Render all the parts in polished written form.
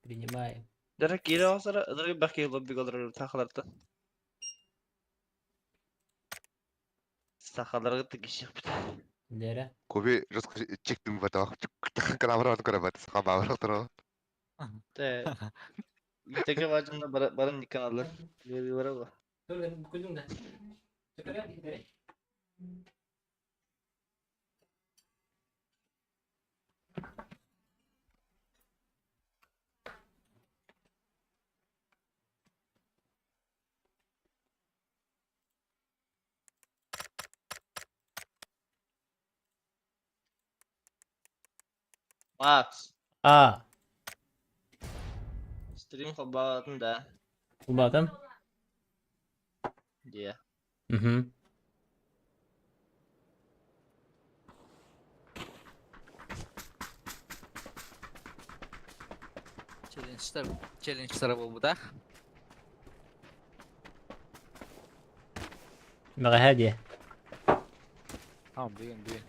Принимаем. Дара киирэ оҕусара ынырык элбэх киһи лоббига олорор сахалартан. Сахаларга тигишиэхпит. Лера. Коби жестко чектим батах. Канавра көрөбөт. Саха баабыр Тэ Итеке баажымда баран никканаллар. Лебилара ба. Макс, А, стрим холбоотун да. Улаатым. Дьиэ. Угу. Челленджтар, челленджтара буолбута. Бэҕэһээ диэ. А, бүгүн, бүгүн.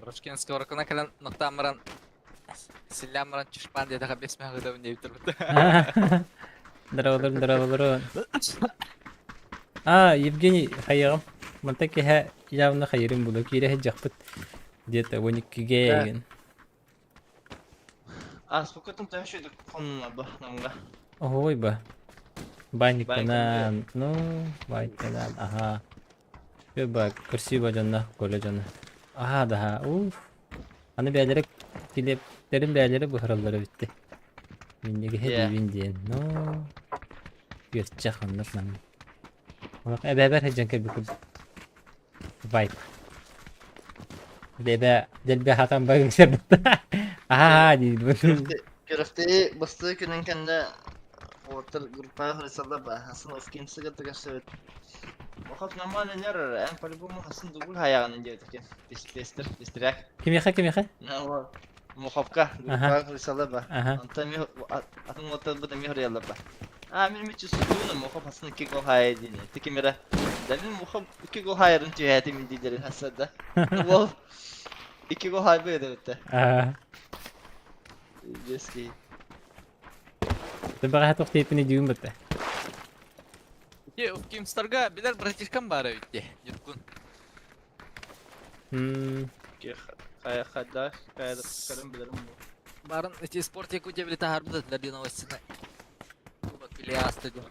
Брочкинская орокуна кэлэн нуктаан баран силлээн баран чушпаан диэтэхэ бэс мэһэ ыытабын диэбит турбут. Здороволорун, здороволорун. А, Евгений хайыаҕым. Мантан киһэ явно хайырым буолуо. Киирэ сылдьыахпыт. Где-то 12-гэ Да. игин. Ааспыккытын төһө үчүгэй хоннулар бу Намҥа? Оһуой ба. Баанньыктанан, ну, баанньыктанан, аһаа. Үө ба, көрсүү ба дьонно, Коля дьоно. Аһаа да аһаа, уф. Аны бэйэлэрэ килиэптэрин бэйэлэрэ буһараллара эбиттэ. Минньигэһэ Дьэ. диибин диэн, ну, күөрчэх оннук маннык. Олох эбээбэр сылдьан кэлбит курдук. Вайп. Бэбэ дэлби хатан барыҥсарбыт. Аһаа диир. Күрэхтэһии бастакы күнүн кэннэ уолаттар группаҕа суруйсаллар ба Хасан Оскинсыга тыгасыбыт. Мохов нормально нер, эн по-любому Хасан дугул хайаҕын диэбит Пестер, пестеряк. Кимиэхэ кимиэхэ? Моховка группаҕа суруйсаллар ба. Аха. Онтон ми атын уолаттарбыт эмиэ суруйаллар ба. А мин мүччү суруйууну Мохов Хасан икки гол хайа диэн. Ити кимэрэ. Да мин Мохов икки гол хайарын түһээтим дииллэрин Хасан да. Уол икки гол хайбы эдебитте. Аа. Детский. Ты бэҕэһээ туох тиэппини дьүүн бытта. Ити Кимстарга билэр братишкам баара эбит дии, Ньургун. М, Хайа хайда хайда көрөн билэрим бу. Барын ити спорт Якутия били таһаарбыт этилэр диэн новостина. Кубок били ааста диэн.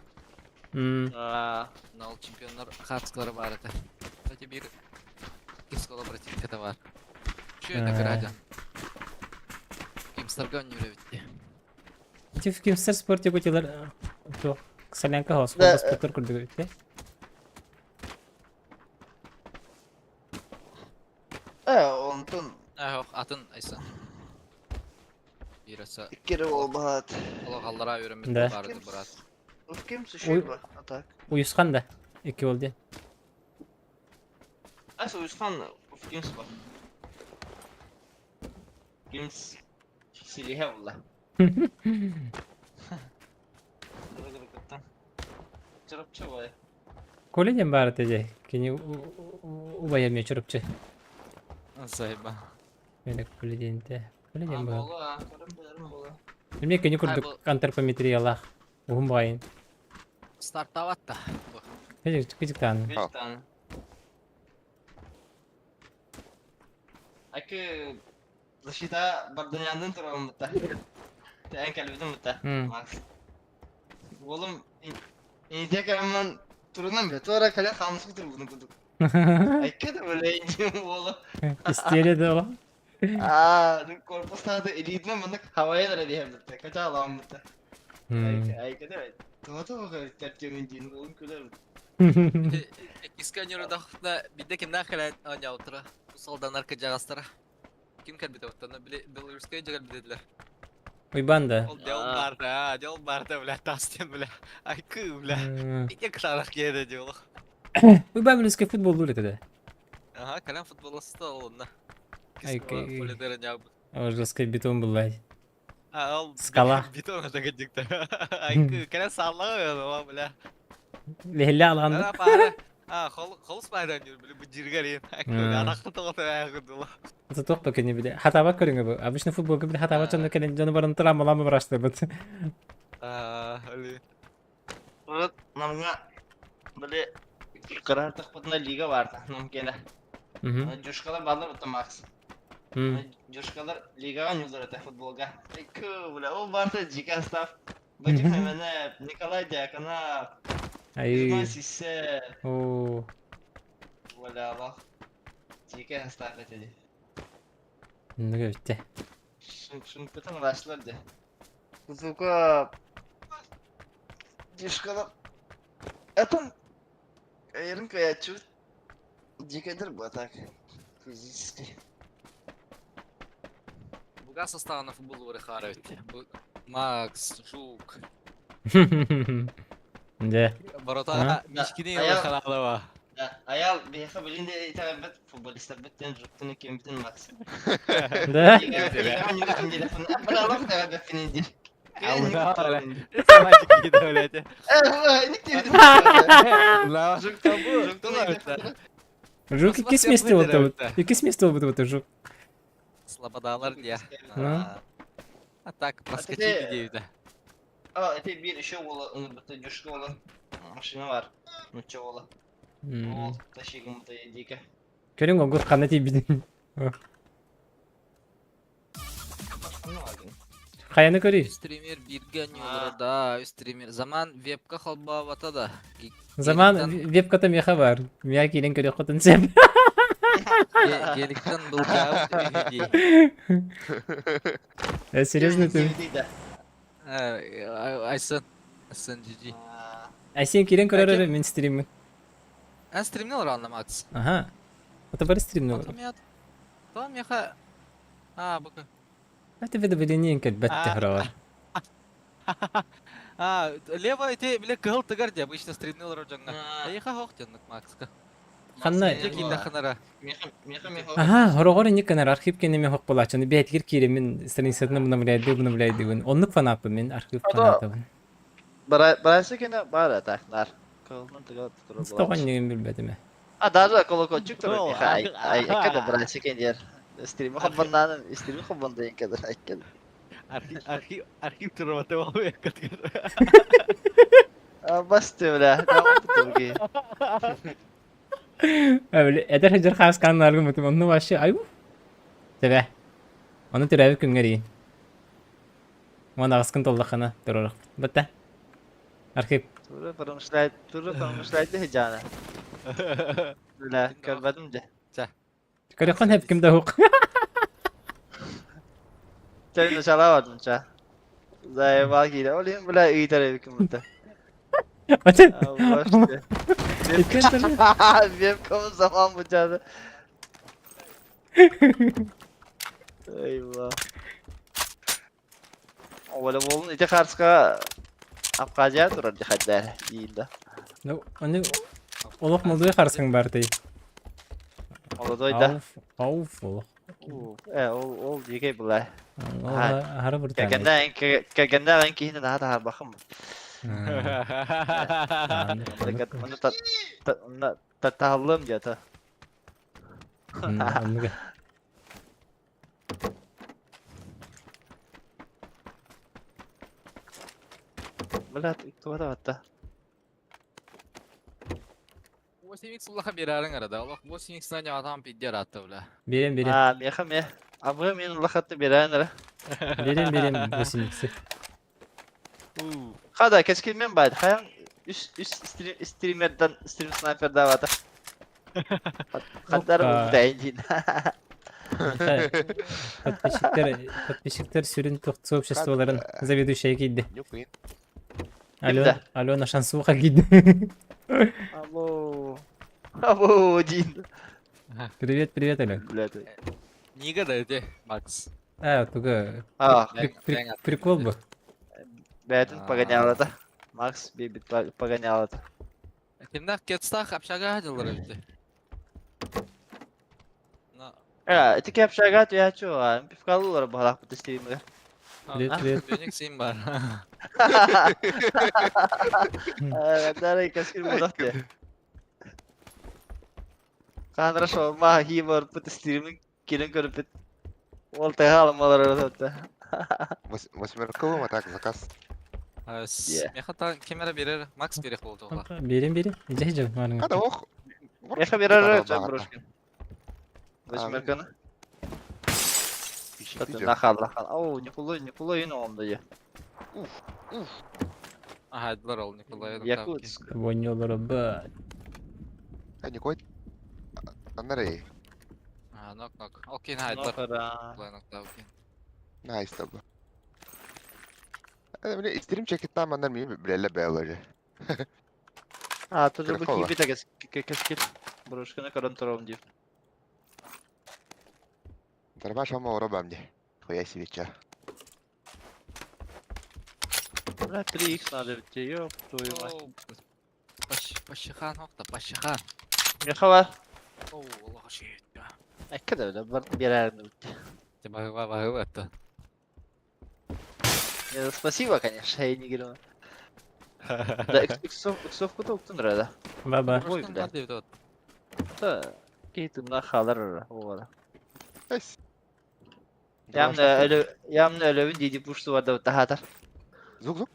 м, Аа, Ол чемпионнар хаартыскалара баар этэ. Кстати, биир Кимскола братишката баар. Үчүгэй да кыра дьон. Кимстарга оонньуур эбит дии. Ити Кимстар спорт Якутиялар туох Солянка Да, хоос курдук эбит ээ. онтон Ох, атын Айсан. Биир өссө икки эрэ уол баһаат. олох аллараа үөрэммит Да. баары быраат. Ким суши а так. Уйусхан да. Икки бол диэн. Ас уйусхан Кимс бар. Кимс силиһэ булла. Чурапчы бай. Коля диэн баар этэ дьэ. Кини убайа эмиэ Чурапчы. Сайба. Мені Коля диэн этэ. Коля диэн А, баар. буолуо, көрөн билэрим буолуо. Эмиэ кини Ай, курдук бу антропометриялаах. Уһун баайын. стартоват да. Бу. Кыжык Бештан. Аки защита Бардынянын туралым бутта. Тэн кэлбитим бутта. Макс. Уолум инте кэммэн турунан бе. Туора кэлэ хаамсык турбутун курдук. Айка да бөлейин уолу. Истерия да ол. Аа, корпустаады илиитинэн маннык хавайын эрэ диэм бутта. Качаалаам бутта. Айка да туга-туга тәртиэмин диин уолум күлэр. Иккискэ оонньуурдахпытына биирдэ кимнээх кэлэн оонньообуттара. Солданар кырдьаҕастара. Ким кэлбитэ оттон били Белорусская дьэ кэлбит этилэр. Уйбан да. Ол дьол барда, дьол барда, бля, тас диэн, бля. Айкы, бля. Ити кытаанах киһи дии олох. Уйбан Белорусская футболлуур этэ да. Ага, кэлэн футболласта олунна. Айкы. Полидера ньаабыт. Жесткий бетон был. А, ол Скала. бетон это кадикта. Айкы, кэлэн сааллаҕа бля. Лехелле алғанды. Ара пара. А, холус майдан жүр, били бу жиргер Араққа тоғыта аяғы Это туох ба кини били хатаабат көрүҥэ бу. Обычно футболга били хатаабат дьоно кэлин дьону баран травмалаама барастыбыт. Али. Вот намга били кыра тахпытына лига бар нам кэлэ. Дюшкалар балар бутта Макс. Дюшкалар лигаҕа ньулар этэ футболга. Икки бля, ол барта дьикэ став. Бачым Хэмэнэ, Николай Дьяконов, Кузьма Сиссе, О. Валялах. Дьикэ став этэ дии. Оннук эбиттэ. Шымпытын ылааччылар дии. Кузука Дюшкалар Этон Кайырын кыайааччыбыт дьиикэйдэр буо так физически. Буга составына футбол хаара эбит. Бу Макс, Жук. Дьэ. Борота Мишкини хараалаба. Да, Аял биһиэхэ билин да итэҕэйбэт футболистарбыт диэн Жуктун иккиэммитин Макс. Да? Итэҕэйбэппин диир. Жук иккис миэстэ буолбут. Иккис миэстэ буолбут Жук. Слободалар дия. А так, проскочили диэбитэ. А, это биир еще уола ыҥырбыта Дюшка уола машина бар. Нучча уола. Ол тащигымыта диэки. Көрүҥ огут ханна тиийбитин. Хайаны көрүй? Стример бииргэ ньуолара да, стример. Заман вебка холбообото да. Заман вебката миэхэ бар. Миа киирэн көрүөххүтүн сөп. Геликтен былдьаабыт үһү дии. Серьезно ты? Айсен. Айсен GG. Айсен киирэн көрөр эрэ мин стриммин. Эн стримнен олорон Макс. Аха. Это бары стримнен олорор. Тоҕо миэхэ А, бука. Это видовеление кэлбэт тэхроҕор. А, лево ити бile кыһыл тыгар дии обычно стримнен олорор дьоҥҥо. Эйиэхэ хоох дьоннук Макска. Ханна кииннэххинара. Аха, хороҕор инник гынар архив кэннэ хох буолааччыны бэйэтигэр киирэммин страницатын обновляйдыы обновляйдыыбын. Оннук фанаппын мин архив фанатабын. Барайсы кэнэ баар этэ, нар. Кылынан тыга турар Тоҕо иннигин билбэтим ээ. А даже колокольчик турар миэхэ ай ай эккэ барайсы кэнэ Стримы хоббаннаан стримы хоббандаын кэдэр айккэн. Архив архив архив турбата болуй Басты бля, туги. Эдэр сылдьар хааскаан мутум онну вообще ай Тэбэ. Ону төрөөбүт күҥҥэр иин. Уон аҕыскын толлаххына туруорах. Бытта. Архив. Туры промышляет, туры промышляет хижана. Бля, көрбөтүм дьэ. Көрөххүн хэп ким да хук. Чэ, начала ча. Заебал киирэ. Ол иһин бля ыытар эбиккин бутта. Атын. Вебкам заман бучады. Eyvah. Волейболун ити харска Абхазия турар дихаддар диилда. Ну, аны олох молодой харскаң бар тей. Молодой да. Ауф, олох. Э, ол ол дикей була. Хара бір Кэргэннээх кэргэннээх эн киһини наһаа таһаарбахым. Оны таһаллыам диэтэ. Оннуга. Блядь, туга да 8x улахан биэрээриҥ эрэ да, олох 8x-нан атаҕым пиздец ыраатта бля. Биэриэм, биэриэм. Аа, миэхэ эмиэ. Абыга мин улахатты биэрээн эрэ. Биэриэм, биэриэм 8x. Хада, кэскилмен баайд. Хайаҥ үс үс стримердан стрим снайпердаабата. Хаддар убдайын диин. Подписчиктер, подписчиктер сүрүн сообществоларын заведующая киирдэ. Алена, Алена Шансуха киирдэ. Алло. Алло, диин. Привет, привет, Алена. Блядь. Нига да эти, Макс. А, туга. А, Прикол бы. Бэйэтин погонял это. Макс бибит погонял это. Кимнээх кетстаах общага дьыллар эбит. Э, ити общага түһээччи пивкалылар баһалаахпыт стримигэр. Привет, привет. Феникс син бар. Дары кэскил буолах дии. Хаанара шаурма хии барбыт стримин кирен көрбүт. Ол тыга алымалар öyle. Восьмерковым, а так заказ. Yeah. Меха та кемера берер, Макс берех болды оға. Берин бери. Иже жо барың. Kada ох. Меха берер жан брошкин. Восьмерканы. Нахал, нахал. Ау, Николай, Николай ин оңда я. Ага, айдылар ол Николай. Якутск. Воньолоро ба. Никой. Аннары. А, нок, нок. Окей, айдылар. Нохара. Николай нокта, окей. Nice таба. Міне истерим чекеттан мандар ми билеле бээлери. А, тут же бу Кракова. кибит агас кескил. Брошканы көрөн турам дип. Дарбаш ама оробам не. Хуя себе ча. Бля, 3х надо битте, ёб твою мать. Пащихан окта, пащихан. Меха бар. Оу, Аллаха шейт. Әкке да бар берәрин битте. Те багыла багыла это. Не, спасибо, конечно, я не говорю. Да, иксовку то уктун рада. Баба. Ой, бля. Та кейтимна халар ора. Эс. Ямна өлө ямна өлөбүн диди пушту бар да тахатар. Звук, звук.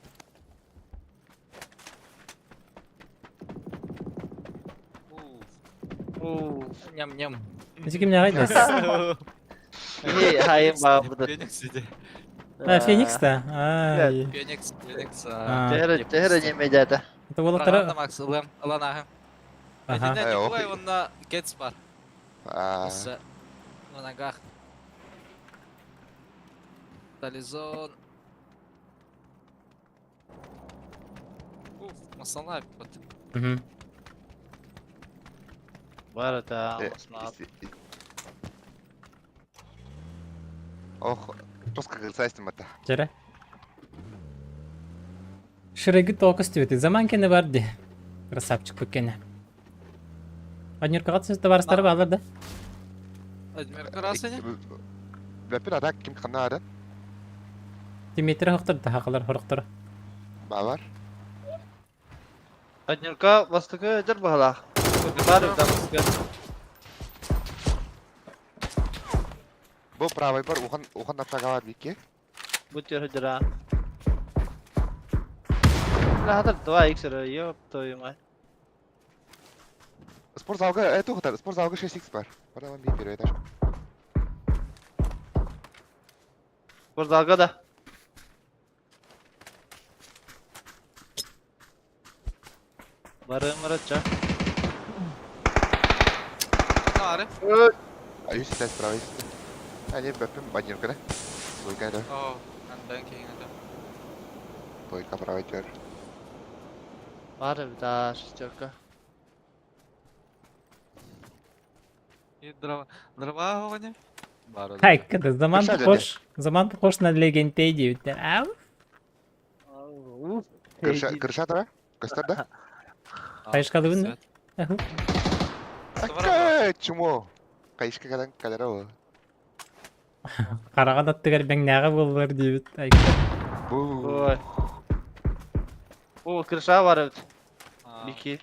Уу. Ням-ням. Эти ким не гайдас? Не, хайым ба бу. Феникс иди. А, Феникс та. Ай. Феникс, Феникс. А. Тэхэр тэхэр не медята. Это болоктара. Макс, ылам, ылан ахым. Ага. Этинде Николай онна Гетс бар. А. Осы на ногах. Тализон. Уф, масала вот. Мгм. Бар та масна. Ох, тоска кырсайстым ата. Жара. Шыреги тоқы стюети. Заман кене бар ди. Красавчик көккене. Аднюркаға түсі барыстары балар да. Адмир Красыня? Бәпір ата ким қана ары? Димитр хоқтыр да хақалар хорықтыр. Бабар. Аднюрка бастыкы жер бахала. Бар да бастыкы. Бу правый бар, ухан ухан напшага бар бикке. Бу тер жера. Бля, хатар 2x эр, ёб твою мать. Спорт залга, это ухтар, спорт залга 6x бар. Бараман би первый этаж. Спорт залга да. Барым барача. Ары. А юси тәс правый. Ани бәпім баднюрка да. Двойка да. О, андан кейін это. Двойка правый тер. Бар да, шестерка. И дрова, дрова огня. Бар. Хайкада заман Кырша похож. Заман похож на легендей дейбіттер. Ау. Уф. Кырша, кырша тара? Көстер да? Кайышкалы бүн. Аху. Акка, чумо. Кайышка кадан калера о. Қараған аттыгар бәңнәға болар дейбіт. Айка. Бу. Ой. О, крыша бар бит. Бики.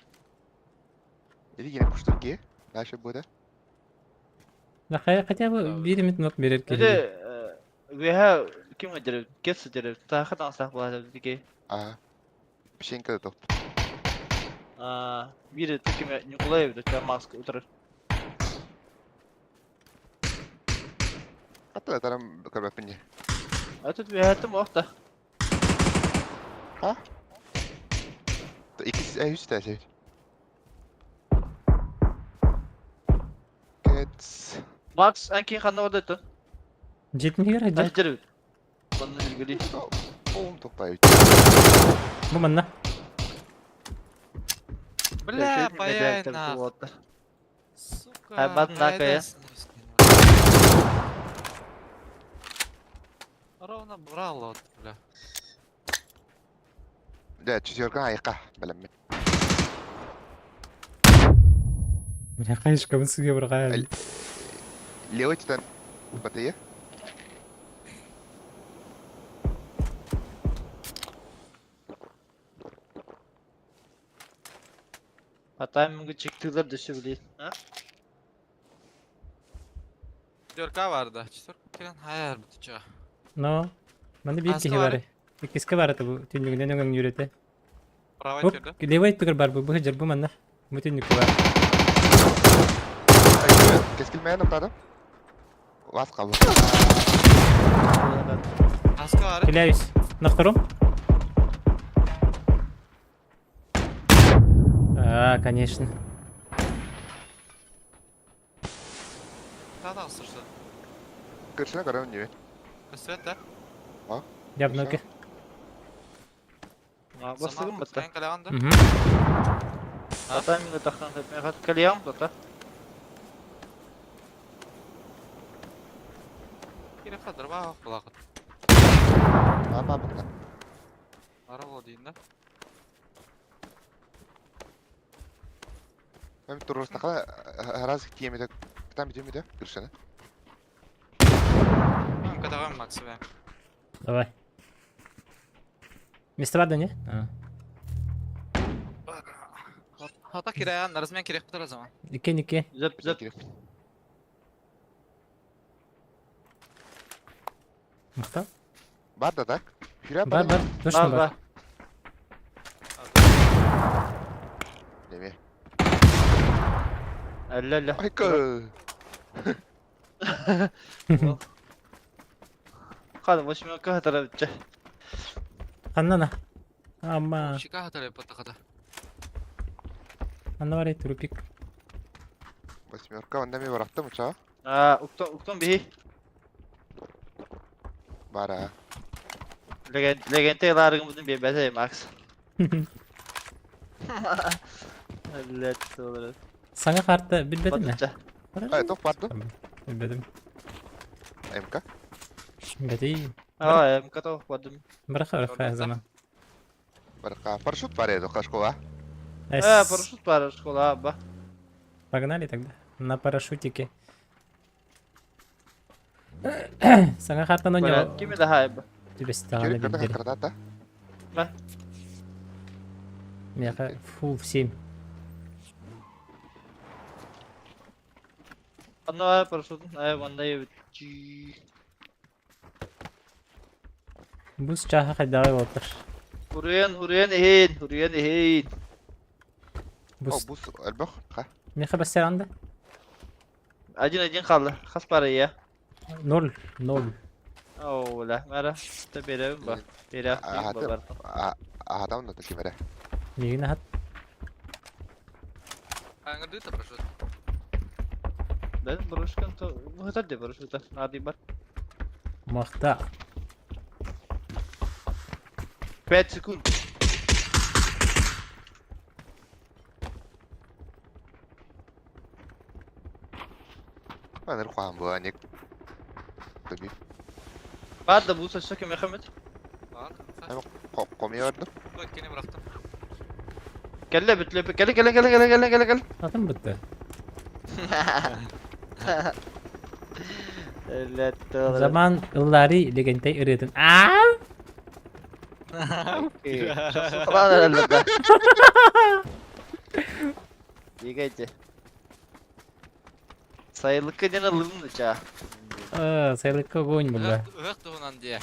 Или гене пуштур ки? Наша буде. Да хотя бы bir минут берер Эде керек. веха ким өдер? Кес өдер. Тахы таңсақ болады бики. А. Пшенка да топ. А, бири тикиме Николаев да маска утыр. Ата да тарам көрбәппин. А тут веха охта. Ха? Икис үс тәс. Кет. Макс анки ханна орда тон. Жетмегер ажар. Ажыр. Банны билгили. Оум токтай. Бу манна. Бля, паяй нах. Сука. Ай, бат накая. Ровно брал вот, бля. Да, четверка айка, билем. Бля, кайышка сізге бір қай. Левый титан батыя. А тайминги чектилер дөшө билет. А? Четверка бар да. Четверка кэлэн хайар бутуча. Но, манна биир Хаска киһи бар? бар. Иккискэ бар это бу түннүгүнэн өҥөҥнүүр этэ. Правай Оп, түрдө. левый өттүгэр бар бу, бу сылдьар бу манна. Бу түннүккэ бар. Кескилмэйэн оптадым. Вас қалды. Хаска бар. Киляюсь. На втором? А, конечно. Та тағыстырсы. Көрсіне көрем не? Көстүбэт да. Я в ноге. Бастыгым бытта. Сайын каляган да. Угу. Ата мин таххан мен хат калиям бата. Кире хадыр ба булакыт. Ама бұнда. Ара боло дейін да. Мен турустақа раз тиемеде. Там тиемеде. Көрсіне. Мен катаган Макс бе. Давай. Место бар да не? А. Хата кираян, размен керек бутар zaman. Ике, ике. Зөп зөп. Махта? Бар да так. Хүрә Бар, бар. Точно Бар бар. бар. Неме. Әллә әллә. Айка. Кадым восьмерка хатара битче. Ханна Ама. Шика хатар патахата. Анна бар трупик. Восьмерка, онда мен барақтым ұша. А, уктон уктон бихи. Бар а. Леген легенте ларыгымызын бебесе Макс. Әллә толыр. Саңа карта билбедим ме? Батыча. Ай, тоқ барды. Билбедим. МК. Беди. А, МК тоқ бардым. Браха браха zaman. Барқа. Парашют бар еді қашқола. Э, парашют бар школа, ба. Погнали тогда. На парашютике. Саңа картаны Бара, не кими да хайба. Тебе стало Жүрек көрді билдери. қақырда Ба. Меха фул в 7. Анна парашют, ай, ванда ебит. Бус чаха хайдагай болтыр. Хуруян, хуруян ихин, хуруян ихин. О, Бус. бус әлбәқ. Қа. Меха бассеранда. Один один қалды. Хас бары я. 0 0. Оу, ла, мара. Та берем ба. Берем А, ба бар. Адам да кимере. Мигин хат. Аңырды та парашют. Бен барышкан то, хатар де парашюта. Нади бар. Махта. 5 секунд. Мен қуан була нек. Таби. Бар да bu saçta kim Mehmet? Бар. Қоми барды. Өткені бырақтым. Кelle битле, кelle кelle кelle кelle кelle кelle кelle. Атым бітті. Әллә Заман ыллари легентай ырытын. А? Falan herhalde. Егайте. Сайылыкка ден алым да ча. А, Сайлыкка огонь булла. Өк туһунан дие.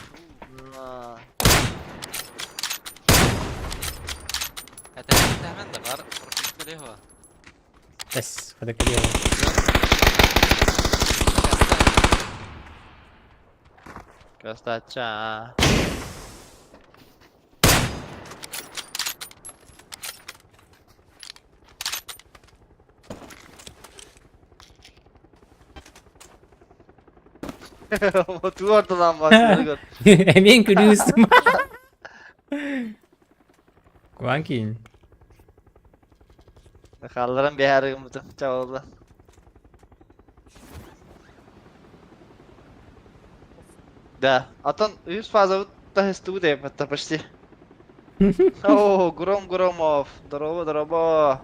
Әтәмен да бар. Парашют келе хо. Эс, када киле. Красавча. Туартадан бak. Мен күлүстүм. Куан кийин. Халларан бэхэригим бутун чабылда. Да, атан 100 фаза да хесту деп это почти. О, Гром Громов. Здорово, здорово.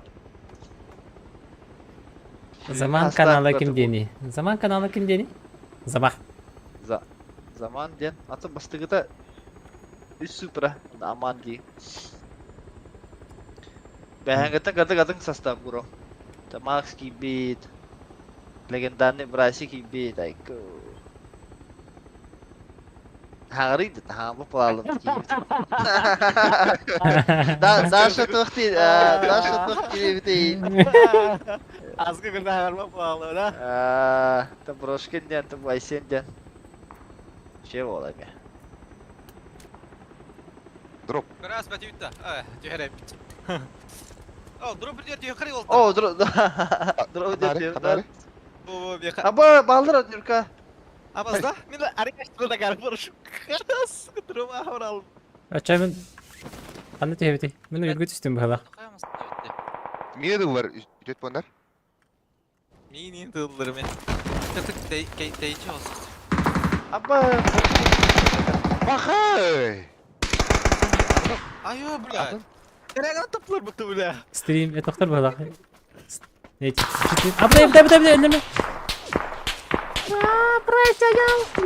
Заман Аста каналы катып. ким дени? Заман каналы ким дени? Замах. За Заман ден. Аты бастыгыта үс супра. Аман ди. Бэхэнгэтэн каты катын состав Гром. Та Макс Кибит. Легендарный брасик кийбит, айку. Хаҥарый да хаҥа палалым кийбит. Да, Даша туох дии, Даша туох диэбитий? Азгы күндэ хаҥарма палалым, да? Та Брошкин диэн, та Айсен диэн. Че буола эмиэ. Дроп. Раз бәтүүттэ. Түһэрэ бит. О, дроп bir diyor kırı oldu. О, дроп, дроп Канари, диэн. канари. Bu bir Аба, балдыр Нюрка. Абазда, мен арикаш да гарып барыш. Дроп ахвар Ача мен Ханна түһэбитий? Мин үлгү түстүм быһалаах. Миэ дыллар үтөт буоннар. Мин тыллар мен. Тытык тейчи olsun. Аба, Бахай! Айо, бля. Nereye tapılır bu бля? Стрим этохтор быһалаах. Эти. Абдай, абдай, абдай, абдай, өллөмө. Аа, прощай,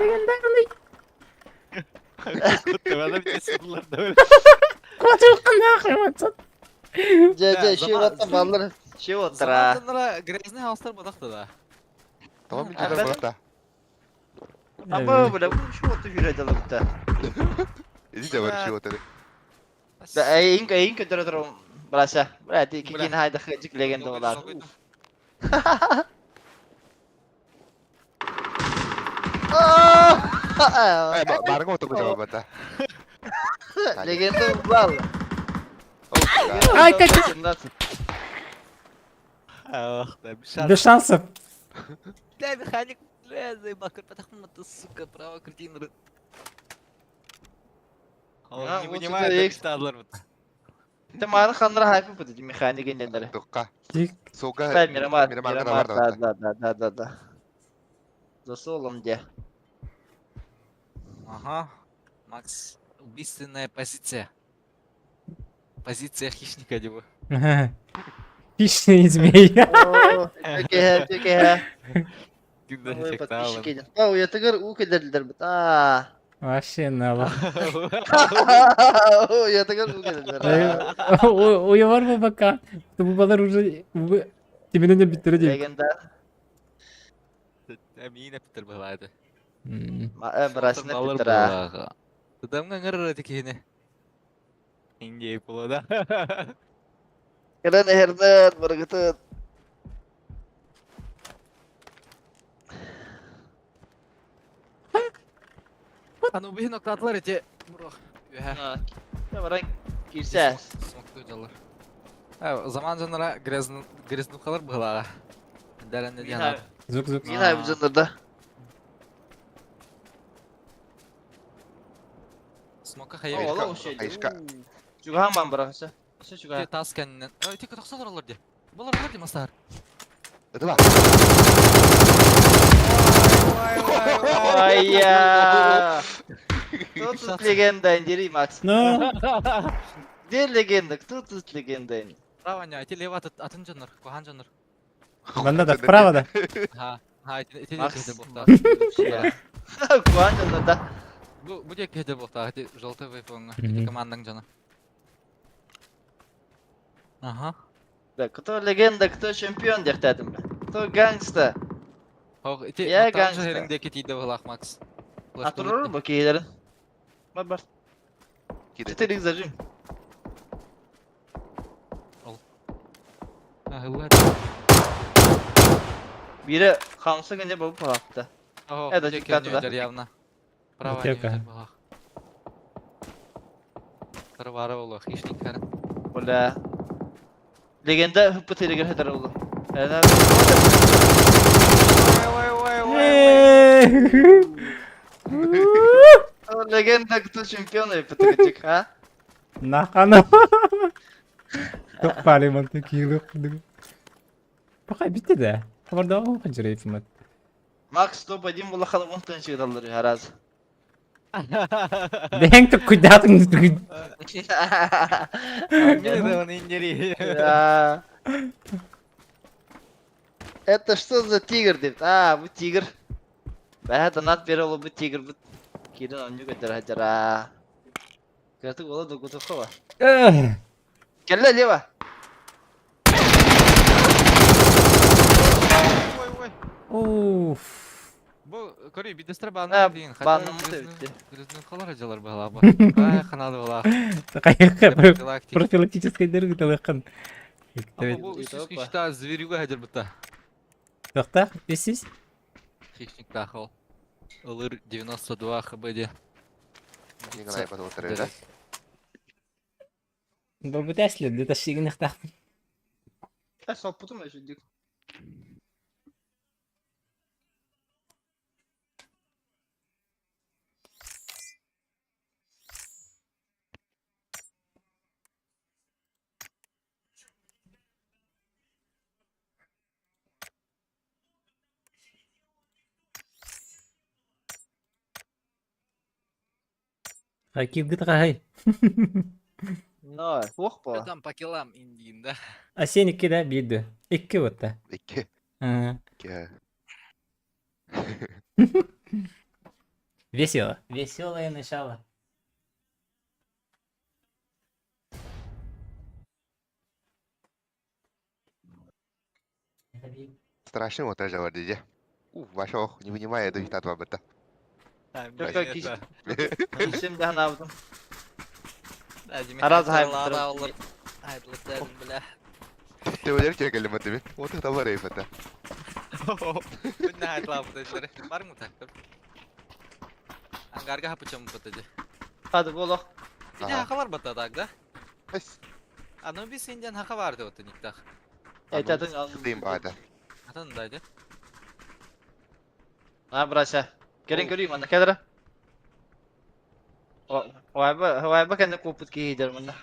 легендарный. Куттывада бите сыллар да бля. Куатык Же, же, ши оттан балдыр. Ши оттара. Заманнара грязный хаустар бодакты да. Tamam bir А, кенар ben- бар да. Аба, бля, бу ши отты жүреді алыпты. Иди де бар ши отыр. Да, эйин эйин көтөрө турум. Брася. Бля, ти кикин хайда хыджик легенда болар. Ай, барыңа отыр жауап бата. Легенда бал. Ай, как- Ах, да, бешар. Без шансов. Бля, механик, бля, заебал, кырпатахмын, ты, сука, право кретин. Он А, не вот понимает, это как штадлар вот. Ты маны ханра хайпы бу механик индендер. Тукка. Тик. Суга. Тай Мирамар, Мирамар Мирамар, бар да, да. да, да, да, да, да. Засолом где? Ага. Макс, убийственная позиция. Позиция хищника, диво. Хищный змей. Төке, төке. Когда Ой, подписчики. Ау, я тыгыр у кедердер бит. А. Вообще нала. Я тыгыр у кедердер. Уйвар бы пока. Бу балар уже Тиминен биттере дип. Легенда. Амина Питер была это. Брасына Питера. Тадамга ngыр тикене. Индей була да. Кырын эрнет, баргытыт. Аны бу ноктатлар эти. Бро. Юха. Баран кирсә. Смокту жалар. Ә, заман жанра грязн грязнухалар була. Дәрәнне дияна. Звук, звук. Мин хайбы жындырда. Смока О, хайы. ола ошо. Айшка. Чуган бан барасы. Ошо чуган. Тас кәннен. Ой, тик токсалар алар ди. Булар булар ди мастар. Ыдыба. Ай я. Кто тут легенда, индири, Макс? Ну, Где легенда? Кто тут легенда? Право не, эти лево атын жанр, кухан жанр. банда да, вправо да. Ха, ха, эти эти Макс. кеде бухта. Куан жандырда. Бу бу дек кеде бухта, эти желтый вейпонга, Мгм. эти командаң жана. Ага. Да, кто легенда, кто чемпион дияхтадым бе. Кто гангста? Хог, эти Я ноктан гангстер. жehриңде кетейді булах, Макс. А турur бу кейлерин. Бар бар. Киде. Четыре зажим. Бири хамсы гынде бу палапты. Это Это диктатор, да? явно. Право Аптека. не булах. Тырвары булах, хищник кәрін. Бля. Легенда хыппы телегер хедар oldu. Эна легенда кто чемпион пытыгычык, а? Нахана. Топпали манты кийлык. Бакай битте да. Хабарда о ханжыры фымат. Макс топ-1 булахалы мунтан чыгдалар хараз. Бәң то куйдатың. Да. Это что за тигр деп? А, бу тигр. Бә донат бере ол бу тигр бу. Кирин оню көтөр хажара. Көтүк бола дугутукова. Келле лево. Ой, ой. Уф. Бу көрүй бидестер бааннар дейин. Бааннаммыт эбит. Грызны дьалар баалаба. Ай ханады бала. Кайыкка Профилактик. профилактический дыргыталыккын. Бу үс хищта зверюга хадыр бутта. Тохта, бесис? Хищник тахал. Ылыр 92 хбд. Николай потом да? Бабытасли, да ташигин тах. Соппутум өсүдүк. Хакив гытка. Но, туох по. Там по килам индин, да? А сен икки да бирди. Икки бутта. Икки. Ага. Икки. Весело. Веселое начало. Страшный вот даже вот иди. Ух, ваша не вынимая, это их вам это. Кисим да навдым. Араз хайм. Бля. Ты вот я келем это. Вот это бар это. Күнне хайтлап бутайдары. Бар мы так. Ангарга хапычам бутайды. Hadi болох. Иде хакалар бата так, да? Эс. Аны би сенден хака бар деп отты никтах. Этатын алдым. Дым бада. Атын дайды. На брася. Керин көрейм анда кедра. Вайба, вайба кенде купут кийдер мында.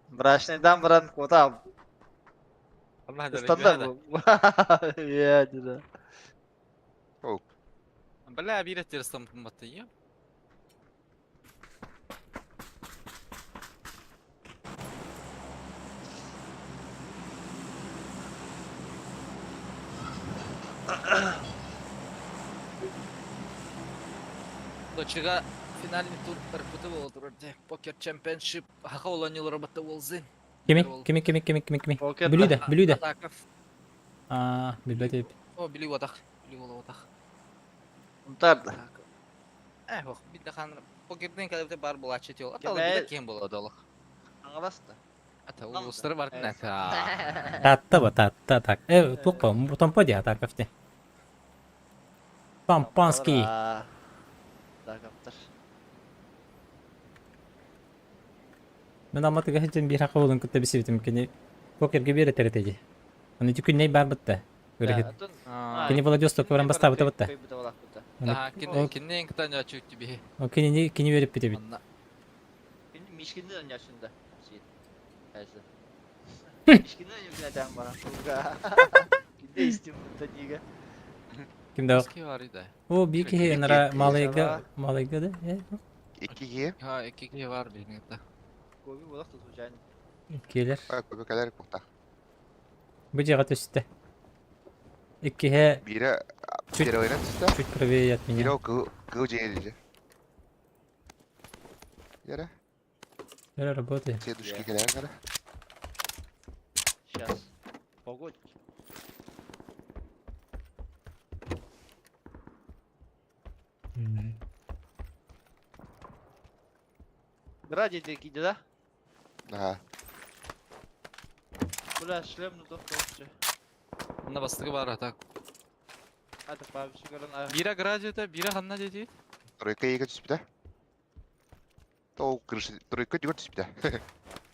Брашныйдан баран кота. Стандарт бу. Я деді. Бля, биреттер стампын батты, е? Дочыга финальный тур РПТ болот вроде. Покер чемпионшип. Хаха оланил робота волзы. Кими? Кими, кими, кими, кими, кими? Покер. Бүлүүдэ, бүлүүдэ. Атаков. А, библиотека. О, били ватах. Били ватах. Унтарда. Э, ох, бит хан покерден кадыбы бар була четел. Ата Кеме- бит кем болот олох. Аңласты. Ата улустар бар кна. Татта ба, татта так. Э, тукпа, томпо ди атаков те. Пампанский. Такаптар. Мен алматыга хеджен бир хакы болун күттө бисибитим кени. Покерге бере теретеди. Аны түкүнней бар бытта. Көрөһүт. Кини Владивосток баран бастабыта бытта. Да, кинен кытан ачып тебе. О кини кини берип бите бит. Анна. Мишкинде ойнашында. Син. Әзі. Мишкинде ойнашында бара. Кинде истим бутта диге. Ким да? Ски бар иде. О, бики нара малайга, малайга да. Э, Икки. Ха, икки бар биринде. Көбі болақ та случайно. Келер. Көбі кәлер кухта. Бу жага төстө. Иккиһе Бире Чуть- бире ойнап түсті. чуть правее от меня. Бире кыл кыл жеңеді. Яра, Яра работает. следующий кәлер кара. Сейчас. Погодь. Гради киди, да? Ага. Бля, шлем ну тоқ вообще. Мына бастыгы бар атак. Hadi пабиши көрін. Бира гражда, бира ханна деди. Тройка екі түспіді. Тоу крыша, тройка жүгір түспіді.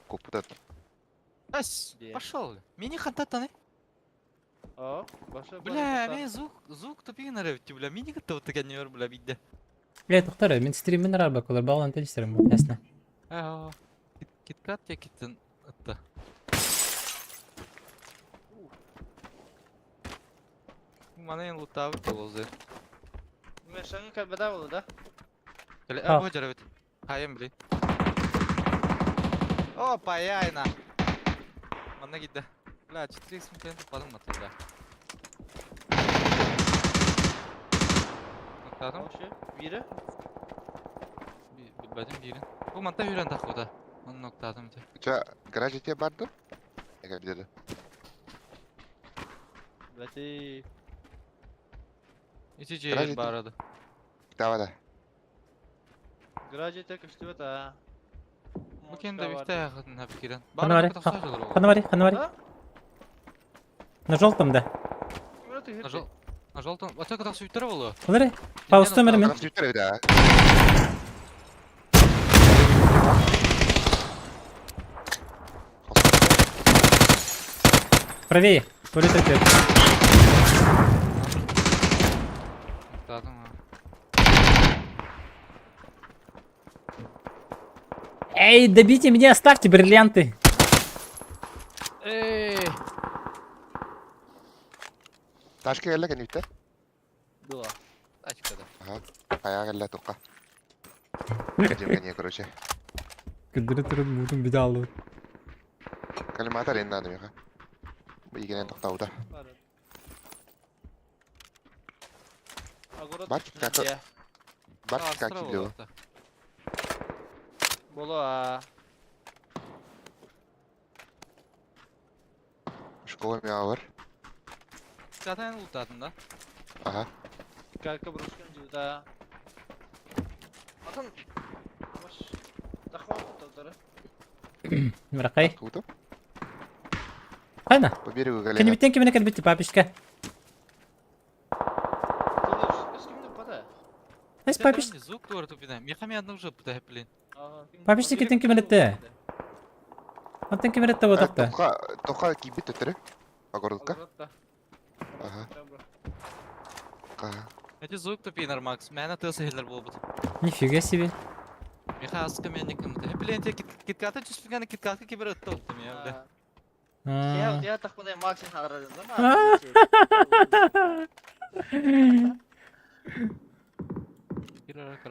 Көппіді. Ас, Де. пошел. Мени хантатаны. О, баша. Бля, мен звук, звук тупигин арабытты, бля. Мени кытта вот не бля, бидде. Э, тоқтар, мен стриммен арба колор баглан тестерим бу. Ясно. Аа. Киткат я киттин атта. Мана ен лутабы болозы. Мен шаңы кәбеда болды, да? Бля, А. а бу жарабыт. Хайым, бля. О, паяйна. Мана гидде. Бля, 4x мтен тупадым матында. Ноктадым. Вообще, бири. Билбедим бирин. Бу манта хүрен тахуда. Оны ноктадым те. Ча, гараж ете барды? Эгер биледі. Лати. Ити дьиэ баар да. Давай да. Гаражите көстүбэт аа. Бу кем да бихте хатына кирен. Ханна бари? Ханна бари? Ханна бари? На желтом, да. На жел... На желтом. А ты когда суетер было? Смотри. Паусту мермен. Да. Правее. Туалет опять. Эй, добейте меня, оставьте бриллианты. Эй! Ташка кэллэ кэнниттэ. Было. Тачка да. Ага. Хайа кэллэ тухха. Дьимҥэ короче. Күндүрү турун муутун бida аллыбыт. Коллиматор энэ надо миэхэ. Бу игэнэн тохтообута. Огород Бар как бар как кило. Боло Школа миавар. Zaten lootladın да? Ага. Как брускан да. Атын Баш. Захват тотары. Мыракай. Куда? Хайна. По берегу галена. Кенибиттен кимине кэлбитти папишка. Эс папиш. Звук туар тупина. Мехами одну уже пытай, блин. Папишти китен киминетте. Антен киминетте ботакта. Тоха тоха кибит төтөрү. Огородка. Ага. Ага. Эти звук тупинар, Макс. Мена тылсы хиллер болбут. Нифига себе. Миха аска мен никым. Блин, те киткаты чувствую, киткатка кибер оттоптым я, бля. Я я так понимаю, Макс не да?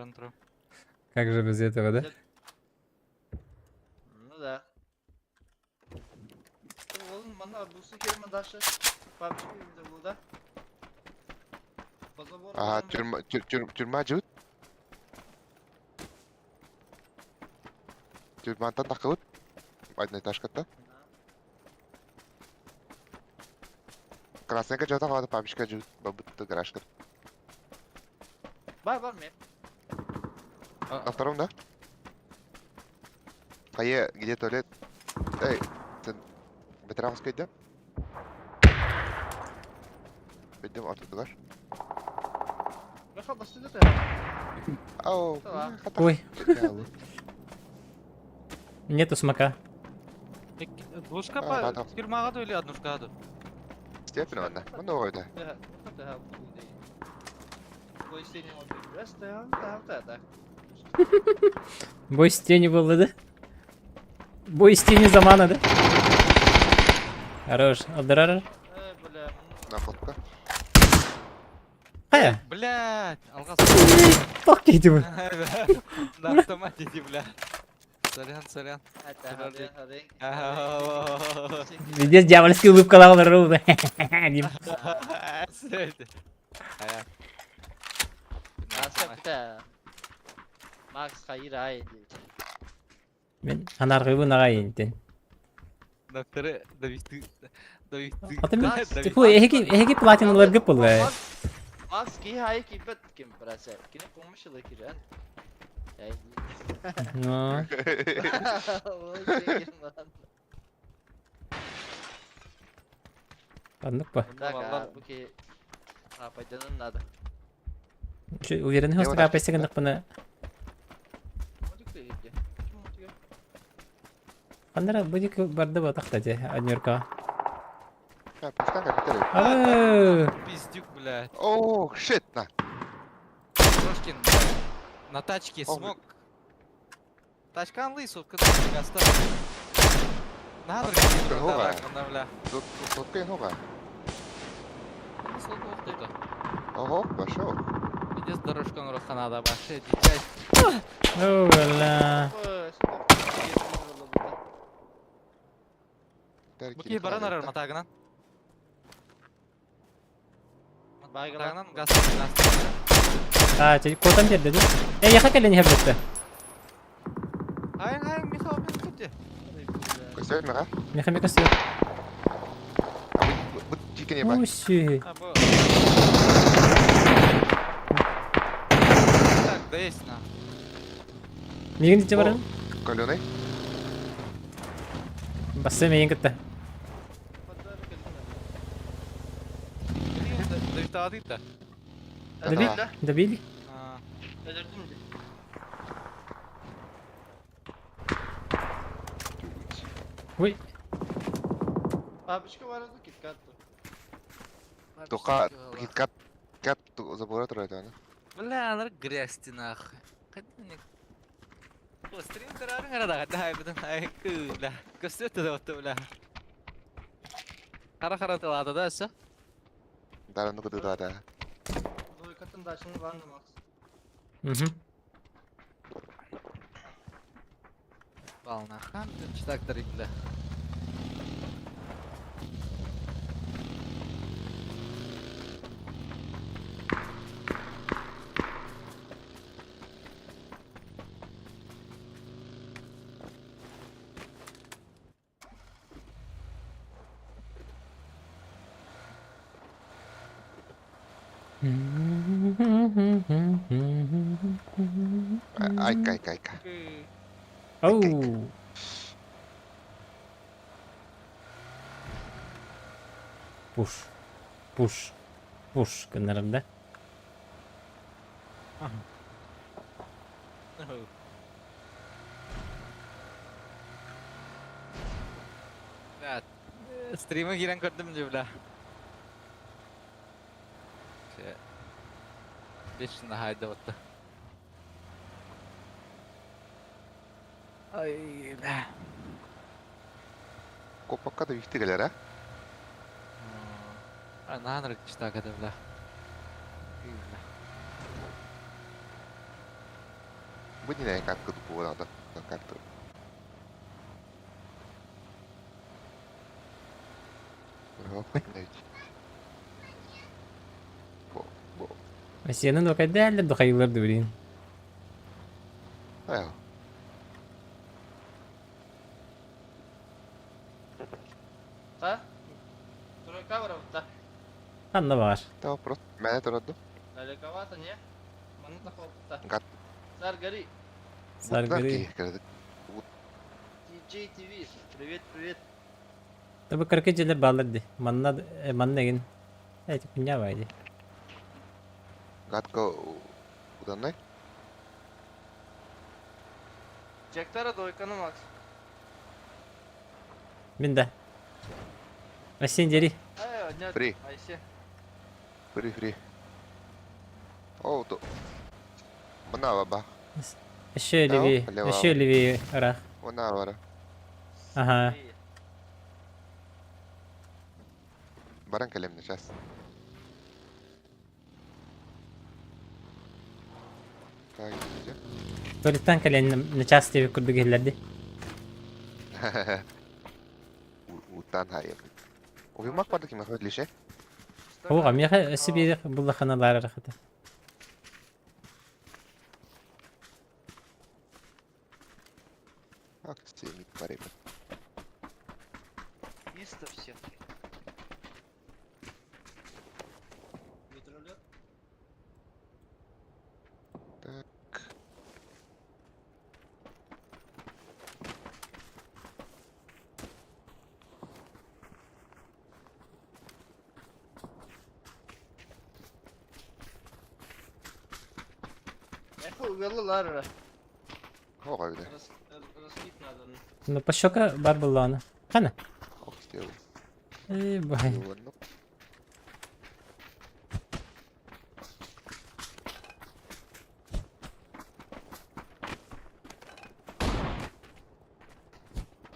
Как же без этого, да? Ну да. Oğlum bana bu kelime daşı PUBG burada. Ага, тюрьма тюрьма жут. Тюрьмантан тахыбыт. Одноэтажката. Красненько жата хавата папишка жут. Бабытты гаражка. Бар бар мен. На втором, да? Хайе, где туалет? Эй, сен Бетерамска идем? Идем ортодугар. Ау, Ой. Нету смока. Двушка по тюрьмаға или однушка ду? Степень ладно. Ну ойда. Бой с тенью был, да? Бой с тенью замана, да? Хорош. Алдарар. Находка. Хая. Блядь, алгас. Fuck you, На автомате, бля. Сорян, сорян. Здесь дьявольская улыбка лавла Макс хайыр ай Мен анаргыбын ағай Докторы довести довести. Ата мен типа эһиги эһиги платиналарга буолла. Макс ки хай ки бет ким браса. Кини кумышылы кирен. Ну. Аннык па. Так, бу ки апайданын надо. Уверен, хостага апайсыгыннык бына. Ханнара будик барды батахта же однерка. Пиздюк, блядь. О, shit, на. Трошкин, на тачке смог. Тачка анлы, сотка оставил. Надо, бля. Сотка нога. Сотка Ого, пошел. Иди с дорожкой надо, баше, дитя. О, бля. Буки баран арар матагынан. Матагынан газ газ. А, те котам жерде да? Э, яха келен хебетте. Ай, ай, Михаил, мен күтте. Көстөр мега. Меха меха сүйө. Бу тикини бар. Усю. А, бу. Так, да есть на. Миигин иччэ баран. Каленый. Басса миигин кытта. Давид да. Добили? Добили? Öldürdüm de. Ой. Бабочка бар ду киткат. Тока киткат кат забора турар аны. Бля, алар грязь нахуй. Кадны. Стрим карарын арада да хайбытын ай бля. Көстөтө да отты бля. Кара кара тылады да өссө. Дараны кыды да да. Двойкатын дашыны бар Макс. Угу. Бална хан читактар бля. Айка айка айка. Оу. Пуш. Пуш. Пуш гыннарым да. Бля, стримы киирэн көрдүм дии бля. Вечно хайда Ай, бля. Копакка да вихти кэлэр а? А, наанрык читакада бля. Бу не картка буолар карта. Бо бо. Сенен докайдаллар дохайылар дурин. Ая. Та? Тройка барабыта. Ханна бар. Та вопрос. Мэ тураду. Далековато, не? Маны тахопта. Гат. Сар гори. Саргары. DJ TV. Привет, привет. Табы кыркы желер балар ди. Манна манна эгин. Эти күння байды. Гатка уданнай. Жактара дойканы Макс. Мин да. Асен дери. Ай, нет. Фри. Айсе. Фри фри. О, то. Мына баба. Еще левее. Еще левее рах. Мына бара. Ага. Баран кэлэмне сейчас. Так, где? Туалеттан кэлэн на час тебе курдук иһиллэрди. Утан хайым. Убимак барды ким ахат лише? Оға, меха өсі буллаханалар рахата. Акции паре. Чисто все. Метролет. Так. Эхо угаллар. Оға бile. Раскид надо. Ну, пощека бар булланы. Хана. Ок, сделал. Эй, бай. Ладно.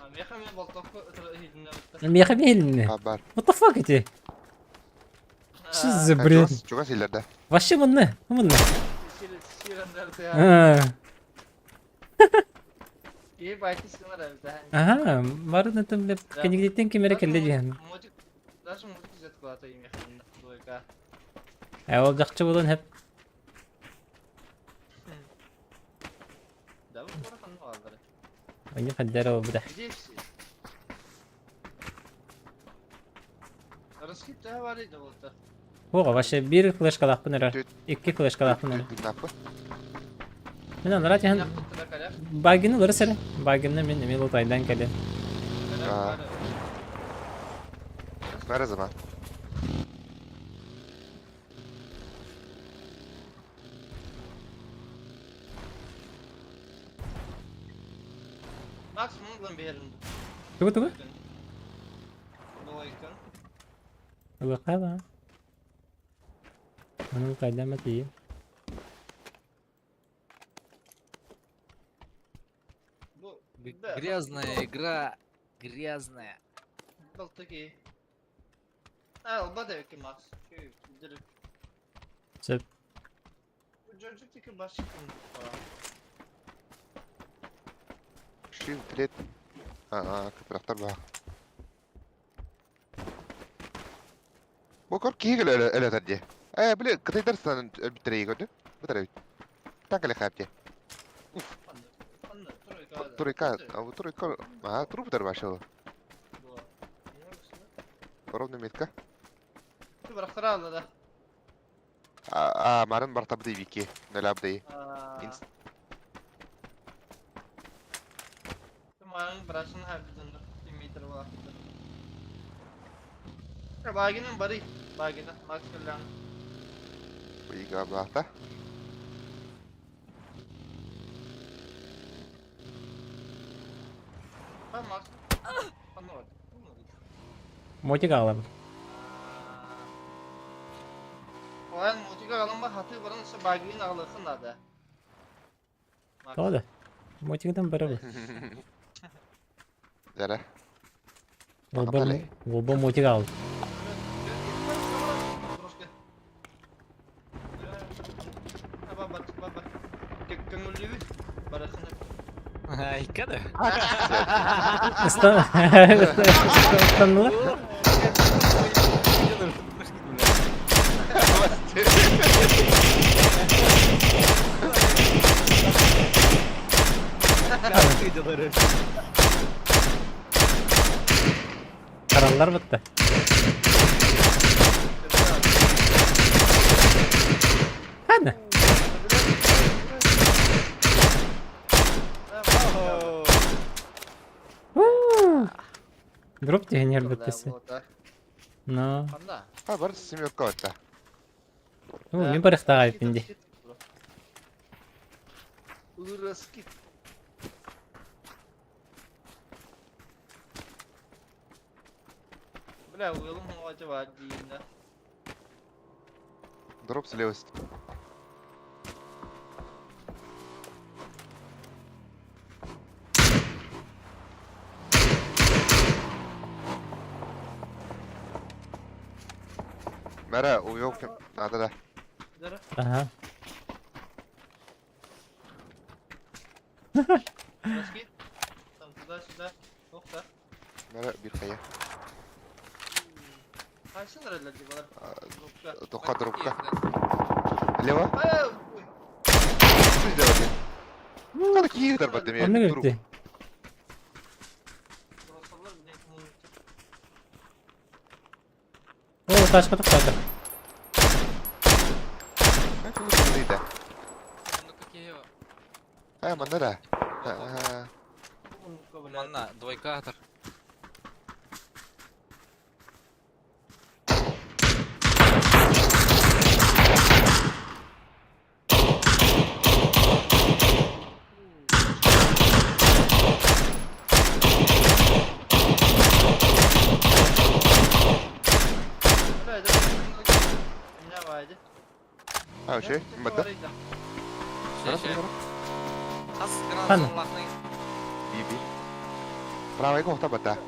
А меха мен болтовка өтірі Меха мейліне. А бар. What the fuck эти? Что за бред? Чугас илерде. Вообще мынны, мынны. А, Ага, барын это, бля, кенигдеттен кемере келди диэн. Даже музыка зет куда-то имя двойка. Ә ол жакчы болон хеп. Да, вы порохом алдыры. Они хаддара ол буда. Где все? Скип төһө барый да буолта. Оҕо, вообще биир флешкалаахпын эрэ. Икки флешкалаахпын эрэ. Мин анараа түһэн Багины ылырыс эрэ. Багины мин эмиэ лутайдан кэлин. Бары zaman. Максимум ылан биэрин. Тугу тугу? Ылыахха баа. Маны лутайдан тиийим. Грязная игра, грязная. Балтаки. А, алба да Макс. Сөп. Шил, плед. А, кыпырақтар баа. Бу көр киһи кэлэ өлөтөр дии. Э, били кытайдар станын өлбүттэрэ көрдү. Бутар эбит. Таң кэлэ хаап дии. Турика, а турика, а труб башыл. Ровно метка. Бырахтара да. А, марын бартабды вики. Нөлабды. Марын брашын хабидын метр бар. Багинин бары. Багина, Макс кэллэн. Уйга бата. Макс. Мотик аҕалабын. Оған мотика алынба хаты баран сы багин аҕалыхын нада. Тоҕо да? Мотигынан барабын. Дәрә. Олбо олбо мотик аҕал. Айка да. Ыстаннылар? Караллар бытта. Хана. Дроп дегенер быттысы. Но. А, бар семерка отта. Ну, мен барыхтаға айттым ди. Ырыскит. Бля, уйлым acaba дейін Дроп слева. Мәрә, уйок надо да. Ага. Там туда-сюда. Тоқта. Мәрә, бир қая. Қайсылар әлі балар? Тоққа дропка. Лево. Ой. Что сделать? Надо киев дарбат Онны деме. өтті. О, ташка тоқтады. А, манна да. Манна, двойкатор. А, şey, бада. Хас Хана. Би би. Правый кохта бата.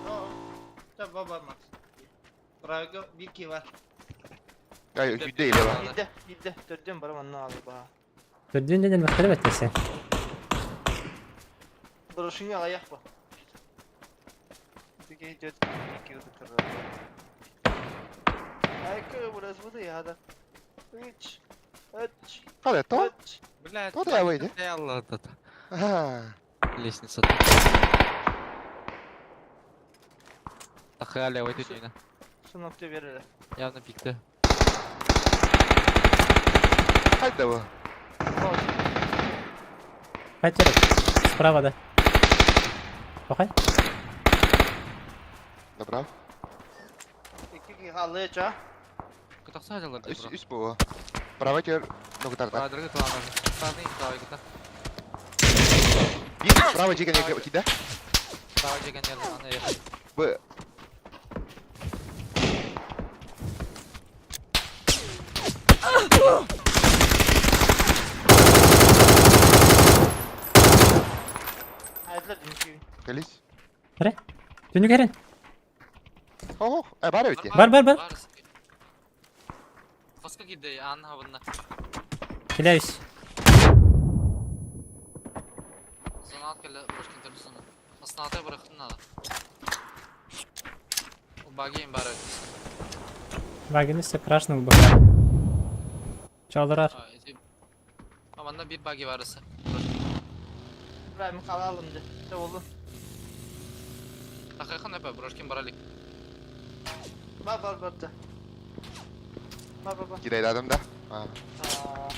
Правый bir ki var. Ай, үйде лево. Bilde, bilde. Төрден барам анна алып ба. Төрдүн деден бақтары бәттесі. Брошуня аяқ ба. Тиге жет iki утыр. Айкы burası bu da ya da. 3 3 Қалай, то? 3 Блядь. То да, выйди. Алла, да. А, Лестница. Тахаля, выйди. Son nokta verir. Явно пикте. Хайда бу. Хайтер. Справа, да. Пахай. Направо. 2 halıya ça. Кытахса жалар Үс үс бу. Право тер ногтарда. Кадры туанар. Саны правый кыта. Bir право жеген кида. Правый жеген жерде аны ер. Бу Hayırlar çünkü. Келис. Кere. Түнү керен. Хо, э бар бит. Бар, бар, бар. Коска кирди ан хабында. Хиляюсь. Зона келе бошкин турсун. Асната бырактын ада. Багин бар. Вагинесе крашның баха. Чалдырар. Аманда bir баги барысы. İbrahim kalalım de. De oğlum. Такайхан эпе брошкин баралик. Бар бар бар да. Бар бар бар. Кирейді адам да. А. Aa.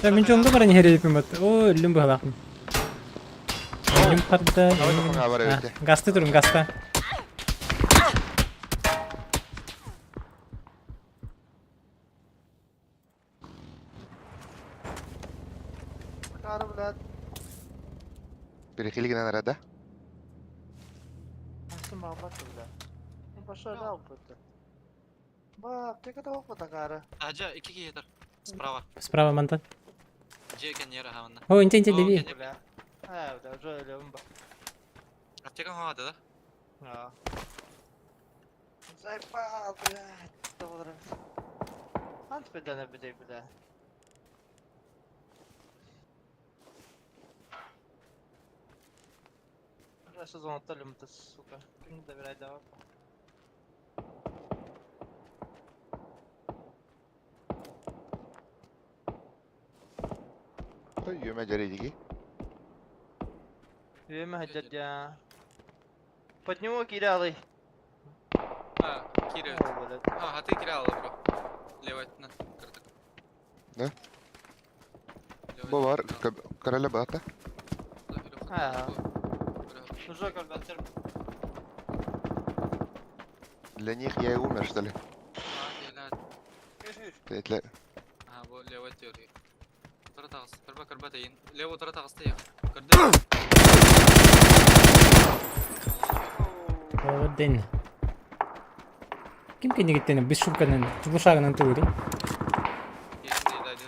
Я мен жоңда бара не херепим бат. О, өлүм бахалахым. Өлүм карда. Давай тоқыңа бар бит. Гаста турун, гаста. Karı блядь. Перехилигин арада. Nasıl muhabbet блядь. Başa ne yaptı? Bak tek adam okmadı karı. Ажа 2 киетер. Справа. Справа манта. Жекен жері хабында. О, инте инте леви. Бля. He, бля, уже öyle bak. Аптека хавады да? Ha. Заебал, блядь. Doğru. Ant bedene bir de bile. Бля, сезон отталим-то, сука. Не доверяй, давай. Йөмә жарейдиги. Время хотят я. Под него кидалы. А, кире. О, блядь. А, хаты кире алды бро. Левый на кырдык. Да? Бу бар, короля бата. А. Ну что, как Для них я и умер, что ли? Для... А, бу левый теория. Тура тагыс, кырба кырба дейин. Левый тура тагыс дейин. Кырды. О, ден. Ким кенегеттен без шубканан, тулушагынан тугури.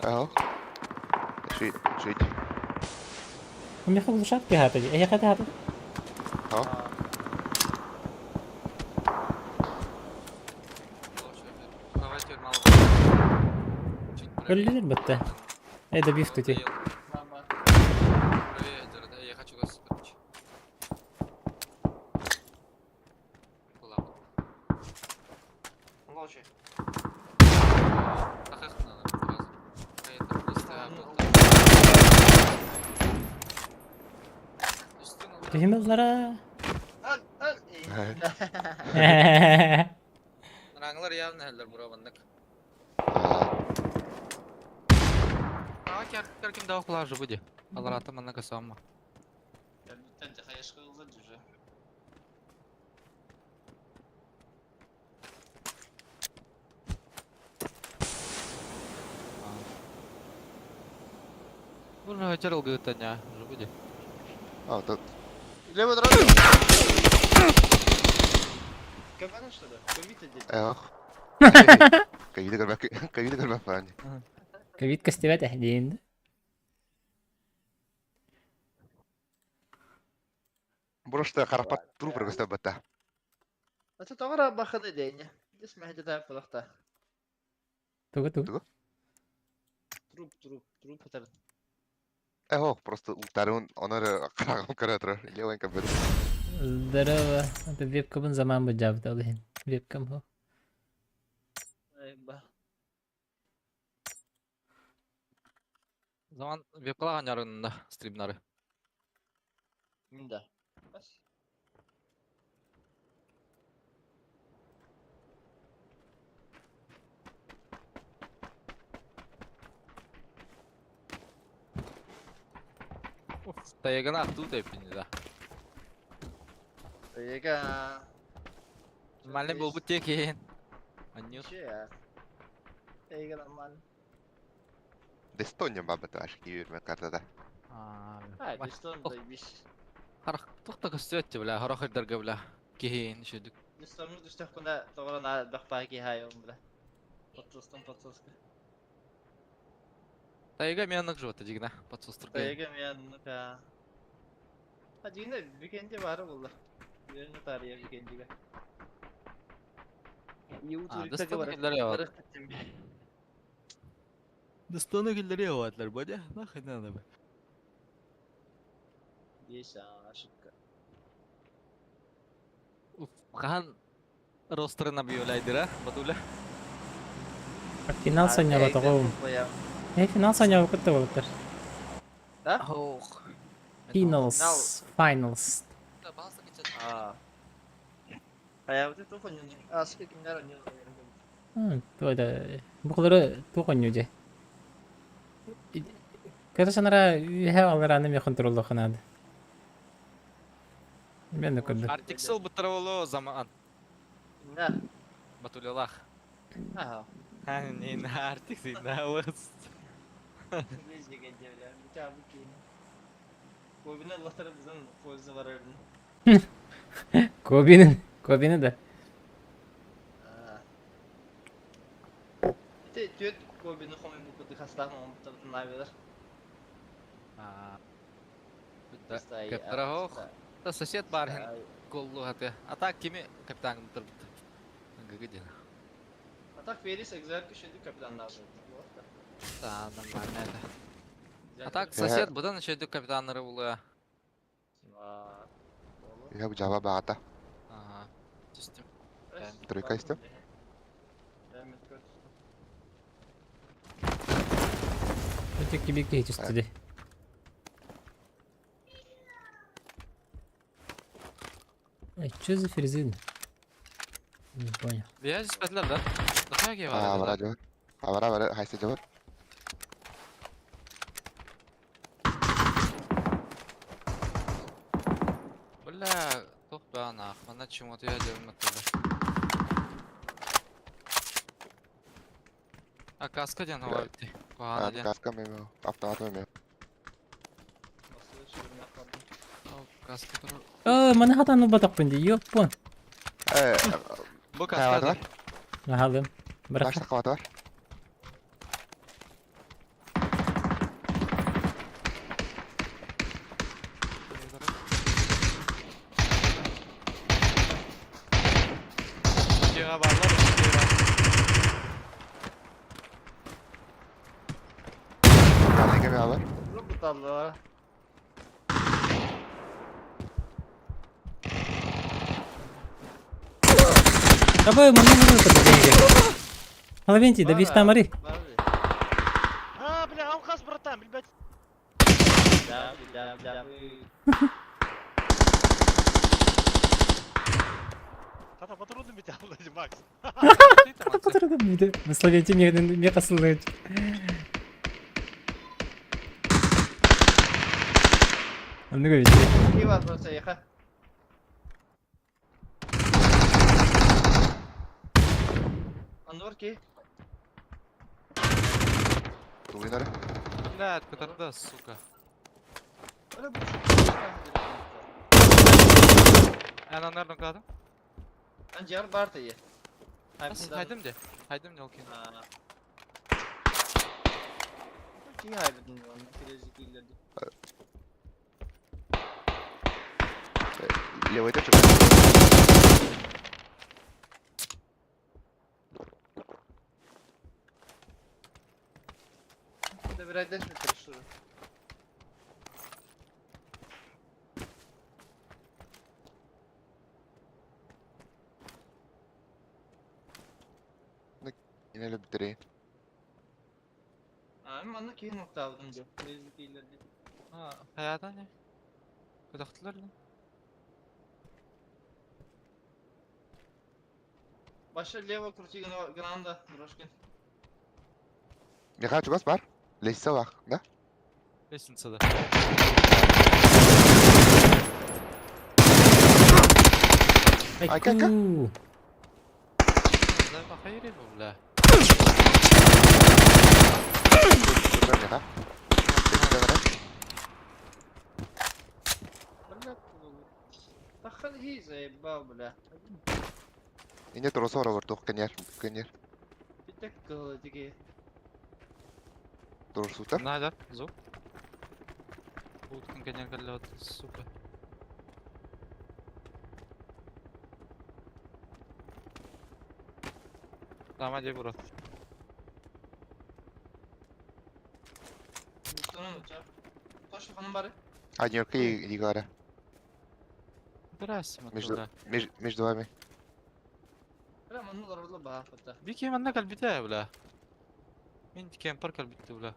Ага. Шит, шит. У меня глушак пихата. Я хата хата. А? Өллүлөр бытта. Эй, да биф тути. Я хочу гос, короче. Лучше. Тихимеллара. Al al. Раңлар явно хәлләр бура бандык. А. А кер кер ким дава кулар жубуди. Алар ата манна касамма. Бitten хаешка кылды уже. Бура жарыл гытаня жубуди. А, тут. Лево дорога. Кабана что ли? Ковид дед. Эх. Ковида көрбәк, ковида көрбәк фан. Ковид костевет әхдин. Просто харапат трупер көстәп бата. Ата тагара бахады дейне. Дис мәһдә фалахта. Тугу тугу. Труп труп труп атар. Эх, просто ултарын онары карагым каратыр. Левый кабет. Здорово. Это вебкамын заман бу жабыт алыхин. Вебкам хо. Ба. Заман вебкалаган ярында стримнары. Минда. Бас. Тайгана ахтуу тэппини да. Тайга. Нормальный буолбут тиэкиин. Анньыыр. Тайга нормально. Дестония бабыта ашки картада. А, Дестон заебись. Харах тухта көстүөттү бля, хорох ирдерге бля. Киһиин шүдүк. Дестонну түстэх күнэ тоҕо на бахпаа киһи он бля. Подсостан подсоска. Тайга мен жуота дигна подсостурга. Тайга мен ну-ка. А дигне викенде бары булла. Верне тария викендиге. А, Дестон киллер яват. Дестон киллер яватлар, бодя. Нахуй надо бы. Есть ошибка. Хаан ростерына биолайдыра, батуля. Финал соняла тоҕо. Э, финал соняла кытта болуттар. Да? Ох. Finals. Finals. А. А я вот это понял. А сколько меня не Туода. Бухлары туохонню же. Ката санара үһэ алараны ме контроллохунад. Мен да көрдүм. Артиксел бутараволо заман. Да. Батулялах. Ага. Ха, не на Артикс, на лыс. Кобини Allah'tan bizden польза var öyle. Кобинин, Кобини да. Те түөт Кобини хоми бу куды хастан он бутабытын айбелер. Каптарахох. Та сосед бархин коллу хаты. А так кими капитан турбут. Гыгыдин. А так Ферис экзерки шеди капитан lazım. Да, нормально это. А так сосед будан шеди капитаннары булы. Я бу жаба багата. Ага. Систем. Тройка истем. Өтө киби киһи Эй, что за ферзин? Не понял. Я здесь петлер, да? Да как я А, бара жабар. А, бара бара хайсы жабар. Бля, тох ба нах, мана чему-то я делаю оттуда. А каска ден хавайты. А, Куана ден. каска меме, автомат меме. Каска тур. О, маны хатан батақпын ди, ёппон. Э, Бу каваты каска бар. Ахалым. Бірақ Башта каваты бар. Жега барлар, жега. Калайга бар. Буталлар. Абы, маны маны деньги. Алавенти, да бис тамари. А, бля, алкаш, братан, блядь. Да, да, да. Хата патроны бит алды, Макс. Словенти мне мне қасылды. Ну говорите. Ки бар просто яха. Анвар ки. Тугинары. Блядь, петарда, сука. Эн анарны кадым. Анжар бар тие. Хайдым де. Хайдым де окей. Ки хайбидин оны керези киллерди. Левый точек. Да bir aydaş mı karıştırır? Yine bitireyim. Abi manna ki nokta aldım diyor. Kerezi killerdi. Ha, hayata ne? Кудахтылар ли? Баша лево крути гранда, брошкин. Миха чугас бар. Лесса бар, да? Лестницада. Айка, айка. Айку! Да, похайри, бля. Турар миэхэ. Бля, Таххан хи заебал, бля. Инде туруса олорор туох кэнээр кэнээр Питек кылы тиги. турсутар. Надо, звук. Уткин коня голёт, сука. Там где брат. Тош ханым бары. Однерка и Егора. Здрасте, Между, матуда. между вами. Бля, манны ларла баа фата. Бики манна калбите, бля. Мин кемпер калбите, бля.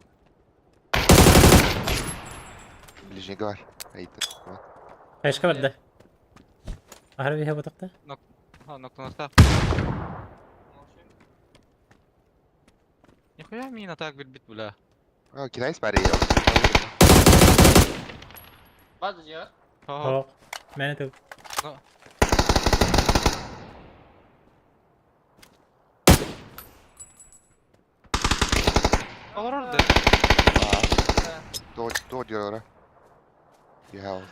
Ближний говор. Айта. Хаешка барда. Аһар биһэ бутахта. А, ноктонахта. Нихуя мина так бит, бля. А, китайец парень. Бады жар. Ха. Ок. Мени тыл. Олорор да. То, то дело. Я.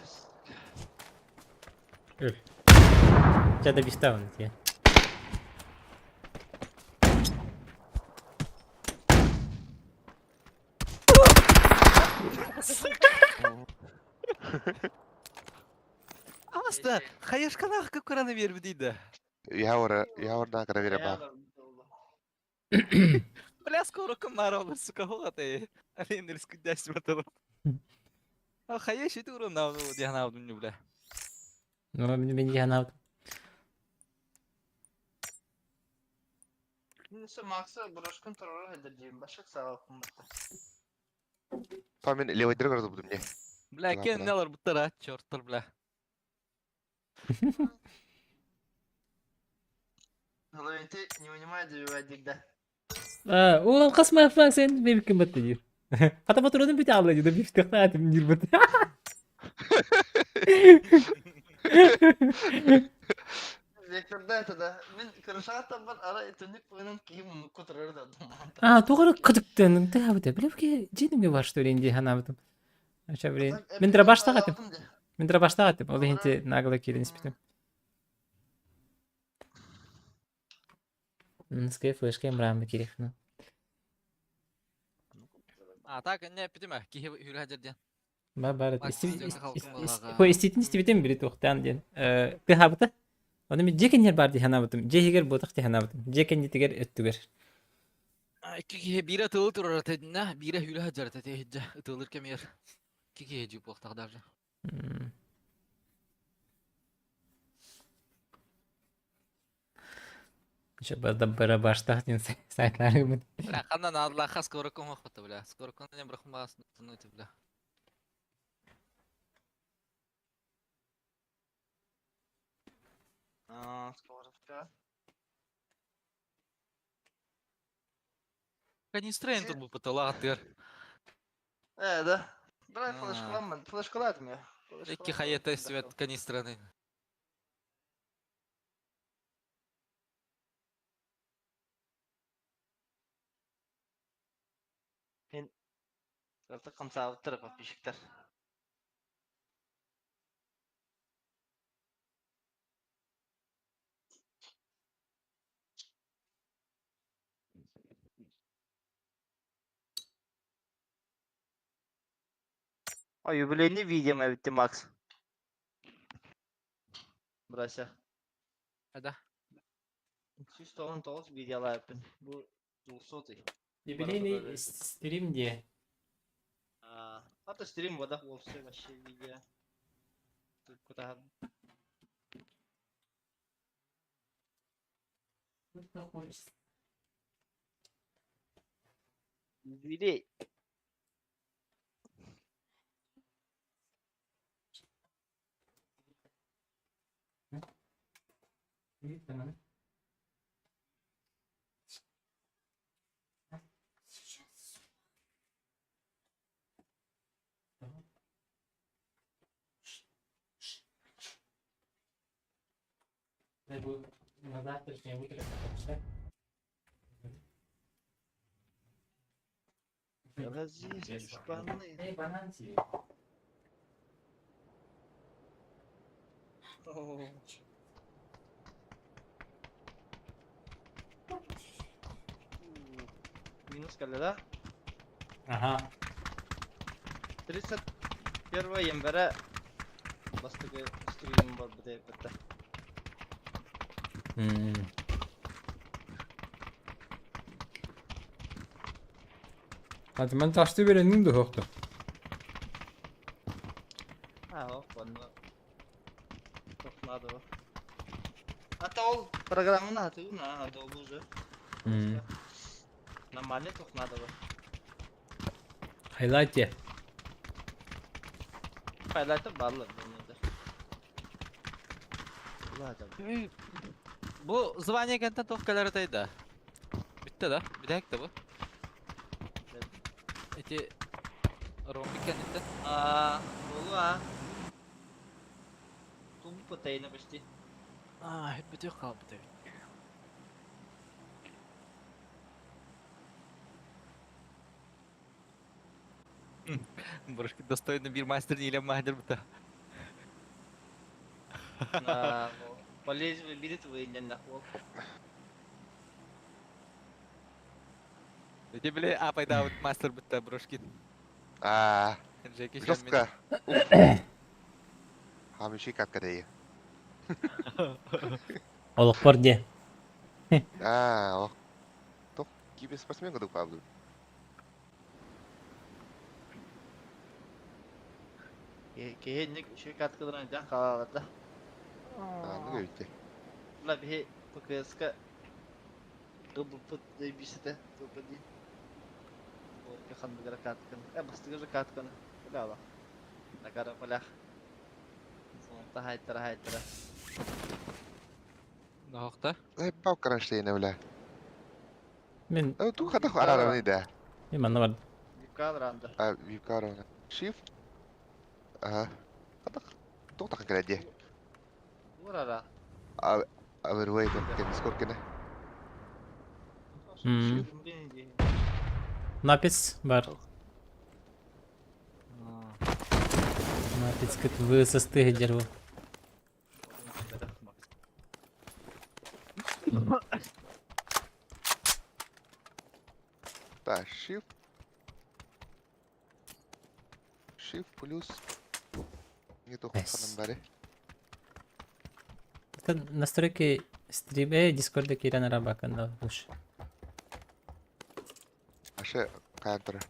Үл. Жада биставын тие. Аста, хаешкалах как кураны бербит дейді. Я ора, я орда кара ба. Бля, скоро комар сука, хоғаты. Алин рискудясь братан. А хаеш ити урын на диана не бля. Ну, мен диана. Несе Максы брошкын турары хәдер Башак сага кымбатта. Там мен левый дыргар буду мне. Бля, Да, кен да. нелар буттара, черттар, бля. Головенти не унимай добивай дигда. А, ол қасма фланг сен бебиккен батты дир. Хата батырудun бите алла деді бифтехта атым дир бат. Векторда это да. Мен крышага табар ара түнүк буйнан кийим кутурар да. А, тугары кыдыктын. Та бите. Билеп ки жинимге бар что ли инди ханабытым. Аша блин. Мен дра баштагатым. Мен дра баштагатым. Ол хинте нагло кирин испитим. Ски флешке мрам кирихна. А так, не, питиме, кихи хүрэ жерден. Ба бар. Макс, Хо иститин истибитен бири тухтан ден. Э, кыхабыта. Оны мен жекенер бар ди ханабытым. Жехигер ботак ди ханабытым. Жекен дитигер өттүгер. Икки бире тылы турар тединне, бире хүрэ жерде тегиджи, тылыр кемер. Кихи жуп вақтақ даже. Еще бада бара баштах ден сайтлары бит. Бля, хандан адла скоро ком охота, бля. Скоро ком не брахмас, ну это, бля. А, скоро. Канистрейн тут был потала тыр. Э, да. Бра А. флешкаламын, флешкаладым я. Икки хаета свет канистраны. Artık камсабыттыр подписчиктер. А юбилейный видео битти Макс. Брася. Да. 119 видеолар yapın. Bu 200. Юбилейный стрим де. А, ата стрим вода вовсе вообще видео. Тут куда юбилей. Надо будет на завтрашнее утро прочитать. Разъесть шпаны. Эй, банан тебе. О. Минус кэллэ да? Ага. 31 января бастакы стрим барбыта эппэтэ. Hadi мен ташты беренин да хохто. А, ох, онно туох наада бу. Ата ол программаны хатыгын а, Adobe уже. Нормально туох наада бу. Хайлайте. Хайлайты бааллар бу Бу звание кэнтэн туох кэлэр этэй да? Бүттэ да? Бүтэһик да бу? Ити ромбик кэнниттэн. А, буолуо а. Тумпа тайна почти. Аа, бүтүөх хаалбыт эбит. Брошки достойно бир мастер или мастер бута. На, по лезвию бритвы или нахуй. Эти били апайдаабыт мастер бутта Брошкин. Аа, Джеки Чан мин. жестко. Хамиши катка дей. Олохпор де. Аа, ох. Тох кибер спортсмен кудук пабыл. Киһи үчүгэй каткаларын дьан хаалаабата. Аа, ну өйте. Ла биһи ПКС-ка ылбыппыт бисите тупа дии. Борка ханныгара катканы. Э, бастыгы же катканы. Бля Накара полях. Сонта хайтара хайтара. Нохта. Э, пау кронштейна бля. Мин Э, ту хата арараны да. мин манна бар. Випкадранда. А, випкарона. Shift. Ага. Хата тух кэлэ Урара. А, а ver, güey, que скор кene. Напис бар. Напис кыт высостыгы дерву. Так, Shift. Shift плюс. Не то Nice. ханам баре. Это настройки стрим, Дискорда киран рабаканда лучше. Аше кантра.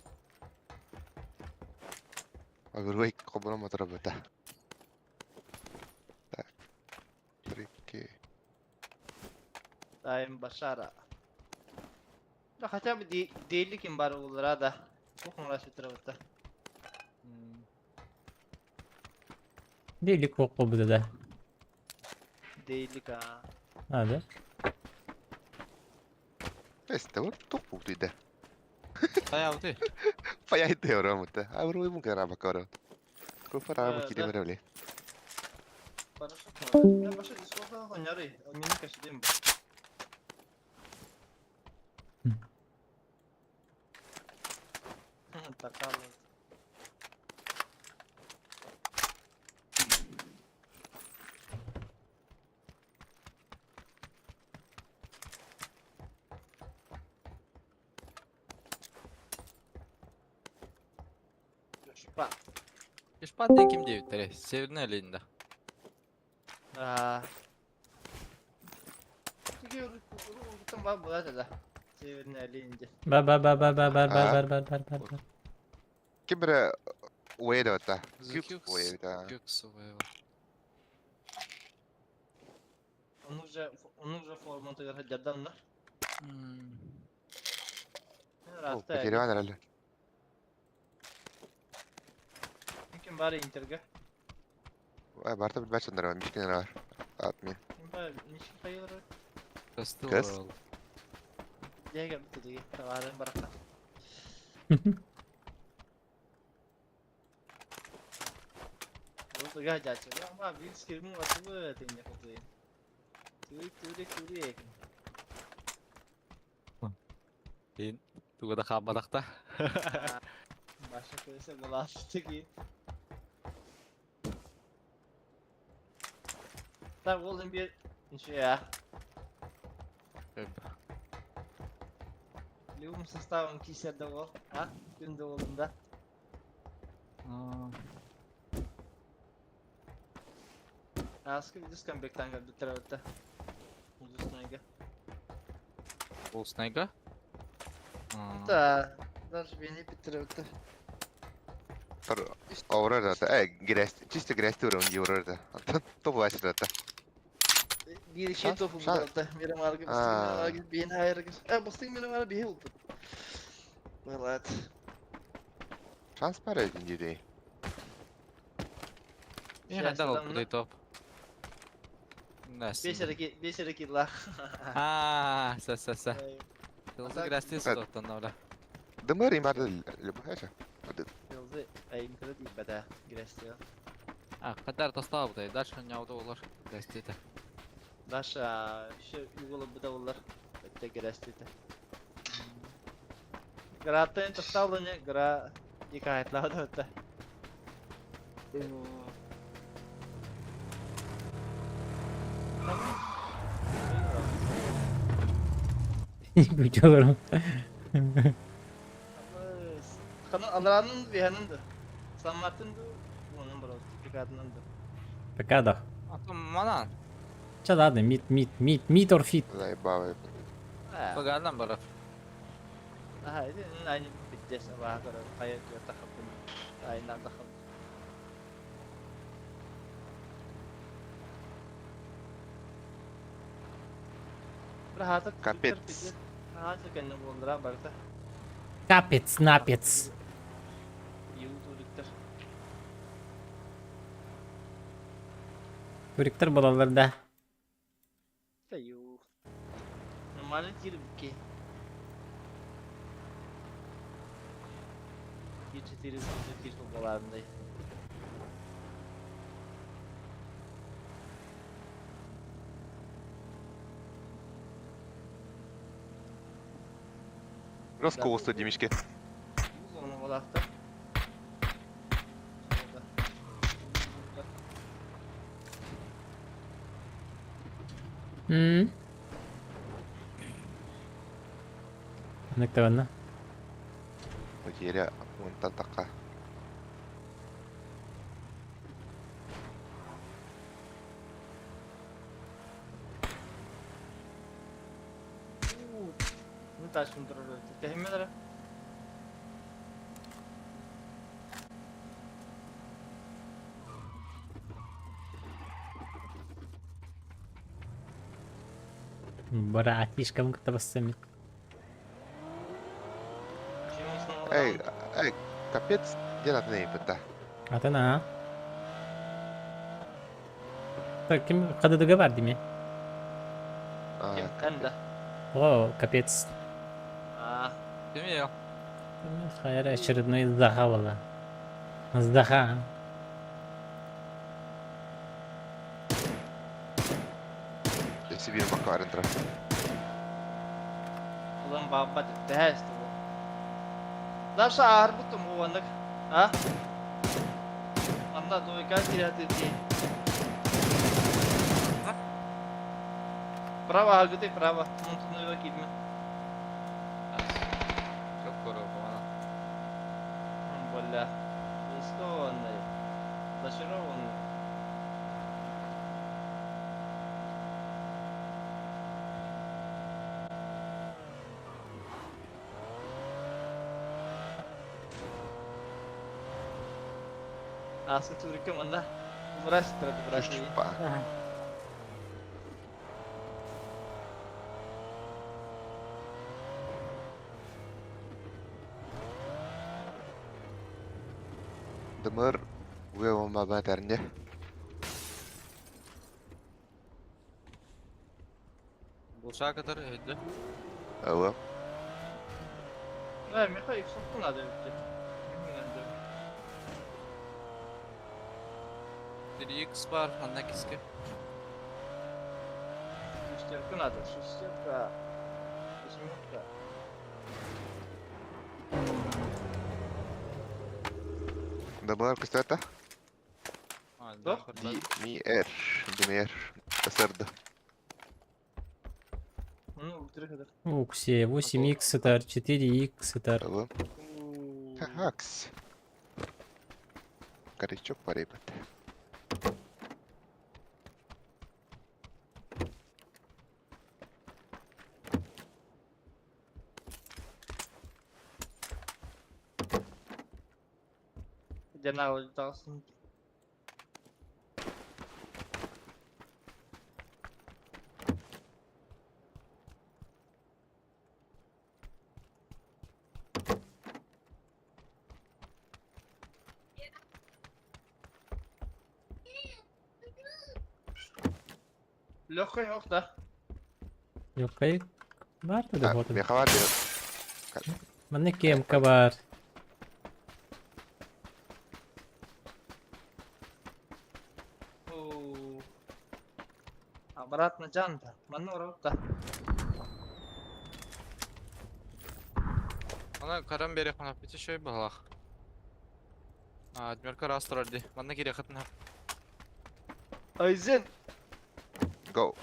А ver, güey, cómo no me atrapeta. Так. 3К. Тайм Башара. Да хотя бы дейликин бар улара да. Кухонра сүтүрөбүттэ. Дейлик оқу да. Дейлик а. А, да? Este, вот тух пуктуйда. Хайабыты. Фаяйте оромута. А ver, güey, мунка рабакоро. Круфа раба кире меревле. Хорошо. Я баша Дискордда хоняры. Онны кашидем. Такалы. Шпа. Ишпат ким диэбиттэр Северная линда. А. Тиги урутан бар була да. Северная линия. Ба ба ба ба ба ба ба А. бар бар бар бар бар. Ким бire уэда. Зукюкс. Уэда. Кюкс уэва. Он уже форма тыгар хаджардан да. О, потерян ралли. Ким бар интерге? Ай, барта билбэт бар, мишкин бар. Админ. Ким бар ничек хайыр? Костыл. Кыз? Деге бит деге. Таварын баракка. Ол тыга жачы. Ама бил скирму атыбы тенне кутуй. Турик, турик, турик. Ин туга да хаалбатахта. Баша көрсө булаастыки. Так, ол bir ничего. Любым составом кисерде ол, а? Күндө олунда. Аскы видос камбектан кэлбиттэр эбитэ. Улуснайга. Улуснайга? Да, даже бени биттер эбитэ. Аврора да. Грязь, чисто грязь турун еврора. Топ васер да. Биир иши тофу булда. Мирем аргы быстың аргы бейин хайыргы. Быстың мирем ары бейи булды. Былат. Шанс бар один дей. Не хайда ол топ. Беш лах. А, са са са. Тылзы грязь топтан ола. Дымыр им барды любая. Тылзы айым кыры дейт бада грязь. А, кадар тастап будай. Дальше не ауды олар. Грязь это. Даша, еще уголы буда олар. Это грязь это. Гратын тасталыны гра дикайтлады это. Бүтөлөрүм. Канын биһанын да. Сан Мартин да, onun брат, бригадынан да. Пока да. А то манан. Ча ладно, мид, мид, мид, мид or фит. Заебал. Паганан барап. Аха, aynı bitti sabaha kadar kayıt takıldım. Aynen takıldım. Капец. Капец, напец. Туриктер балалар да. Нормально кирбики. 4 баларындай. Росколосто демишке. Оны балақты. Нектаванна. Потеря вон така. Тәһиммәләр. Братишкам кытабассами. Эй, эй, капец, где надо нейпта? Атана. Так, ким кадыдыга бар деме? Ким канда? О, капец. А, Ким ел? Хайр очередной здаха была. Здаха. Себе Макларен тра. Ulan бабба тәһәс бу. Даша ар бутум уанык. А? Анда двойка кирәте ди. Право, агыты право. Мунтуну кидме. Çok koru bana. Бля. Рискованный. Зачарованный. Асын турикем анда. Брась, брась. Дымыр уе баба тәрінде. Булша катар өйдө. Ауы. Да, меха их соқтun надо өтті. 3x бар, анда киске. Шестерка надо, шестерка. Восьмерка. Дабылар көстөөтө. Туох? Ди-ми-эр. Димер. Сырды. Ну, ультра kadar. Уксе, 8х этар, 4х этар. Алло. Такс. Корячок парепет. Дьэ таҕыстым. Легкой ох да. Легкой бар да вот. Меха бар диэн. Манна кемка бар. Оо. Обратно жан-то. Манна орохта. Ана карам берех мана пити шөй балах. А, дмерка раз турар ди. Манна кире хытна. Айзен. Go.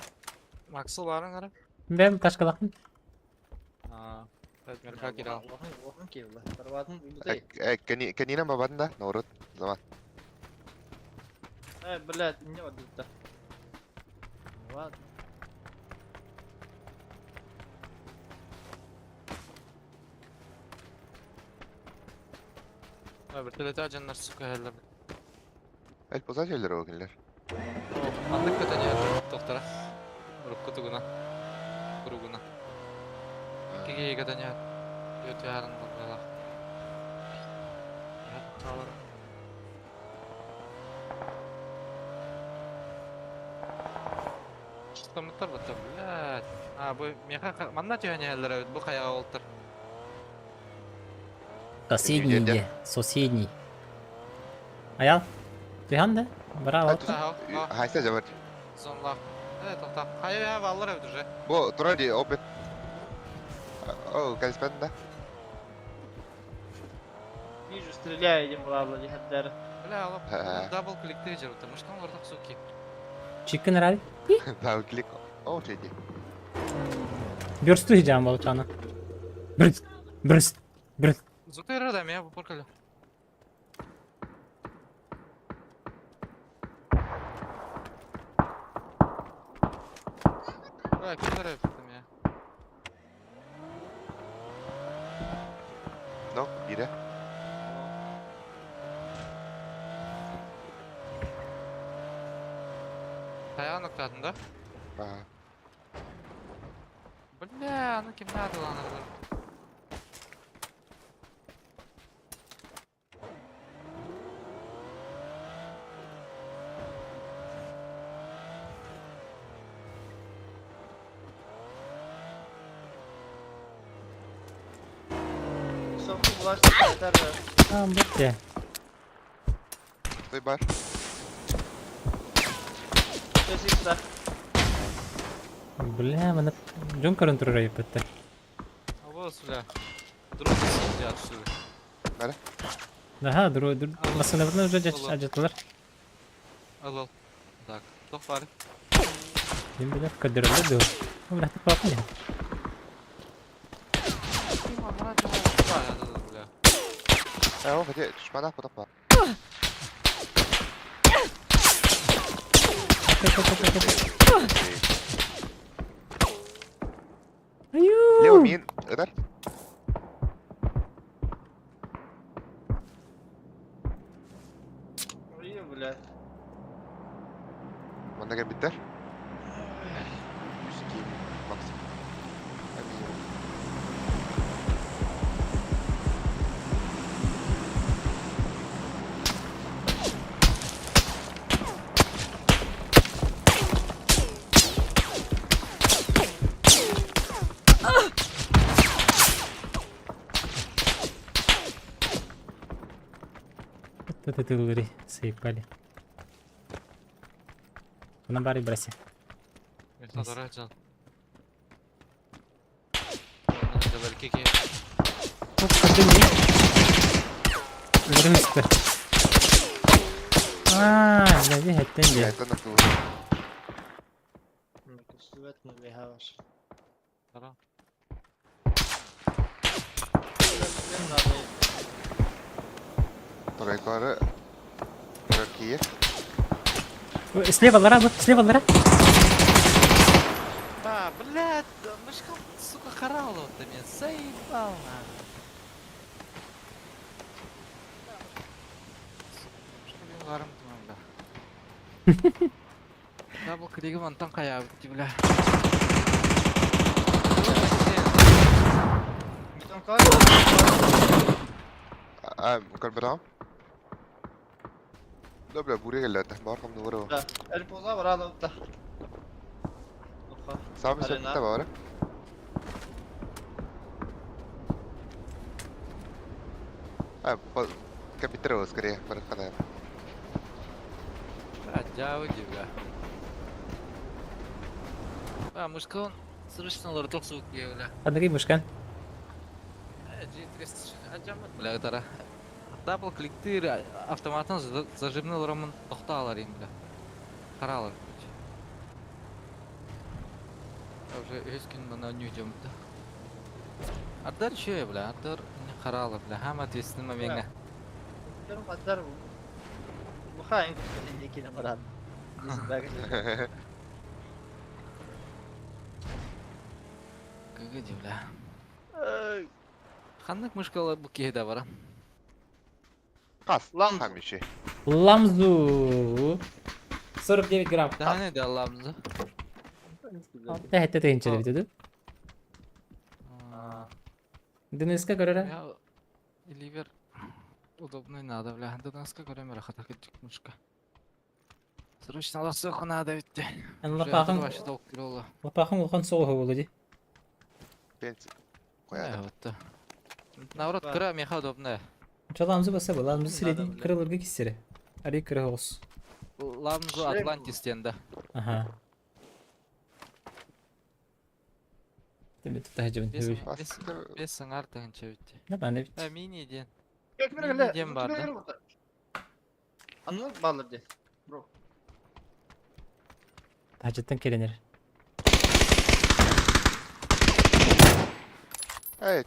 Максыл барын кара. Бэм ташкалахын. А, дмерка кире. Улахан киевла. Тарватын бутай. Кэнинэн бабатын да, наоборот. Заман. Э, блядь, не вот Ладно. Вертолет ажаннар сука хеллер. Эль поза жерлер ол кинилер. Маннык көтөнөр доктора. Рукку тугуна. Куругуна. Киги көтөнөр. Өтө ярын болла. Я талар. Чыстамыттар бата, блядь. А, бу меха манна түйәне хеллер бу каяга олтыр. Соседний де, соседний. Аял. Туйхан да? Браво. Хайса жабар. Зонла. Э, тохта. Кая я баллар эбит уже. Бу турар ди опет. О, калиспен да. Вижу, стреляю идем ладно, дихаттар. Бля, алып дабл кликте жер, потому что ордак суки. Чиккен раль. Дабл клик. О, чейди. Бюрсту жам болчаны. Брыс. Брыс. Брыс. Зутыр да меня попоркали. Бля, киллер это меня. No, бире. Таяғы ноктадın да? А, Бля, ну кем надо лан. Соңғы bulaştı yeter be. Tamam bitti. Той бар. Sesi Бля, мана жон көрөн турар бітті. А вот, бля. Дрон сидят, что ли? Аха, дру, дру, машина уже ажатылар. Ал, ал. Так, тоқ бар. Мен биле кадырылды ду. Бля, ты папа. Бля. Э, о, хотя, шмана потом бар. Лево мин, ыдар. Ой, блядь. Манна кэлбиттэр. Үс киим максимум. Аминь. Вот это лыри сыпали. На бары браси. Мен садара жан. Аны ки. Оп, көрдүм дии. Өлөрүм испэр. Аа, лэби хэттэн дии. Это на Көстүбэт мэлиһэ бар. Ара. Тройкары Какие? Слева лара, бу, слева лара. А, блядь, мышка, сука, хорала вот ты меня заебал, нахуй. Сука, мышка барым бля. Дабл клигім антон қая бітті, бля. А, көрбөтөҕүм. Да, бля, буря келлэтэ. Баар хамныбар о. Эльпоза бар алыпта. Саамы Арена. сөптө баара. А, компьютер скорее, барахана. Бля, дявы бля. А, мышка он срочно лордок сук бля. Ханныгый мышкан? G300 ажамат, бля, тара. Дабл кликтыр автоматын зажимны роман тоқталар им, бля. Қаралар, короче. Я уже үс күн мына нюдем да. Ардар еще, бля, ардар не қаралар, бля, хам ответственный момент. Хаттар бухаин кини баран. Көгө бля. Ханнык мышкала бу киһи бара. Кас. Лам. Хамиши. Ламзу. 49 грамм. Daha ne de Allah'ımıza? Алта хэтте тыһынча бит ду. ДНСК көрөрө. Я ливер удобный надо, бля. ДНСК көрөм рахат кеттик мышка. Срочно лосоху надо ведь. Ан лапахан Вообще толк киролла. лапахан улахан соҕуһу буолу дии. Пенс. Э, Кояда. вот. Наоборот, кыра меха удобная. Чаламзы баса бу, ламзы Надо, сиреди бля. кырылырга киссере. Ари кыра оҕус. Ламзу Шлем. Атлантис да. Аха. Тебе тут тахжыбын. Бес Бас. бес бес сыңар тыгынча битти. Нормально бит. Э, мини ден. Кекмер Дем бар, да? Анны баллар де. Тахжыттан келенер. Эй,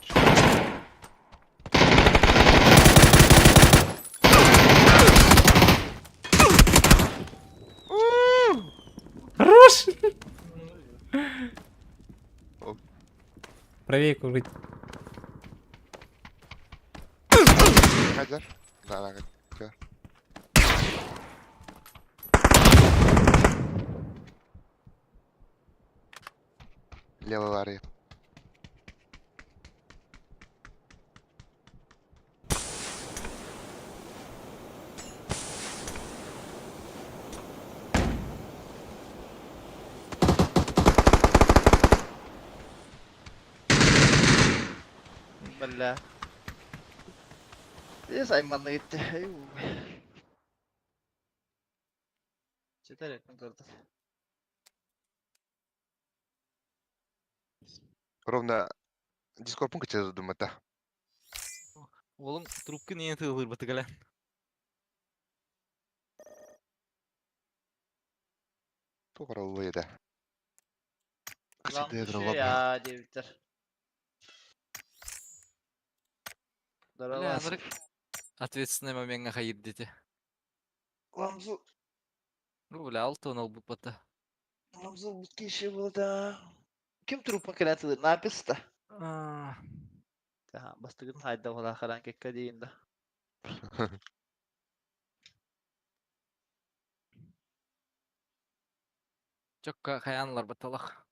Хорош! Оп. Правее кружит. Хазар. Да, да, да. Левый лары. Бля. Сайманна gitti. Четер yakın durdu. Ровно Дискорд пункт тебе думать, да. Oğlum трубка не тылыр бытыгала. Туғырылы еді. Lan Кіші düşüyor ya diye biter. Бля, Daralmaz. анырык ответственный моментка хайыр дети. Ламзу, Ну, бля, алты он ол бата. Ламзу bu kişi burada. Kim trupa kırıntıdır? Ne yapıyorsun da? Tamam, bastığın hayda ola karan kekka deyin de. Чокка хаянлар баталах.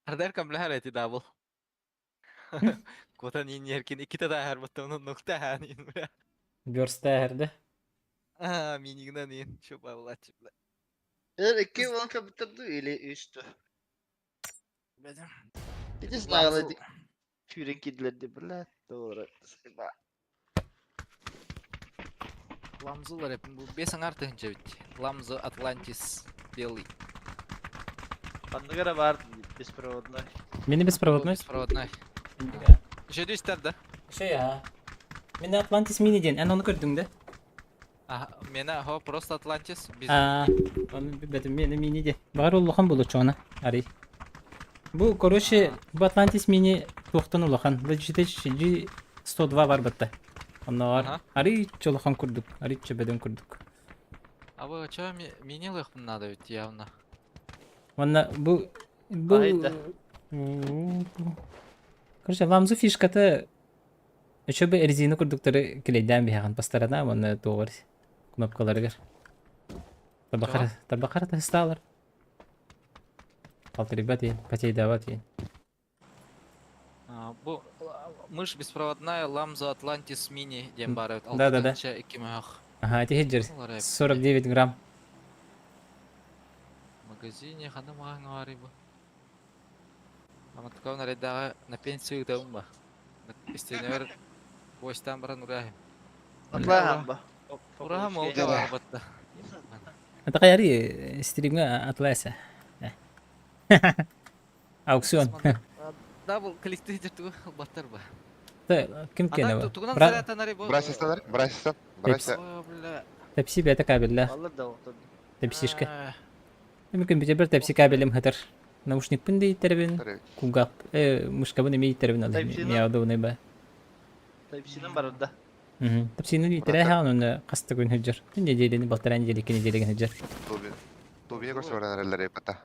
Ардар камла эти дабл. Котан ин еркин иките да хар бата нукта ханин бля. Бёрста эрде. А, минигнан ин чопа булачы бля. Eğer iki banka bitirdi или üçtü. Bir de Ламзу sınavla Füren kedilerdi bile. Doğru. Ламзулар hep bu бес аңар тыгынча бит. Ламзу Атлантис белый. Пандыгара бар беспроводной. Мини беспроводной? Беспроводной. Еще истер да? Şey ya. Мин Atlantis Mini диэн, эн ону көрдүҥ да? Мена хо просто Атлантис. Без... Аа, ону билбэтим, мини мини диэн. Баҕар улахан булуччугуна, арый. Бу, короче, бу Atlantis Mini туохтан улахан. Logitech G102 бар батта. Оннооҕор Ага. арыйча улахан курдук, арыйча бөдөҥ курдук. А вы чё мини надо ведь явно. Уонна бу бу Айда. Короче, ламзу фишката үчүгэй резина курдуктары килэйдээн биһэҕин постарана уонна туоҕар кнопкаларыгар. Тарбахара тарбахара тастаалар. Алтырыйбат иин, потейдаабат иин. Бу мышь беспроводная Lamzo Atlantis Mini диэн баар эбит. Да-да-да. 6 мөһөх. Ага, ити сылдьар. 49 грамм. В магазине ханна маҕаһыҥҥа баарый бу? Аматтыкабын арайдааҕы на пенсию ыытабын ба. Истиэнэбэр почтаан баран урааһым. Атлаһам ба. Ураһам ол да баар батта. Это кайари стримҥа атлайса. Аукцион. Дабл кликти тугу баттар ба. Ким кенева? Тугунан зарядтанары бу. Брасистанар, брасистан, брасиста. Тепси бэйэтэ кабеллээх. Тепсишка. Мүмкүн бүтэ бір тепси кабелим хатар. Наушникпын да ииттербин, кулгаах, мышкабын эмиэ ииттербин ол миаудобунай ба. Тепсинен барарда. Тепсинен ииттерэ хаан онно хаста күн сылдьар. Неделяны полтора недели, икки неделя сылдьар. Тубини көрсө баран эрэллэр бата.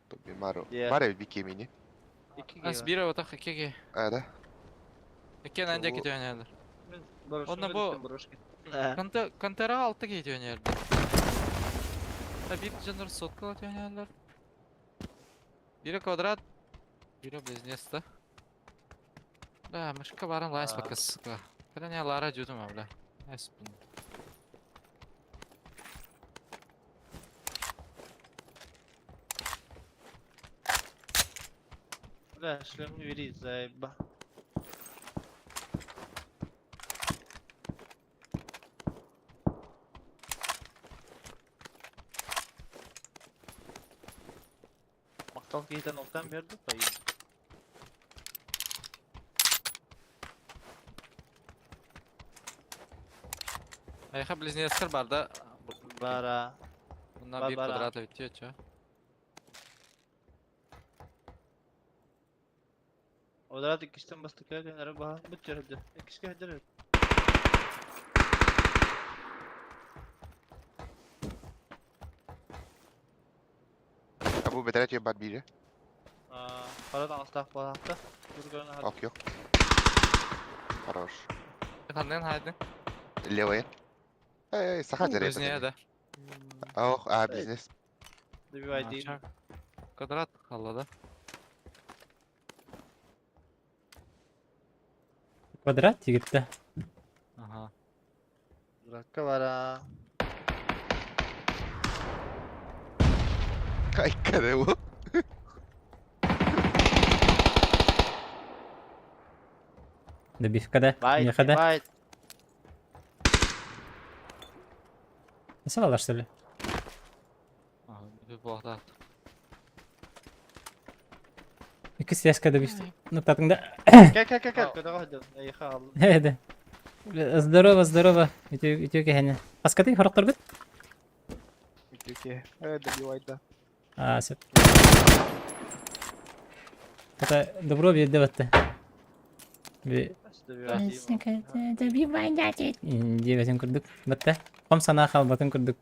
Туби Маро. Маро бикемини. Ас бира отах иккиге. А, да. Иккен анжа кетөнелер. Онно бу Контера алты кетөнелер. Бир жанр сотка кетөнелер. Бире квадрат, бире близнец да. Да, мышка баран лайс бакас. Кәләне лара жудум абла. Эспин. Бля, шлем не бери, заеба. Мактал кейтен октан берді, по Айха близнецтер бар да. Бара. Bundan bir квадрат bitiyor ço. Квадрат иккистен бастыкка көнөрө баха бүт жүрөдү. Иккиске жүрөдү. Бу бетер бар бири. Хара таңыстаах буолаахта. Ок yok. Хорош. Ханнан хайдың? Левая. Эй, саха жарайт. Өзіне да. Ох, а бизнес. Добивай Квадрат қалды да. Квадрат тигитте. Ага. Квадратка бара. Кайка бу. Добивка да. Меха да. Байт. Nasıl что ли? Bir буақта. Икки связка добивка. Ну, татыңда. Кел кел кел кел. Көтөҕө сылдьабын. Эйиэхэ аҕаллым. Да. Здорово, здорово. Үтүө үтүө кэһэни. Аскаты хорохторгут? Үтүө Добивай да. А, сөп. Это добро биэрдэ батта. Би диэбэтин курдук батта. Хом санаа хаалбатын курдук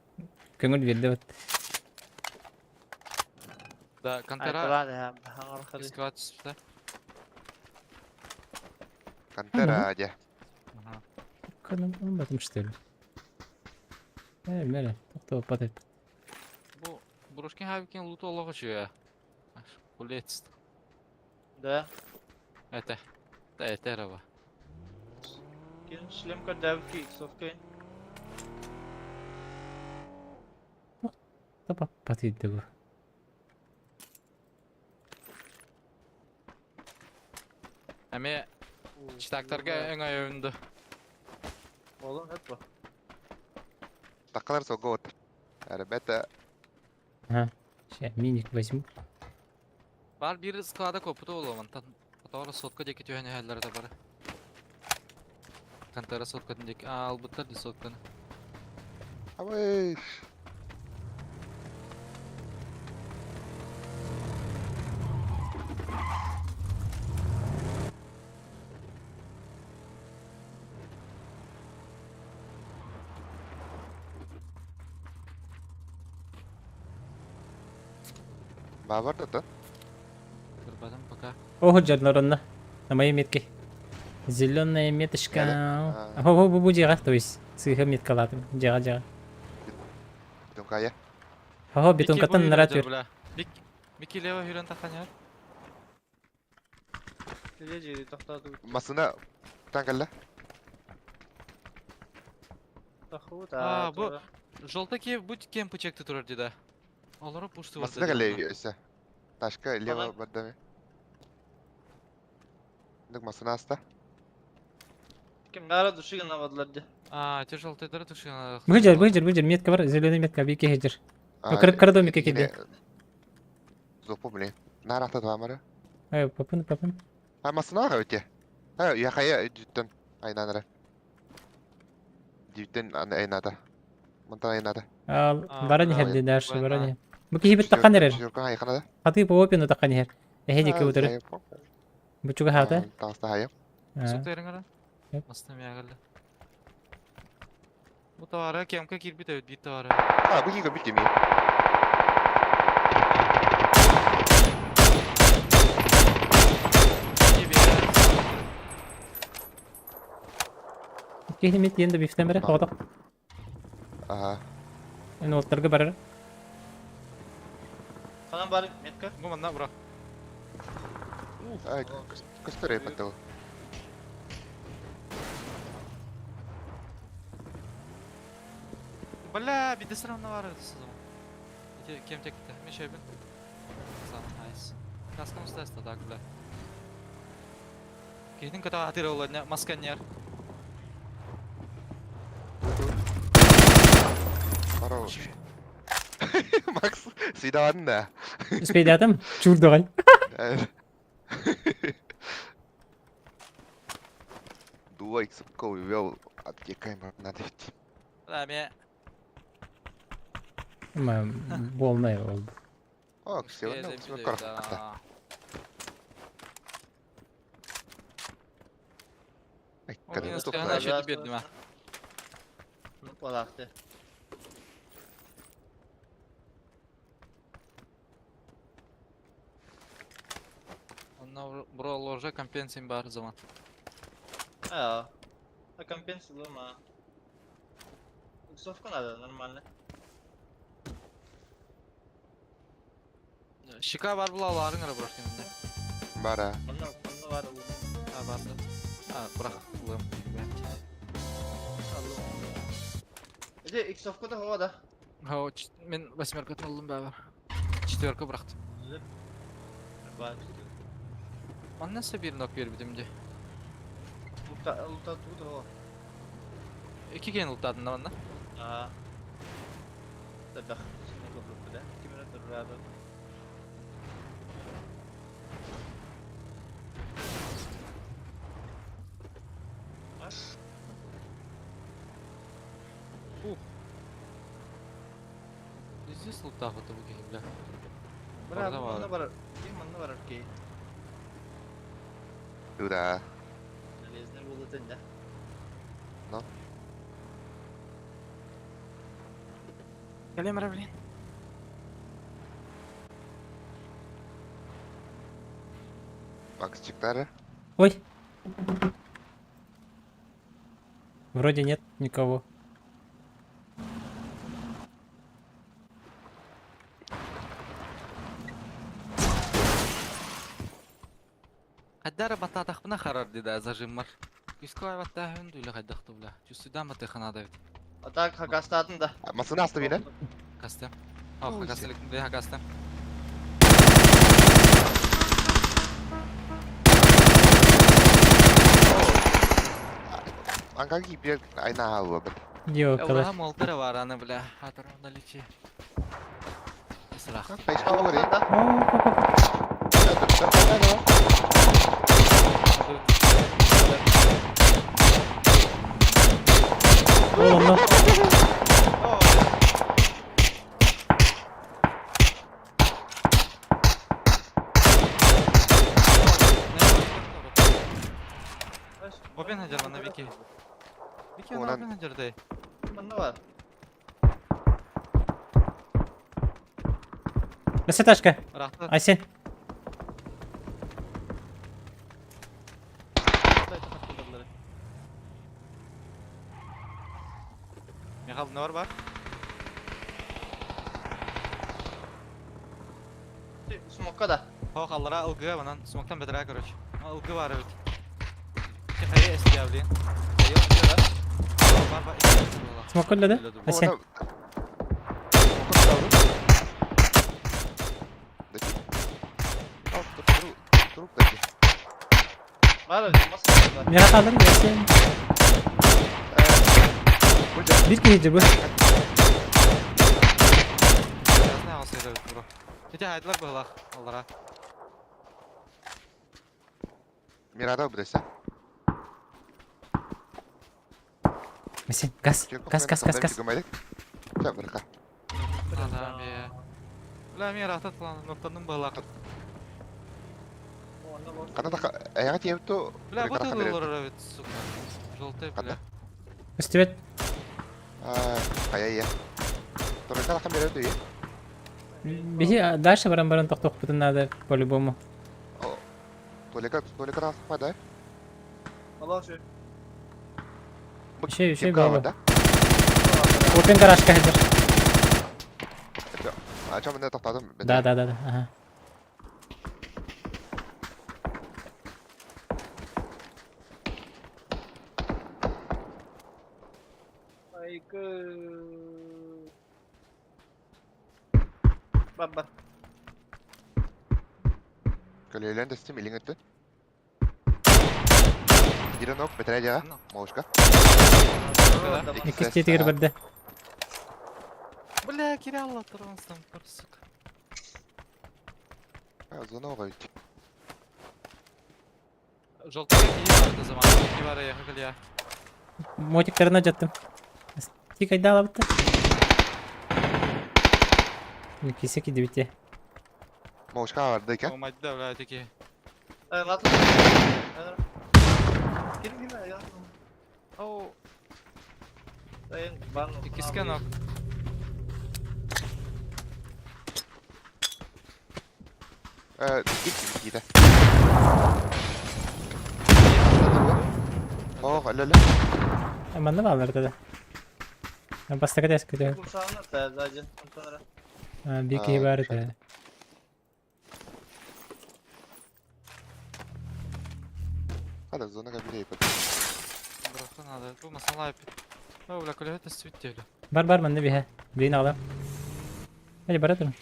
көҥүл биэрдэ батта. Да, контера искать да. Контера дьэ. Ага. Батым что ли? Э, мере, тоқтап батып. Бу Брушкин хабикин луту олоҕу үчүгэй. Кулец. Да. Это. Да, это раба. Кин шлем көрдөөбүт иксовка. Тоқтап батыйды бу. Эми читактарга эң өйүндү. Олом hep bu. Такалар сого вот. Ребята, Ага. Сейчас миник возьму. Баар биир склада куоппута буолуо мантан. Хотоҕор сотка диэки түһэн иһэллэр этэ бары. Контора соткатын диэки. Аа, ылбыттар дии сотканы. Абый. Баабар да Кырбатым пока. О, дьоннор онно. На моей метке. Зеленая меточка. А. О, бу бу дьиэҕэ, то есть сыыһа меткалаатым. Дьиэҕэ, дьиэҕэ. Бетонкая. Хо, бетонкаттан нара түр. Микки лево хүрэн таханьар. Масына тан кэллэ. А, бу Желтый киев будь кем пучекты турар дида. Олору пушты Масына кэллэ өссө. Ташка лево бардами. Дык масына аста. Ким гара души гына ди. А, те желтыйдары туши. Быжар, быжар, быжар, метка бар, зеленый метка, бики хеджер. Кыр домикке кирди. Зопу блин. Нарахта тамара. Эй, папын, папын. А масына өте. А я хая дүйттен айнанара. Дүйттен айната. Мантан айната. Бара не херди дальше, бара не. Бу киһи бит таққан эрер. Жүркан айханада. Хаты по опину таққан эрер. Эхе дике утары. Бу чуга хата. Таста хайа. Суктайрыңара. Масына мягылды. Бу товары кемка кирбит эбит бит товары. А, бу киге бит ми. Киһи мит енді бифтен бере, тоғдақ. Ага. Эн олтарга барар. Ханан бар метка. Бу манна бра. Ай, көстөрөй паттыл. Бля, биде сырамна бар еді Ити кем текті. Мен шайбын. Сан, айс. Каскам стаста так, бля. Кейтин ката атыр оладня, масканер. Баро. Макс, свидание да. Успейдатым? Чурдыгай. Дуа иксапка увел аптекаем надо идти. Да, мен Ма болнай ол. О, все, ну, все, коротко. Ай, когда Минус тут кана надо. жети бердим а. Ну, балакты. Онна бро ложа компенсин бар zaman. А, а компенсия ма. Иксовка надо, нормально. Шика бар була аларың ара брошкин. Бара. Онна, онна бар. А барды. А, бирок улым. Эде иксовка да хова да. Хо, мен восьмеркатын алдым бәбір. Четверка бырактым. Бар. Манна бир нок бербидим де. Лута, лута тут хова. Эки кен лутадын да манна. А. Да, да. Кимер турады. Здесь лутах вот бу кеһи, бля. Бра, Барда бар. манна бар. Ким манна бар ки. Туда. Железный булытын да. Ну. Калемра, блин. Макс чиктары. Ой. Вроде нет никого. Хаддара бататахпына харар дида зажиммар. Күскө батта хүндүлө хайдахты бля. Чувствуйдан баты ханада бит. А так хакастатын да. Масына аста бина. Кастем. А, Ой, хакастелик, бля, хакастем. Анга кипер айна алып бит. Йо, калаш. Ура молтера бар аны, бля. Атыр наличие. Сырах. Пайшка бар. Да. О, Ол онно. Бобен хадьар манна Вики. Вики Онан- Бобен хадьардай. Манна бар. Өссө ташка. Рахта. Айсен. Михал не бар бар? Смокка да. Хох аллара ылгы манан смоктан бедрә короче. Ылгы бар бит. Хайа эстия блин. Бар бар. Смок өллө да? Айсен. Бар мас. Миха қалдыр, Айсен. Bir киһи бу. Я знаю, он бро. Тетя хайдлар была аллара. Мирада бідесе. Айсен, газ. Газ, газ, газ, газ. Ча, бырка. Бля, мен рахтат план, ноктанным была. Қана да аяға тиеп то. Бля, вот это ведь, сука. Желтый, бля. Үстүбет. Ая, я. Только ракам берет үй. Биһи дальше баран-баран тохтохпутун надо по-любому. Толика, толика рахма да. Аллах şu. Şey, şey Кепка баба. да. Опен гаражка хәзер. А ча мен тоқтадым. Да, да, да, да. Ага. Айкы. Бар бар. Көлелен дестим илиң өттү. Ирен ок бетере жага. Молушка. Икки тетигер берде. Бля, Кирилл, там, сука. Зона оҕойт. Желтый кии бар да заман. Кии бар я хакалия. Мотиктерine жаттым. Тик айда алабытта. Кисе ки дибите. Молушка барды экен. О, мать, да, бля, такие. Ay latla. Gir gir ya. Оу, Dayın ban. иккиске нок. Ик киите. Ох, әллә. Манна балар да. Бастака дес көтө. Kumsağını da zaten. Onlara. Bir киһи бар да. Хада зона кабире. Браха надо. Бу масала. О, бля, көлөһө төстүбүт диэли. Бар бар манна биһэ. Бин алам. Hadi бара турун.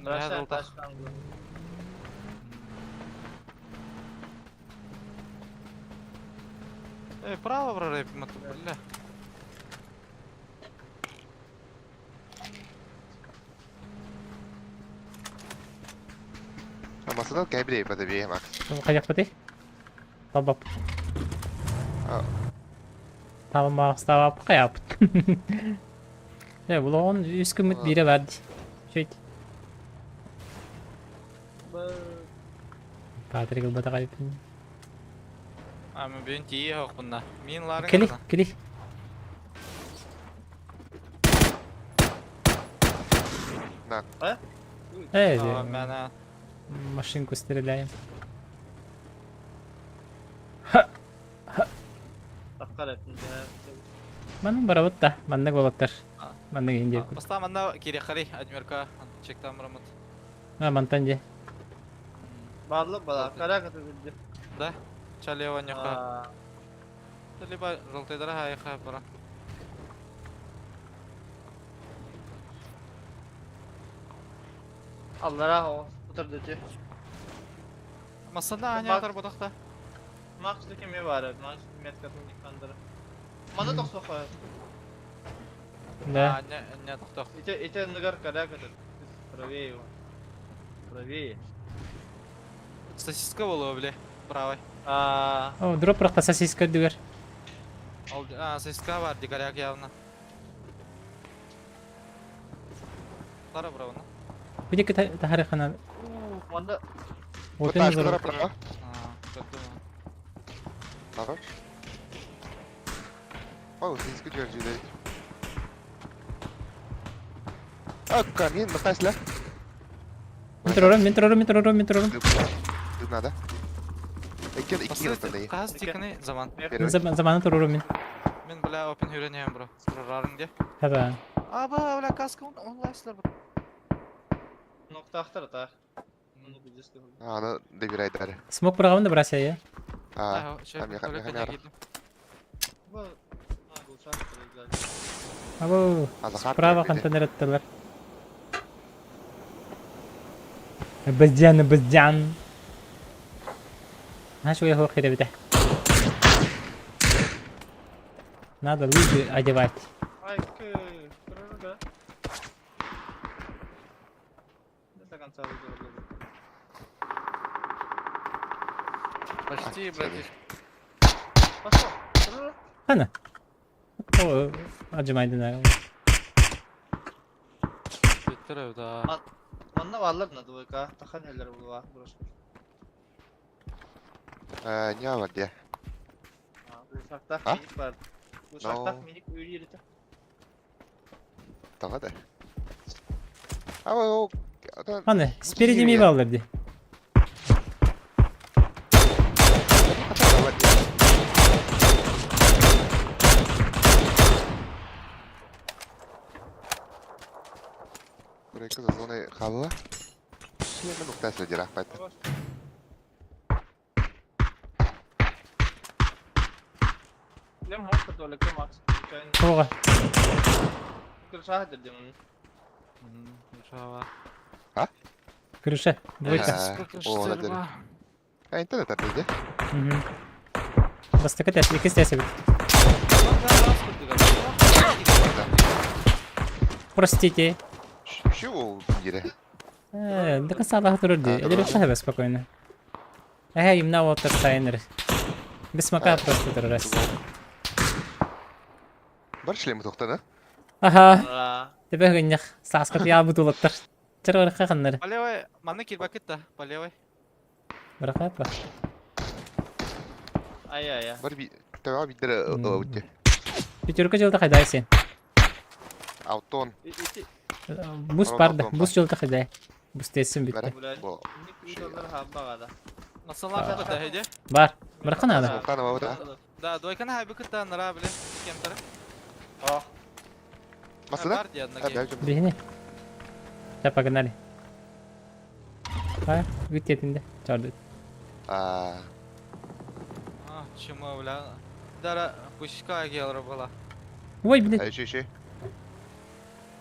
Raşan taştan. Эй, право прореп, бля. Масына кабире бата бие Макс. Каяк бати? Табап. Табамак табап каяп. Э, булогон үс күмүт бире бар. Шөйт. Патрик бата кайып. А, мен бүйін тие хоқ бұнда. Мен ларын Кели, кели. На. Э, Мәна. машинку стреляем. Takkar ettim. Манын барабыт да, маннык болоттар. Маннык инде. Баста манда кире хари, Адмирка, чектан барамыт. А, мантан же. Bağlı bala. Kara katı bildi. Да? Чалева нюха. Либо желтый дорогая ха бара. Аллара o. Oturdu. Масада аня атар бодақта. Max kimi var? Max met katın dikandırı. Mana tokso koy. Да. Не, не, тоқтақ. İte ite нıgar kara katı. Правее его. Правее. Сосиска буолуо били, правай. Аа. О, дроп бырахта сосиска үрдүгэр. Ол а, сосиска бар дикаряк явно. Тара бравына. Бу диэки таһарыхана. Онда Отын Ташка озору. право. А, көрдүм. Хорош. О, сосиска держи, А, камин, натасля. Мин турарым, мин турарым, мин турарым, мин турарым. Тут надо. Экен икки гына Хас тикини заман. Первый. Заманы турарым мин. Мин бля опен үйренем бро. Турарың де. Хаба. Аба, бля каска он онлайслар. Ноктахтар та. Оны билеске. А, аны добирай дары. Смок бырагамын да брася я. А, Шеф, там я- я- я- Бу а, гулшат güzel. Абу. а Захар Справа первый, контейнер аттылар. Бздян, бздян. Знаешь, я его херебите. Надо лыжи одевать. Ай, кы. До конца выиграли. Почти, братиш. Пошел. Хана. О, отжимай да. Биттер да. Манна валлар на двойка. Тахан эллер була. Burası. Не var diye. Uşakta А? minik var. Uşakta No. minik uyuyor. Tamam da. А, о, да. Хана, спереди ми баллар ди. Var diye. Buraya kız зоны хабыла. Şimdi noktası dir ahmet. Lem hoş da öyle Max. Тоға. Kırşah dedim. Шава. Крыша. Двойка. А, о, да. А, интернет dedi. Мгм. Бастакы тәс, икес тәс бит. Простите. Şu o dire. До конца Аллах турыр ди. А, Или рухта спокойно. Ага, имна уотер тайнер. Без смока просто турырас. Бар шлем тоқтана. Ага, Aa. тебе гыннях. Саскат я бутулаттар. Чыр барха ханнар. По левой, маны кирбакыт да, по левой. Барха па. Ай ай ай. Бар би тава бидер өтте. Пятерка жылда хайдай сен. Аутон. İti. Бус бар да, бус жылда хайдай. Бус тесин битте. Бо. Minik uyuyorlar habba gada. Насалар да хеде. Бар. Барха надо. Тоқтана ба да. Да, двойканы хайбыкыт да нара биле. Кемтер. Ah. Масада? Бар дия А, ноги. бәлкім. Бихне. Та погнали. А, үтетинде. Чарды. А, А, чему, бля. Дара пушка гелра была. Ой, блин. еще еще.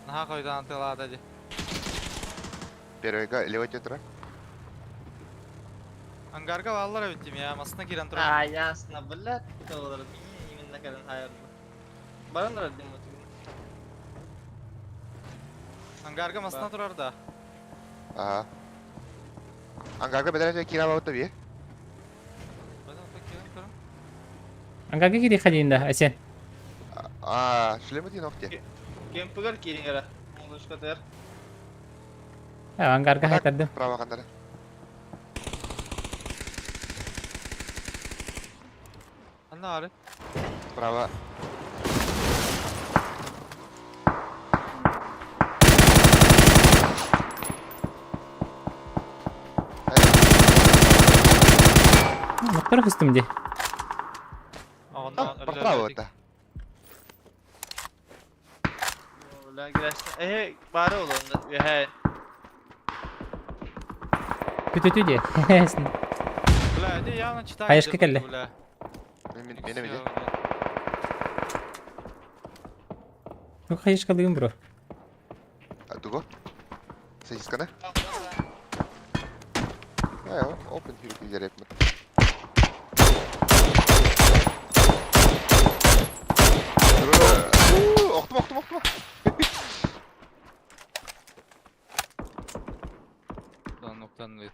Наха койдан тылада ди. Первый левый тетра. Ангарга валлар биттим я, масына кирен тура. А, ясно, блядь, доллар. Именно кэлэн хайр. Баран дим Ангарга масына турар да. Ага. Ангарга бедер кира ба таби. Ангарга кири хадинда, Асен. А, шлем ти ногте. Кемпигер кирингера. Молушка тер. А, ангарга хайтардым. Право кандара. Анна ары. Право. Нактар хыстым ди. Ондан Право это. Бля, грәште. Э, бары ул онда. Э. Түтүтү ди. Бля, иди явно читак. Хаешка келли. Бля. Мен мен мен. Ну хаешка лыгым бро. А туго? Сосискана? А, open here билер этме. Оқтым, оқтым, оқтым. Ноктан бит.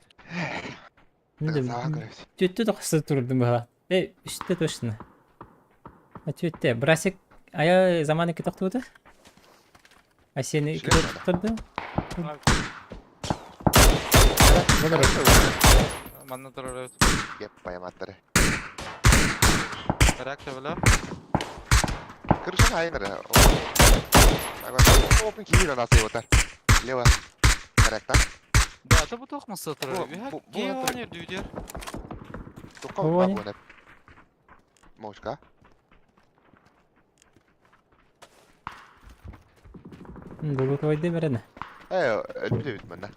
Саҕа көрөбүт. Түөттэ тохсу турдум быһа. Э, үстэ точно. А түөттэ, Брасик ая заман икки тохтубута? А сени икки тохторду? Болор. Манна турар эбит. Кеп пайматтары. Рак төбөлөр. Крышаны айнары. Опен киир анасы отар. Лево. Корректно. Да, это бу туох масса турар. Бу- бу- Кие бу- оонньуур дүүдер. Тоққа Ой. бабуна. Мошка. Булутовайды берене. Э, өлбүтэ бит манна.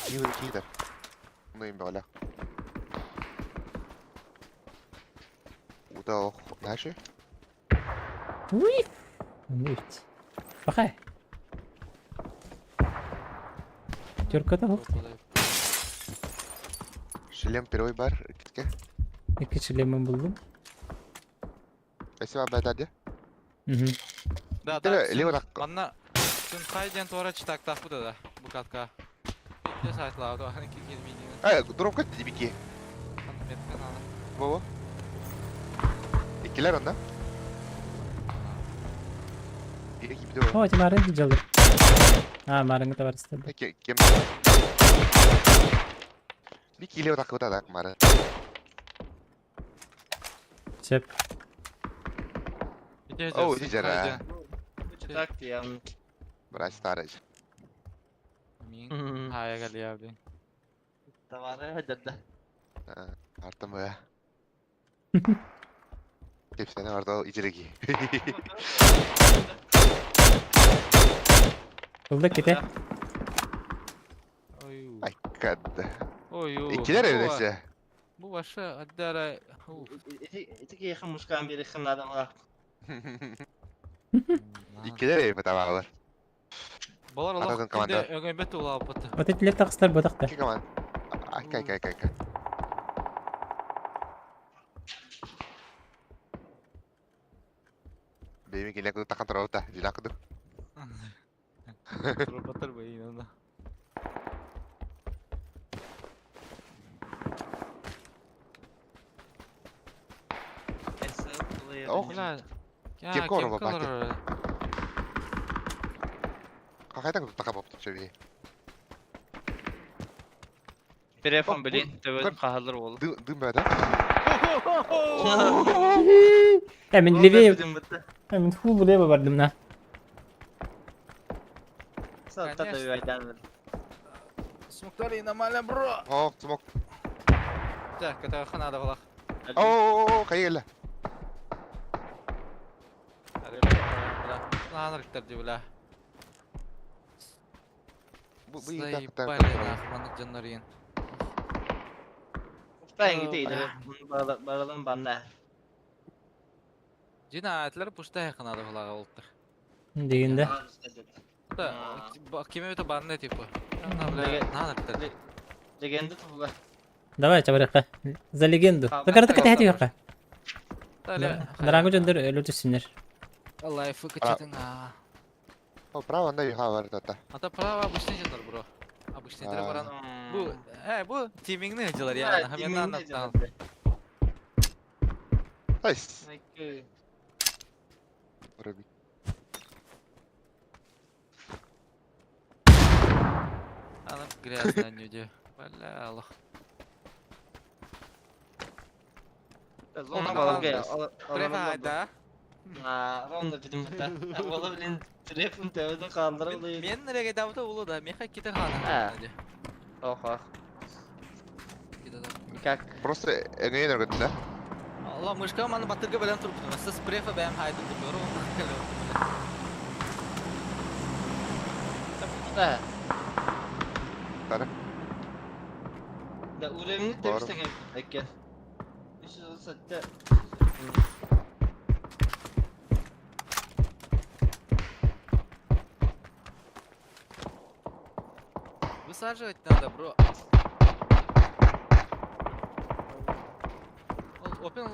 Киир киир. Ну им бала. Уда ох, наши. Уй! Нефть. Пахай. Терката хоп. Шлем первый бар, китке. Икки шлемин булдум. Спасибо, байтаде. Мгм. Да, Тере, да. лево так. Манна Сынхай диэн туора чытаактаах бу да бу катка. Икки сайтлаабыт аны кирмиинин. Э, дропка дибики. Во. Иккилер онда. Бири кипти во. О, эти марынги жалыр. А, марынги товарищ. Кем кем. Би киле так вот так мары. Чеп. О, дижера. Так я. Брать старый. Мин хая галия Товары хадда. Артым бая. Кепсене орда ичереги. Булды ките. Ой. Ай, кад. Ой. Иккилер öyleyse. Бу башы аддара. Ити киһи мушкан бири хынадамга. Иккилер эви табалар. Балар Ататын алах команда. өңөйбөт улааппыт. Вот эти лет тақстар бодақта. Ики команд. Ай, кай кай кай кай. Бейми келе куду такан турабыта, жила куду. Турбатыр бейин анда. Ох. Бля. Кем корова бати? Какайдан куду така бопту чөби. Телефон Бу- билин төбөт кахалыр болду. Дым дым бада. Э, мен левее, э, мен хул лево бардым на. Сатта Конечно. айдан. Смоктары нормально, бро. Ох, смок. Так, это ханада балах. О, кай келе. Нанырыктар ди бля. Бу бу так так. Заебали нахуй, маннык жаннар Уфтайын гитейди. Баралан банна. Жинаятlar пушта ханада балага болуптур. Дегенде. Да, кеме өтө банны типа. Ана бля, нанырыктар. Легенда туга. Давай, чабарыққа. За легенду. А, Закарата кете хати yoqqa. Далее. Дарангу жондөр өлүтүсүнөр. Лайфы качатын а. О, право анда юха бар тата. Ата право обычный жанр, бро. Обычный А. баран. Бу, э, бу тимиңни жылар я. Хамен анаттан. Найс. Руби. Ана грязная люди. Бля, Аллах. Зона баланга. Префа, да. А, ронда битим бата. Бола билин телефон төбөтүн калдырып Мен нереге дабыта улу да, меха ките А. хана. Ох, ох. Как? Просто эңейнер көттү да. Алла мышка маны батырга белән туруп. Сез префа бәм хайдын дип көрү. Да. Тара. Да уровень Бар. тепсең экен. 337. Высаживать надо, бро. Опен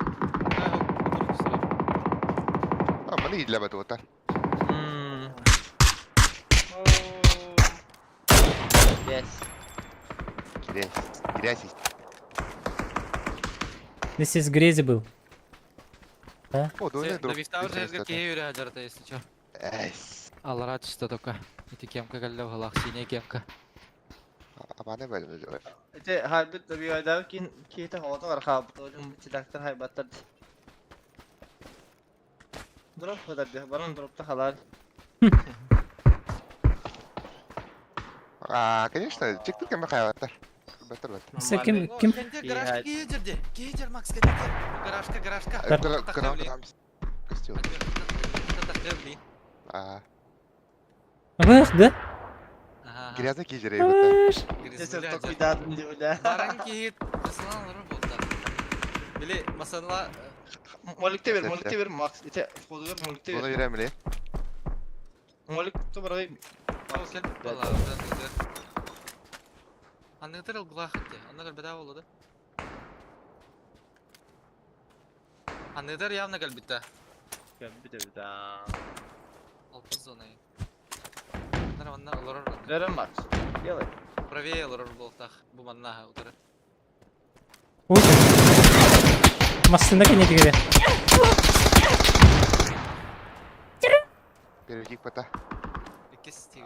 А, маны идлебет отар. Yes. Кирес. Кирес. This is Грези был. О, дуйна друг. Давистау же киһи үрэ дьарата, если чё. Эс. Аллара түсті только. Ити кемка кэллэ быһылаах, синий кемка. Абаны бэл. Ити хайбыт добивайдагы кин киһитэ хоото бархаабыт олун битилактар хайбаттар. Дроп хатар баран дропта халар. А, конечно, чиктик кеме хайваттар. Баттар баттар. Се ким ким Гаражка киһи жерде. Киһи жер Макс кенде. Гаражка, гаражка. Костюм. А, Ах, да? грязный киһи жере баттар. Десен токуйдаатын диуле. Баран киһи масалан олорор буолта. Били масала Моликте бер, моликте бер Макс. Ити входугар моликте Оны бер. берем биле. Молик то барай. Ол кел буолла. Анныгытыр ылгылаах итти. Онно кэлбэтэ буолла да. Анныгытыр явно кэлбитте. Бите бите. Алтын зона. Нара манна олорор. Берем Макс. Делай. Правее олорор буолтах. Бу манна утары. Ой. Массына кене дигере. Переведик бата. Иккис тиге.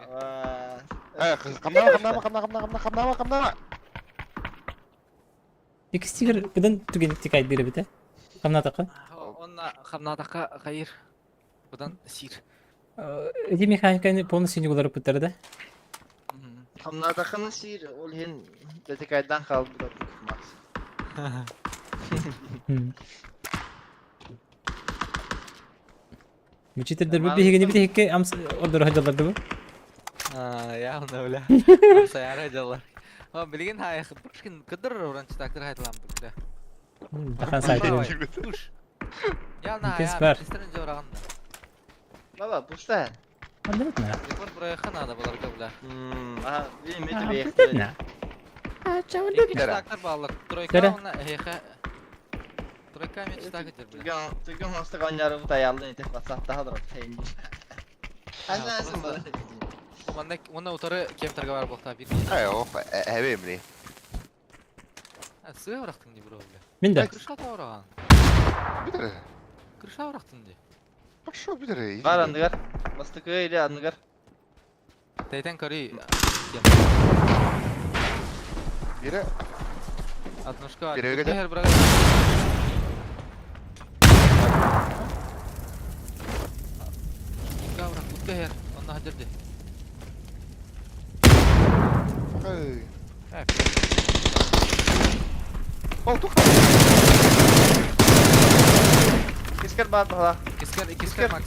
Э, камнама, камнама, камнама, камнама, камнама, камнама. Икс тигр быдан түген тикай дире бите. Камнатака. Онна хамнатака хайыр. Будан сир. Эти механиканы полностью не уларып бутар да. Хамнатахын сир ол хин детекайдан калды Макс. Мучитердер бу биһигини бите хикке амс ордор хаҗаларды бу. А, явно, бля. Саяра дьаллар. О, билигин хай, Пушкин кыдыр уран читактыр хайтылам бля. Бахан сайты. Туш. Явно, Кес я, бар. Истерин жораган. Баба, пуста. Анда бит на. Репорт проеха надо буларга, бля. Ага, би метр бейхти. На. А, чау Икки читактыр баллар. Тройка Тере. онна эхе. Тройка мен читактыр, бля. Түгөн түгөн хоста каняры бу таялды итеп ватсапта хадыр тейин. Asa asa бала. Манна онна утары кемтерге бар болта бир. Ай, ох, эбе биле. Сыа урактың ди бро, бля. Мин дә. Крыша таураган. Битере. Крыша урактың ди. Пошел битере. Бар андыгар. Бастыкы или андыгар. Тейтен кори. Бире. Однушка. Береге де. Хер бра. Кавра, кутка хер. Онна хаджырды. Ай. Э, О, тух. Кискер бар бала. Кискер, кискер Макс.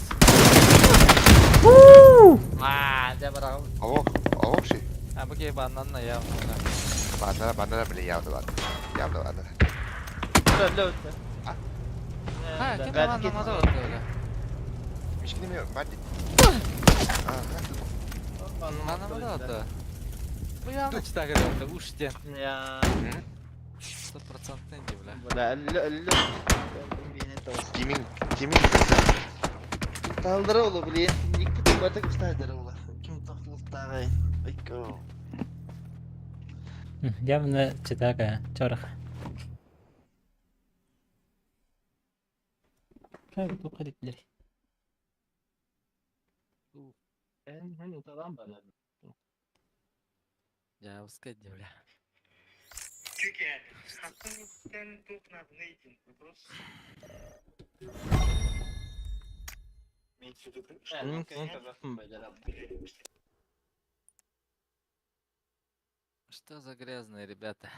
А, да бра. Ого, ого ши. А, бу кей баннан на я. Баннара, баннара биле явды бар. Явды баннара. Лө лө. Ha, кем баннан маза отты бля. Мишкини ме бandi. А, Баннан маза отты. Бу явно читагыр отты, уш ден. Я. 100% ди бля. Бля, лө лө. Кимин, кимин. Талдыра олу биле. Икки бата кустадыр ола. Ким тохлуттагы. Айко. Явно читака чорах. Кай бу кадитлер. Эн хэн уталан бана. Я ускать ди бля. Эн кэн тагафын байлар. Что за грязные ребята?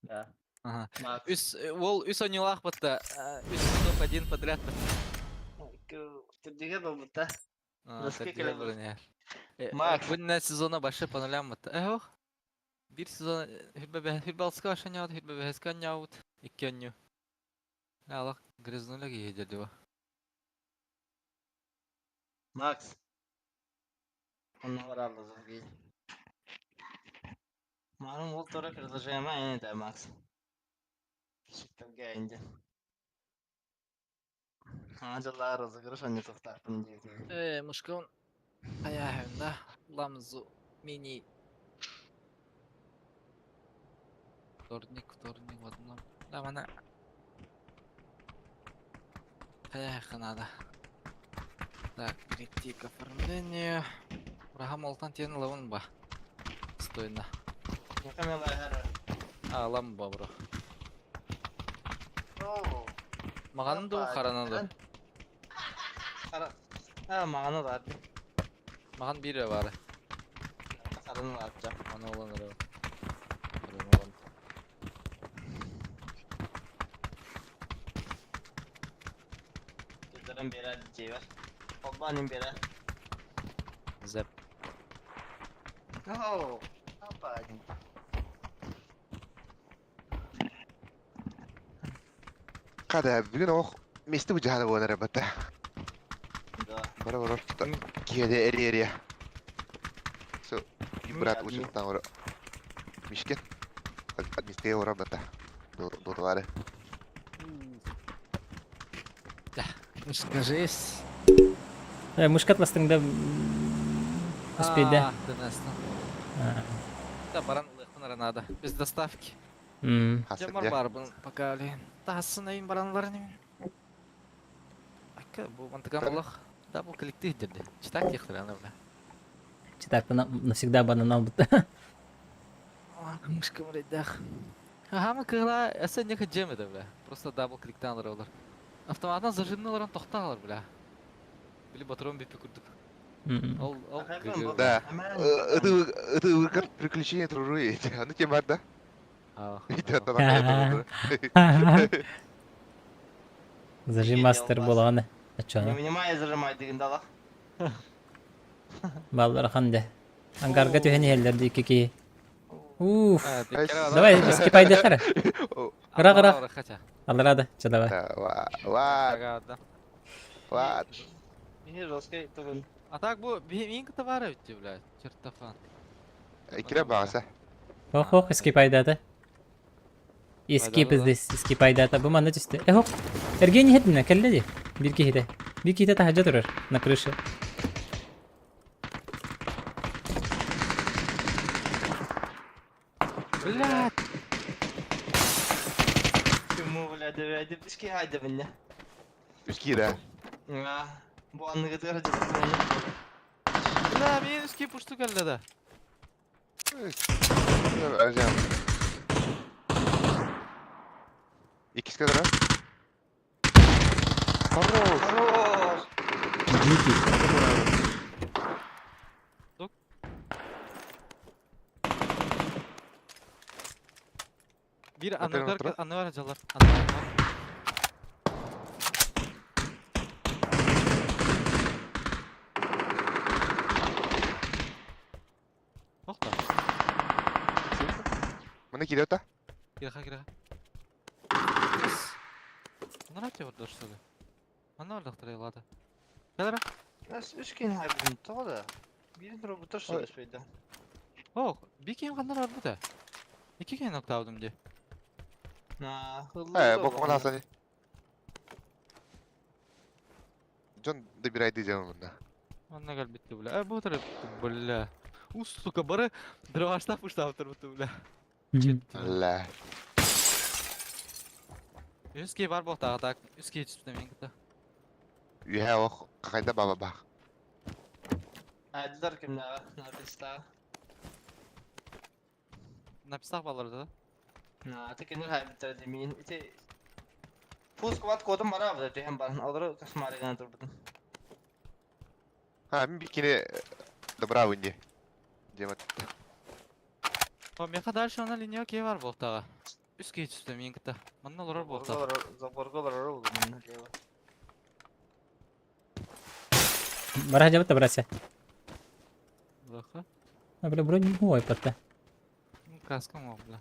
Да. Ага. Макс. Үс, ол үс онилах батта. Үс топ-1 подряд батта. Түрдеге болбута. А, Раски так келе броня. Макс. Бу сезона башы по нулям батта. Эх. Бир сезон хүлбе хүлбе алска ашаняут, хүлбе бэхэска няут. Икки онню. Аллах грязнуля едет его. Макс. Онна бараллы Марым ол тора предложение эне да Макс. Шиттэргэ инде. Саҥа дьыллааҕы розыгрыш оонньотуохтаахпын диэбитим. Э, мышкабын хайааһында ламзу мини вторник, вторник в одном. Да, мана хайаахха надо. Так, перейти к оформлению. Врагам алтан тиэн ылабын ба. Стойно. А, ламба бро. Маҕаны дуу, хараны дуу? А, маҕаны баар. Маҕан биир эрэ баара. Хараны баарча. Аны ылан эрэ. Хараны ылан. Кырдыран биэрэр дьиэбэр. Холбоон биэрэр. Зэп. Оо, апа. Хата, бүгүн ох месте бу жаһана буолан эрэ бата. Да. Бара барар киһиэдэ эри-эриэ. Со, брат учуттан ора Мишкен. Администрия ора бата. Доталары. Скажись. Э, мушкат ластыңда успейда. А, донестон. Да, баран ылыахпын эрэ наада. Без доставки. Дьоммор баарбын пока олейн. Таһассын эйин баранларын имин. Акка бу мантыкам олох. Да бу коллектив дирди. Читак диэхтэрэ аны бля. Читак навсегда бананал будто. Мышка мурайдаах. Хаама кыыла эсэ не джем это бля. Просто дабл кликтан олороллор. Автоматынан зажимны олорон тохтаалар бля. Били батрон биппи курдук. Ол ол Да. Это это приключение труру. Аны тем бар да. Зажим мастер буолаҕын Не вынимай зажимай деген дала. Баллар ханде. Ангарга түһэн иһэллэр икки киһи. Уф. Давай, скипайдыхтара. Ыра ыра. Алларада, ча давай. Ва, ва. А так бу мин кытта баар эбит блядь, чертофан. Кире баҕаса. Ох, ох, скипайдата. Скип здесь, скипайдата. Бу манна түстэ. Эх, Эргиэн иһэтинэ, кэллэ дии. Биир киһитэ. Биир киһитэ таһырдьа турар, на крыше. Блядь! Кому, блядь, давай, үски хайда бинне. Үски да. Бу анныгытыгар Бля, мин үски пушту кэллэ да. Özlem. Иккис kadar. Хорош. Хорош. Дикий. Биир Батарейна анныгар турар. анныгар дьаллар. Анныгар. Охта. Мына кириэта. Кирэхэ кирэхэ. Манна бар что ли? Манна бардахтар ладно. Кэлэрэ. Үс кин хайбын тоҕо да. Биирин роботтар что ли О, би ким ханнар барбыта. Икки кин октавдым ди. На, Э, бокон асани. Дьон добирайды дьон мында. Манна кэлбитти бля. Э, бу тарап бля. У, сука, бары дроваштап уштап турбуту бля. Ла. Үскей бар боқтағы так. Үскей түспүтэ мен кытта. Үһэ ох қайда баба бах. Айдылар кимнээҕэ, напистаа. Написах балар да. На, текенер хайбыттар демин. Ити Пуск ват кодум бара бу түһэн баран. Олору космарыган турбутун. А, мин бикини добра вынди. Демат. О, меха дальше она линия кей бар боқтағы. Үскей түспүтэ мен кытта. Манна олорор боқтағы. Заборга барар болду манна лево. Бара жабыта братья. Лаха. А, бля, бронь ой, патта. Ну, каска мог, бля.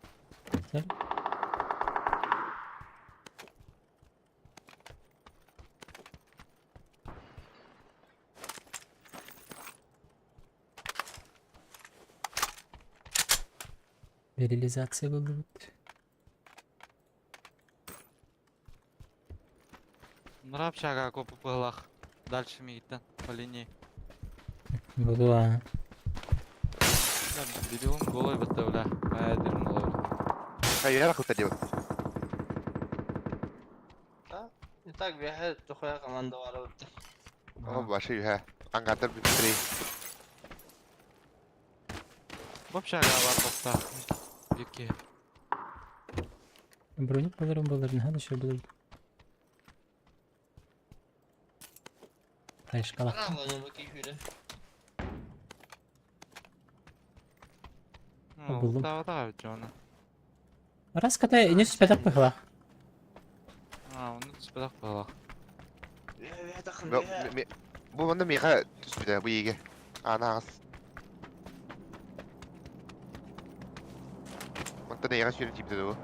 Реализация будет. Нрап шага копы пыһылах. Дальше мигиттен по линии. Буду. Видеом голой бітті, бля. Моя дырым голой. Хайа рахыта деп. И так бяхэ тухая команда бар бітті. О, башы юха. Ангатар битри. Бу общага бар тоқта. Бирки. Броник болар, болар, не надо еще было. Кайшкала. Булдум. Да, да, Джона. Раз ката не түспэтэх быһыла. А, оны түспэтэх быһылах. Бу манна миха түспүтэ бу иге. Анагас. Мантан эйга сүйрен тиипте бу.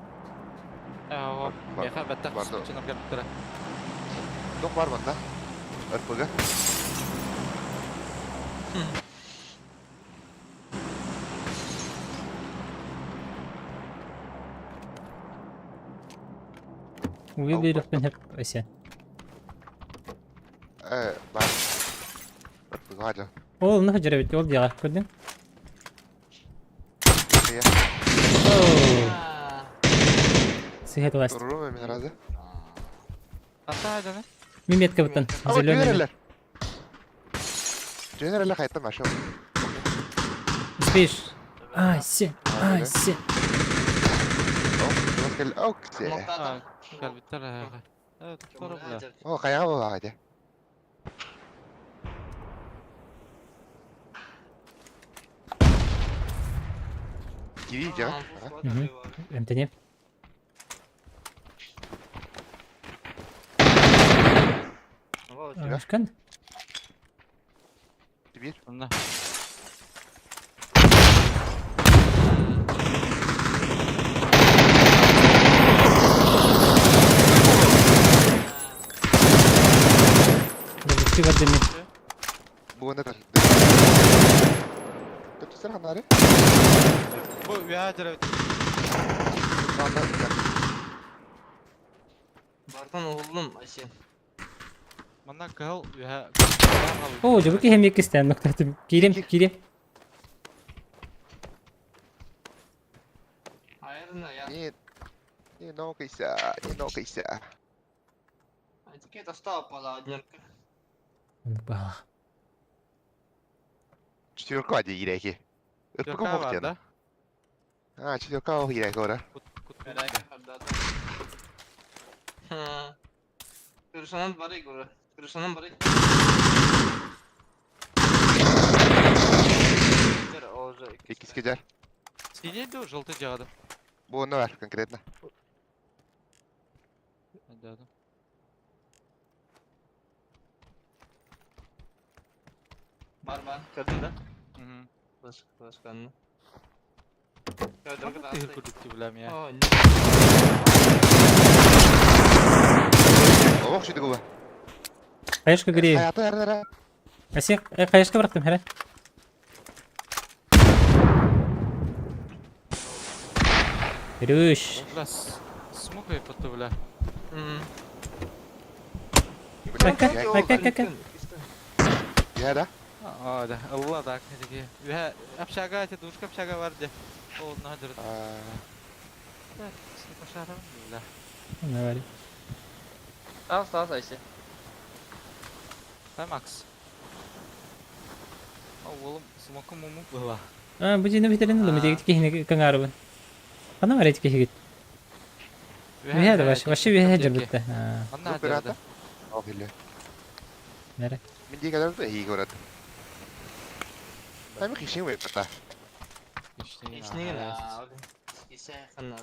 Э, миха бэттэх түспүтүн кэлбиттэрэ. Тох бар манна. РПГ. Уйу биэрихпин хэп эсе. Э, бар. РПГ хажа. Ол ну хажара бит ол диага көрдүң. Сыхет власть. Туруру мен разы. Ата айданы? Мин метка буттан. Зеленый. Жөнөрөлөр кайта машин. Успеешь. Ай, се. Ай, се. О, каяга болага де. Кири жа. Эмтене. Ашкан. Bir. Онна. Ты вадими. Бу ne der? Төптүсөр ханары? Бу үһэ Бартан oğlum Ayşe. Манна кыһыл үһэ О, жабыки хем екистен ноктатым. Кирем, кирем. Hayır ya. Не не нокайся, не нокайся. Этикет остал пала однерка. Бала. Четверка де иреки. РПГ мог да? А, четверка ох иреки ора. Крышанан бары гора. Крышанан бары. Иккис кежер. Синий ду, желтый жагады. Бу онно бар конкретно. Да, да. Бар бар. Көрдүң да? Мгм. Баш башканны. Тыгыр күрдүк билем я. Ох, шүдү губа. Кайышка гри. Хаята эр Асе, кайышка барактым, хәре. Рүш. Бля, смок выпадты, бля. Айка, айка, айка. Я да? А, да, Алла так, таки. Үһэ общага, эти душка общага бар де. Ол надыр. Да, пошарам, бля. Давай. Таас таас Ayşe. Дай Макс. А, Оолум смоку муму была. А, бу жина битерин лы, медегит кихине каңарыбын. Ана бар эти кихигит. Үһэ да баш, вообще үһэ жырбытты. Анна Оператор? Ох, иле. Нере. Мен дигәләр дә иге көрәт. Тәме хишин веп та. İşine abi. İşe yakınlar.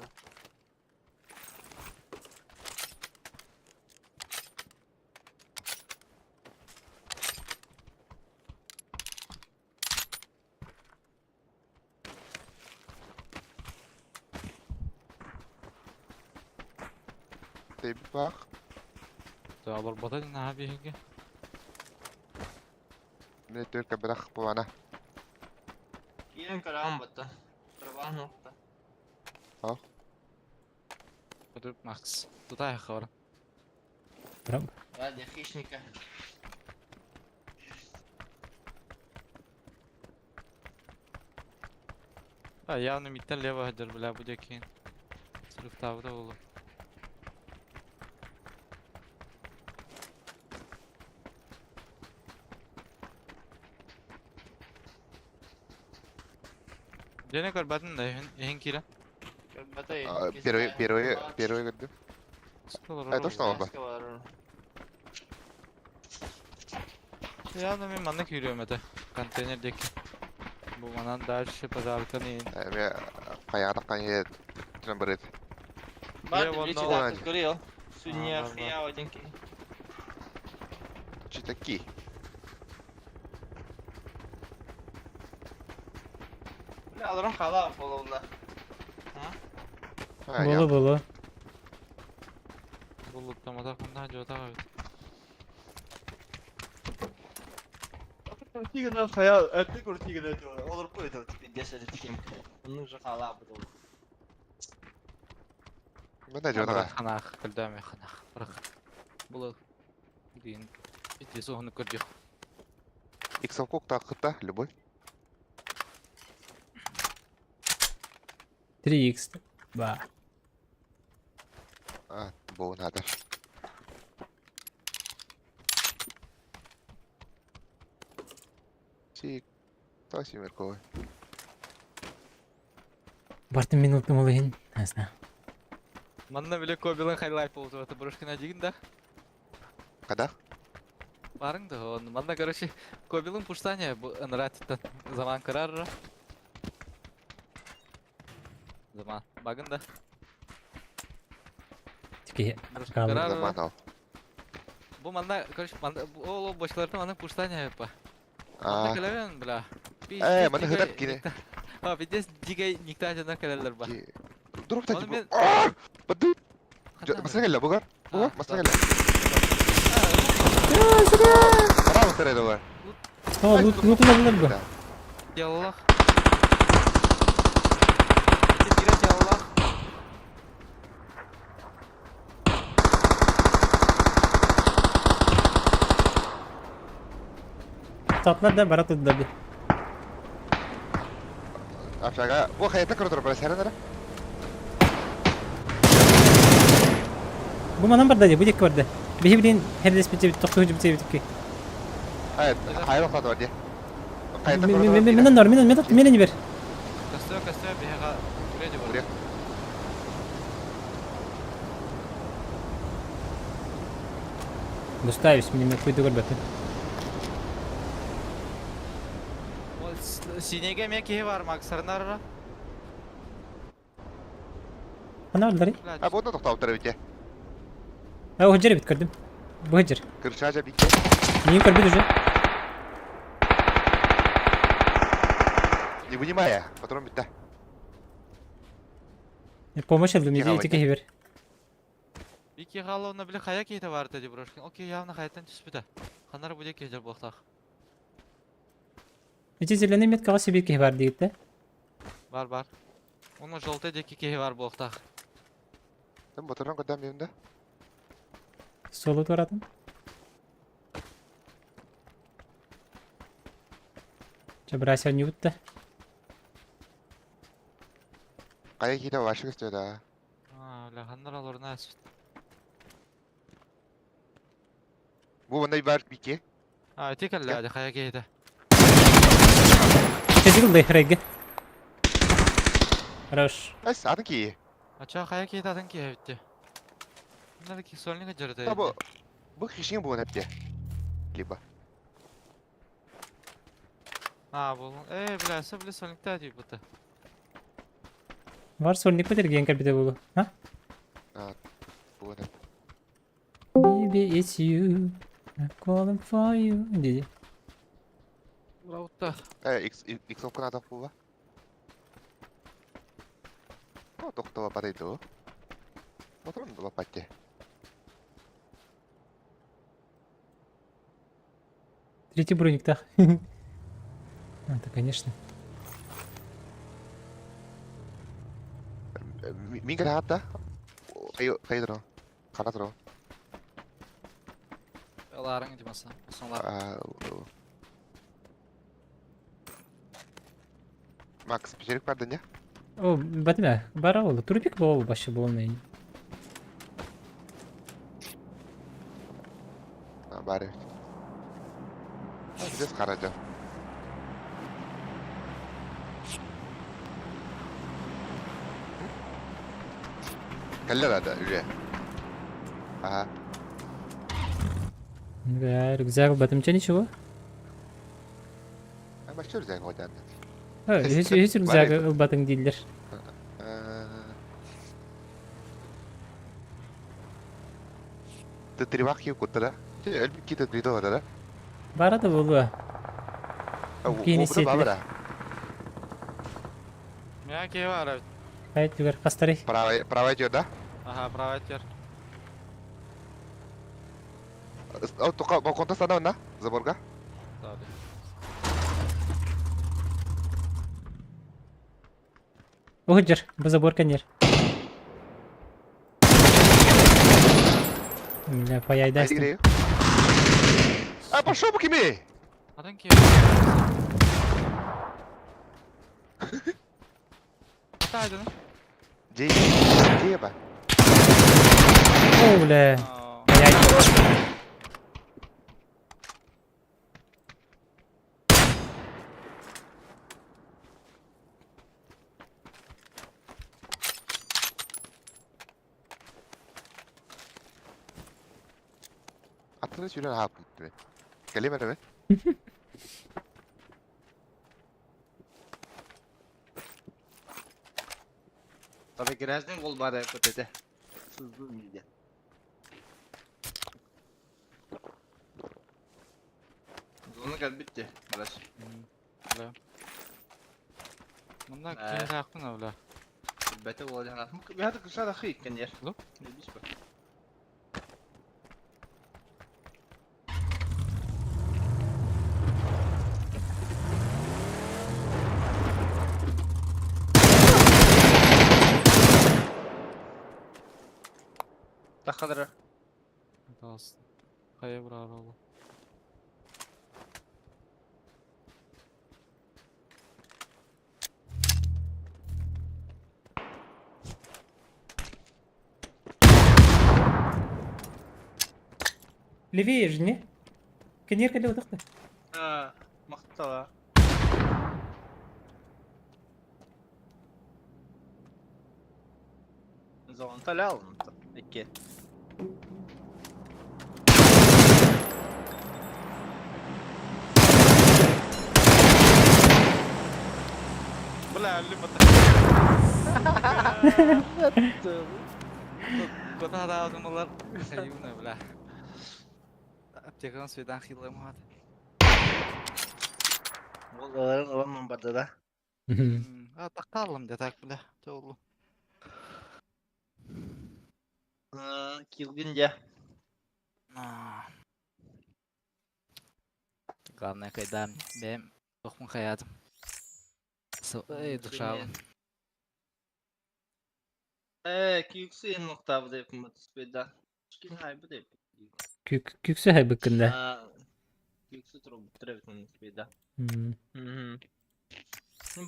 Теп бак. Алар бата на биһиге. Мен төркә бирак бу ана. Кирен караган батта. Карабан нокта. Көтүп Макс. Тутай хабар. Ради хищника. А явно миттен лево сылдьар бля бу диэки. Срывтаабыта буолуо. Дьэни көрбөтүн да иһин иһин киирэн. Көрбөтө А, Первый, первый, первый көрдүм. Олорор Э, точно буолуо. олорбо. Явно мин манна киириэм этэ. Контейнер диэки. Бу манан дальше пожарканы иһин. Эме хайаҕа хайа түнэн барыт. Бар Лево речи одного. да көрел. Сүнньэ бар, бар. хия один ки. Читаки. Бля, аларым хала бололла. А, Болу я. болу. Булуттаматах мында жотах эбит. Тигенен хая, әтте көр тигенен Олар қойды, пиздец это тикем. Оның же хала буду. Мен да жотаға. Ханах, көлдөмө ханах. Бырах. Булу. Дин. Пиздец оһуну көрдүк. Иксовкок тақытта, любой. 3x. Ба. А, бу надо. Си, та симерковый. Бартын минутным олыгин. Асна. Манна биле кобилын хайлайт болду это бұрышкина дигин да. Када? Барың да он. Манна короче кобилын пуштане бу ынраттан заман кырар. Заман. Багын да. Тики. Бұрышка Калды. кырар. Заман ал. Бу манна короче манна ол башларда манна пуштане па. Манна А, келебен бля. Э, манна хытар кине. А, пиздец дигей никта жана келелер ба. ки. Дұрып та Оны мен- Бады. Масына келе, бугар. Бугар, масына келе. Ара масына келе, бугар. О, лут лут бу. Яллах. Тигрет яллах. Татлар да бара тудда би. Апшага, бу хаятта көрө туруп, сәрен ара. Бу манан барда бу дек барда. Бихи билин хердес бите токту бите бите. Ай, хайр оқтады бар де. Хаятта көрө туруп. Менен нар, менен мен менен бер. Костер, костер, бега. Вроде бар. Урек. Доставись мне куйду көрбөтү. Ол синеге ме кихи бар максарнар. Ана барлары. А, бұны тоқтауып тұр бите. А, хыджыр бит көрдүм. Бу хыджыр. Кыршажа бите. Мин көрбүт уже. Не вынимая, патрон битте. Помощь алдым, Киға иди тики бер. Бики галловна биле хая кейте бар деди брошкин. Окей, явно хаяттан түспүдө. Ханар буде кейдер болтак. Ити зеленый меткага себе ки бар дейт. Бар бар. Оны желтый деки кейи бар болтак. Там патрон көдәм бемде. Солу туратым. Чабрася не утта. Кая кейте вашы көстө да. А, бля, ханар алорна әспит. Бу мындай бар бике. А, тек әллә, ади хая кейте. Чедигил дехреге. Хорош. Ай, атын ки. Ача хая кейте атын кейе битти. Мына ки сольника жерде. Та бу бу хишин бу нәпте. Либо. А, бул. Э, бля, сө биле сольникта дип бутты. Var сольник көтөрген кәрбите болу. А? Бу нәп. Baby, it's you. I'm calling for you. Диди. Раутта. Э, X X окна атак бу. О, тоқтала барайды. Патрон да патте. Третий броник так. А, это конечно. Мин кere хатта. Кай кай дро. Кара дро. Ылаарыҥ ити маса. Сонлар. Макс, печерик бар да не? О, батыма, бара ол. Трупик бол вообще полный. А, бар эбит. Здесь хара дьон. Кэллэ да үлэ. Ага. Да, рюкзак батымча ничего. А вообще рюкзак хотя Үһүс рюкзак ылбатыҥ дииллэр. Ты тревах киһи куттара. Өлбүт киһи тытрыйда олорор. Бара да буолуо. Киини сиэтилэр. Меня киһи баар эбит. Хайа түгэр хастарый? Правая, правая идет, да? Ага, правая тер. О, только балконта стану, да? Заборга? Да, да. Уһуджар, бу забор кэннир. Бля, паяйдастым. А, пошел бы кими! Атын киһи. Ата айдын. Дей, дей ба. О, бля. Паяй. Аттыны сүүрэн ааппыт. Кэлиэм эрэ Tabii грязный гол бар вот это. Сыздым нельзя. Зона как битти. Хорошо. Бля. Мында киһи аахпын бля. Бәтә була. Бәтә кушада хый кенер. Ну? Тахадыр. Хайа бұрар ол. Левее же, не? Кенер кэлэ утахта. А, мактала. Зон талял. Икки. Бля, либо Куда да думалар. Хайуна, бля. Аптекадан свидан хилым хат. Волгаларын аламан барды да. А таққалым де так, бля. Толу. Килгин де. Главное, когда бэм тохмун хаятым. Эй, душа. Кюксü en nokta bu da yapılmadı. Speda. Şkin hay bu da Күксө хайбыккында. Кюксü троб треб спеда. Sen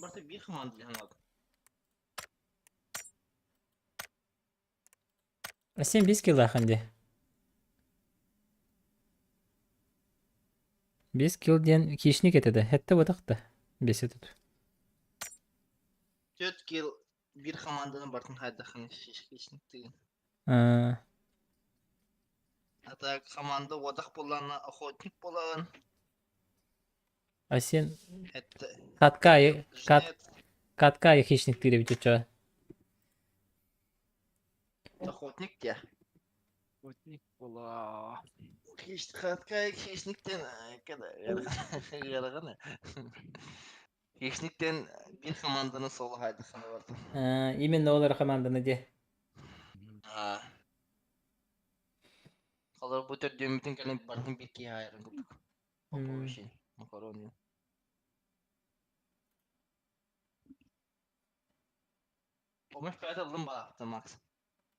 барта bir команда алады. А сен 5 килл аханде. 5 килл диэн хищник этеде. Хетте бутахта. Бесе тут. 4 килл bir команданың бартын хайдахын шишкишник деген. А А так команда одақ болғаны охотник болған. А сен Это катка кат катка хищник тире бит. Охотник те. Охотник була. Хищ катка хищниктен когда Хищниктен bir команданы соло хайдахын барды. Именно олар команданы де. А. Kalır bu tür düğümün кэлин бартын bir ки хайрын курдук. Попович. Макарони. Помощь пять алым балахты Макс.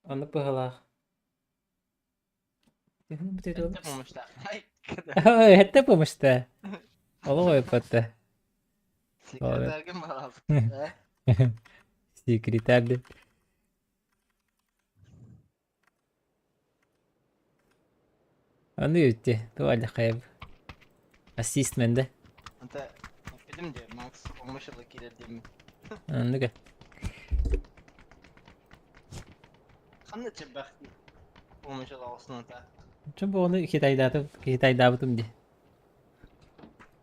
Аны пыгалах. Эттэ помощьтаах. Эттэ помощьта. Олох ойоппатта. Секретарьгын балаабыт. Секретарь. Аны үтте. Туале хайып. Ассист менде. Anta эппитим дии, Макс помощь ыла киирэр диэммин. Оннук. Ханна чеббэх помощь ыла оҕуснута. Чон бу ону китайдаатым, китайдаабытым дии.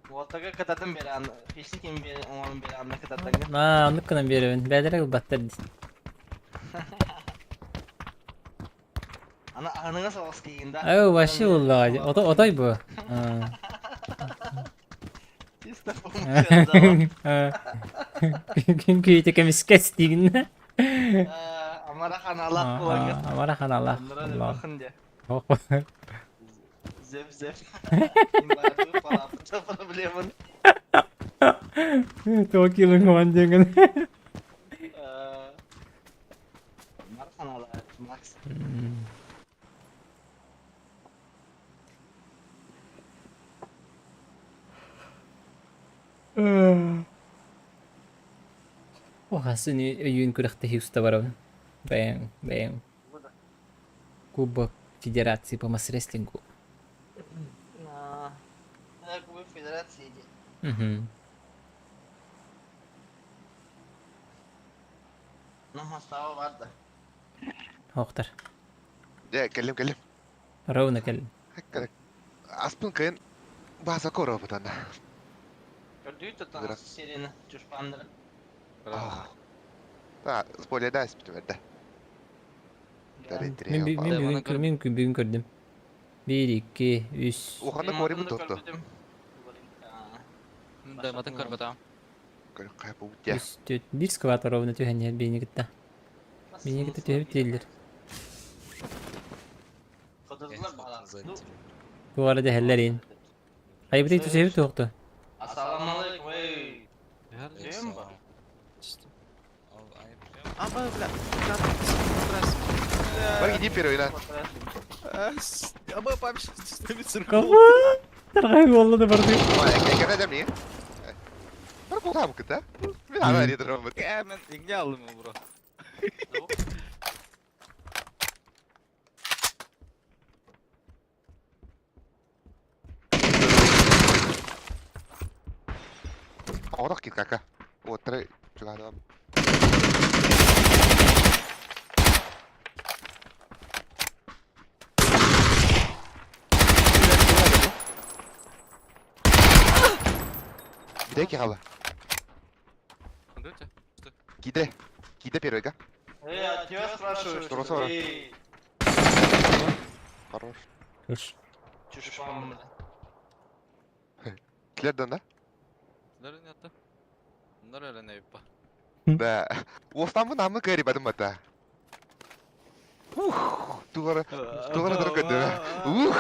Уолтага кытатын биэрэн, хищник ким биэрэн оҥорон биэрэн анна кытатаҥҥын. Аа, оннук гынан биэрэбин. Бэйэлэрэ ылбаттар дии. Аны аһыныгас оҕус киигин да. Оо, вообще буоллаҕа дии. Ото отой бу. Аа. Чисто помощь отдала. Күн күйүтэ кэмискэс диигин. Амара ханаалаах буолаҥҥын. Амара ханаалаах. Оннура өлбөххүн дии. Зев зев. Проблемын. Тоҕо килын коман диэҥин. Амара ханаалаах Макс. Оһасын өйүүн күрэхтэһии уста барабын. Бэйэҥ, бэйэҥ. Кубок Федерации по мас-рестлингу. Кубок Федерации дии. Угу. Ну, хастааба бар да. Охтар. Дьэ, кэллим, кэллим. Ровно кэллим. Аспын кыйын бааса коробутан. Көрдүү тутан серияны чушпандыры. А, спойлерда испитим эрдэ. Мин мин бүгүн мин бүгүн көрдүм. Биир, икки, үс. Уханна корибут тотто. Дайматын көрбөтөм. Үс, төрт, биир скват ровно түһэн иһэр биини кытта. Биини кытта түһэбит дииллэр. Туора дэһэллэр иин. Хайбытый түсэбит туохту? Ассаламу алейкум, эй. Чем бар? А, бля. Бар иди первый, да. А мы пообщались Кого? Таргай буолла да барды. Кэрэ дэмни. Бар кулаам кыта. Мен ана редер бу. Мен игне алдым бро. Оҕотох кит кака. Уоттары чугаһдым. Где кихала? Киде. Киде первый, га? Эй, я тебя спрашиваю. Что, что? Эй, Хорош. Хорош. чушпан, бля. Килерден да? Bunlar öyle ne yappa. Да. Уостаммын амы кэри бадым бата. Ух, тугара, тугара дыры көдө. Ух.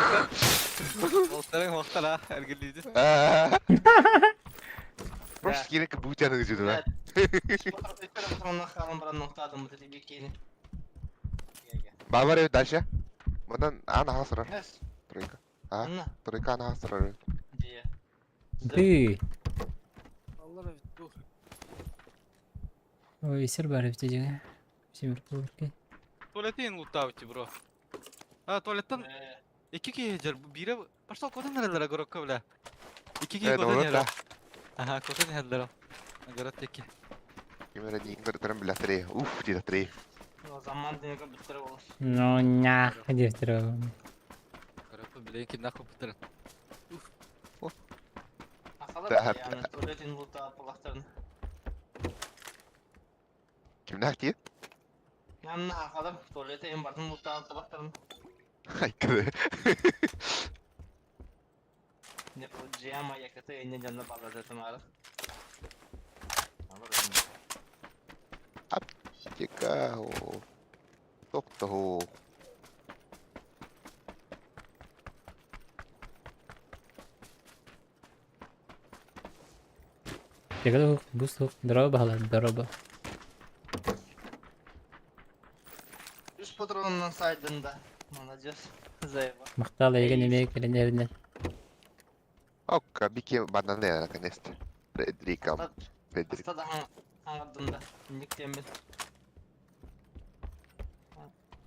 Олтарың оқтар а, әргілейді. Просто керек бутяны жүдү да. Бабар дальше. Мындан аны хасырар. Тройка. А, тройка аны хасырар. Ты. Ой, сир бар эбит дьиҥэ. Симир кулурки. Туалеттен лутаути, бро. А, туалеттен икки киһи дьэр биирэ пошел котон эрэллэр огорокко бля. Икки киһи котон иһэллэр. Аха, котон иһэллэр. Огород диэки. Ким эрэ диин көрдөрөн билэттэрий. Уф, диэтэттэрий. Ну, нях, диэхтэрэ. Огородку билигин кимнээх куппуттарын. Кимнээх дии? Айкы. Аптека. Тохтоо. Аптека бус дороба баһалар, дороба. Үс патронунан сайдын да. Молодец. Махтал эйигин эмиэ кэлэн эринэн. Окка, Бики бананы наконец-то. Фредериком. Фредерик. Хаста да хаҥардым да. Инник диэммин.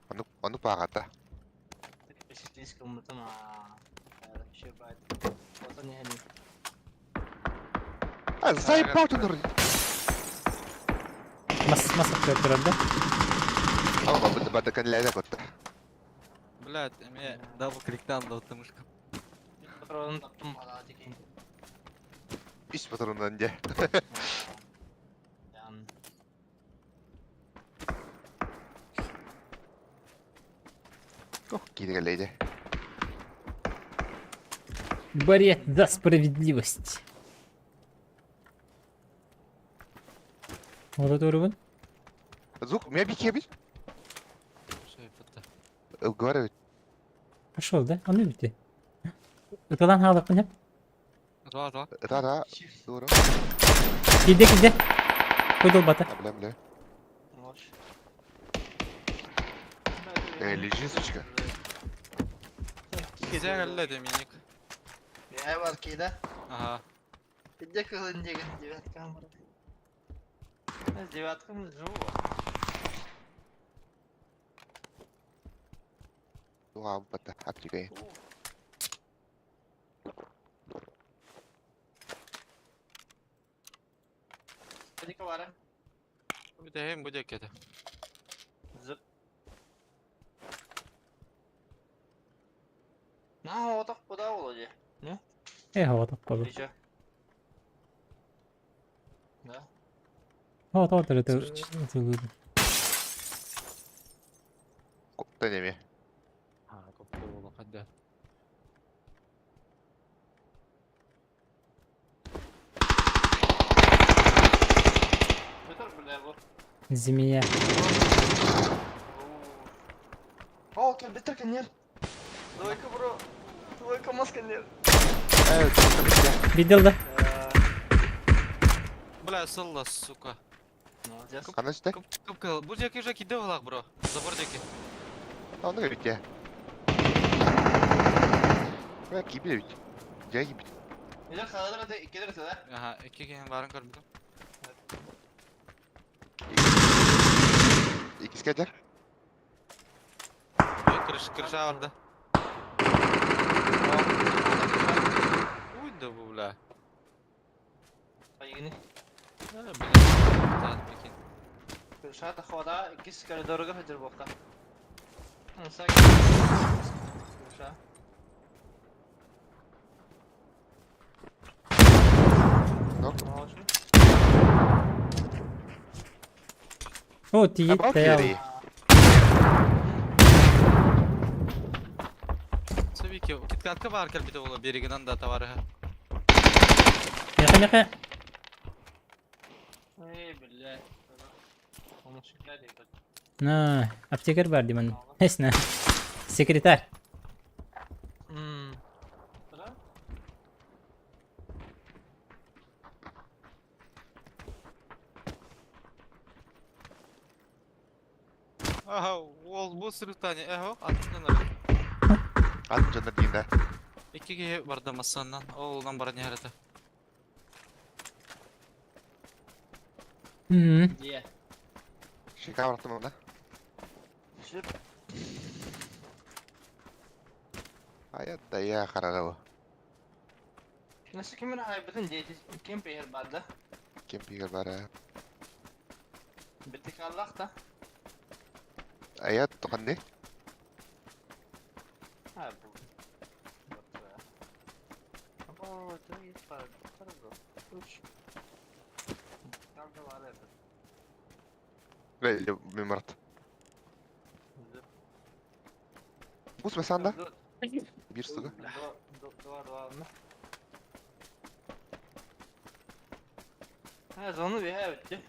Ону, ону паагата. Бесистис гыммытым аа. Вообще баайд. Отон иһэн. А, заебал ты нур. Мас мас турар да? Ама бу бата кэллээнэ котта. Блядь, эмиэ дабл кликтан да мышка. Патронун таптым балаа тикин. Үс патронунан дьэ. Ян. Ох, киирэ кэллэйдэ. Борец за справедливость. Вот это Звук, у меня бики бит. Все, это. Уговаривает. Пошел, да? Он любит. Ыталан хаалаппын хеп. Два, два. Да, да. Дура. Киде киде. Койдол бата. А, бля, бля. Ночь. Э, лежи, сучка. Кизя кэллэ Доминик. Я бар кида. Ага. Иде кылын деген девятка бар. Девятка мы живу. Дуа бата. Аптекай. Сколько бара? Бүтэһин бу диэки этэ. Зып. На, вот так куда володе? Э, вот так болу. Или чё? Да. Вот вот это. Копта неме. А, копта буолла хадда. Это, бля, вот. Змея. О, компьютер конер. Двойка, бро. Двойка маска нет. Э, Видел, да? Бля, сылла, сука. Молодец. Хана сюда. Кып кып бу диэки уже киде булак, бро. Забор диэки. А, ну говорит, я. Кибер ведь. Я кибер. Или халадыр это иккилер да? Ага, икки киһин барын көрбүтүм. Икискедер. Ой, крыш, крыша барды. Уй да бу, бля. Айгини. Э, бля. Зат бикин. Крышата хода иккис коридорга хадыр бокта. Крыша. Нок. Молодцы. О, тиит таял. Сөбики, киткатка бар кэлбитэ була берегинен да товарыһа. Меха меха. Эй, блядь. На, аптекарь бар деймін. Эсна. Секретарь. Да? Ага, ол бу сырыктани, эхо, аттынан ары. Атын жанна дейін да. Икки киһи барда массаннан, ол улан баран иһэрэтэ. Где? Шика бараттым онда. Шип. Ая да я харарабы. Nasıl kimin haybıtın дети кем пейер барда? Кемпигер бара. Битик Аллах та. Ая тоқанды. Ha bu. Abo, ты бар. Üç. Kaldı var evet. Мен барат. Бус басанда. Бир суга. Два, два, два. Ha, зону bir evet.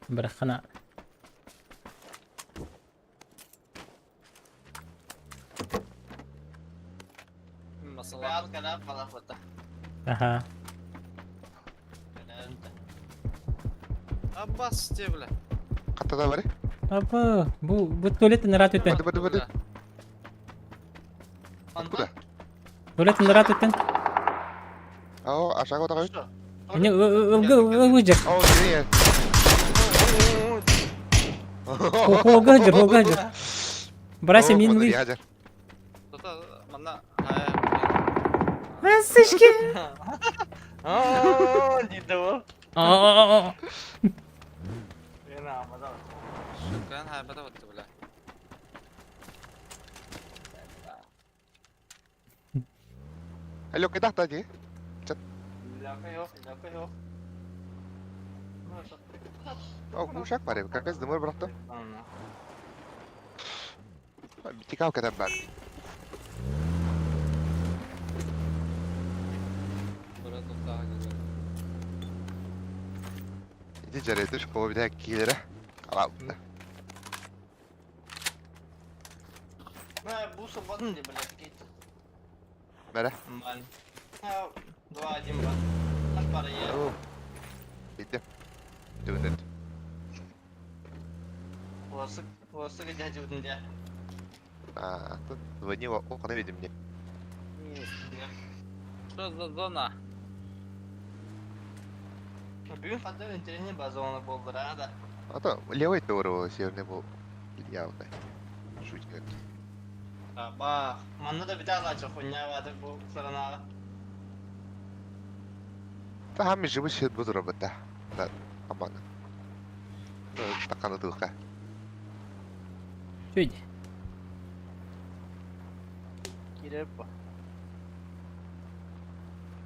Біраққана. Масала. Beyaz kalem falan foto. Аха. Аббас те, бля. Қаттада бар. Апа, бу бу туалет нарат өтен. Бады бады бады. Откуда? Туалет ынырат өттен. Ау, ашаға отаға Что? Не, ылгы, ылгы жер. Ау, не. Холга жер, холга жер. Брася мин вы. Тота, манна. Сышки. Ааа, дейді ол. А-а-а. Мен амада. Шукан хайбата батты, бля. Алло, кайда та ди? Лака yok, лака yok. Ау, ушак бар, как раз дымыр братты. Тикау кадам бар. Бара тоқтаға келген. Иди жарайды, школа бит килере. Ала. Мә, бу свободный ди, блядь, кит. Бәрә. Нормально. 2-1 бар. Аш бар, е. Битте. Дүнет. Лосык, лосык дядя үтінде. А, тут двойни окна видим мне. Что за зона? Бүгін хатта интереснее база болды, да. А то левый тур северный был явно. Шутка. Бах, манна да бите алачы хуйня бады бу саранаға. Та хами живы шет буду работа. Да, амана. Такана духа. Чуйди. Киреп бу.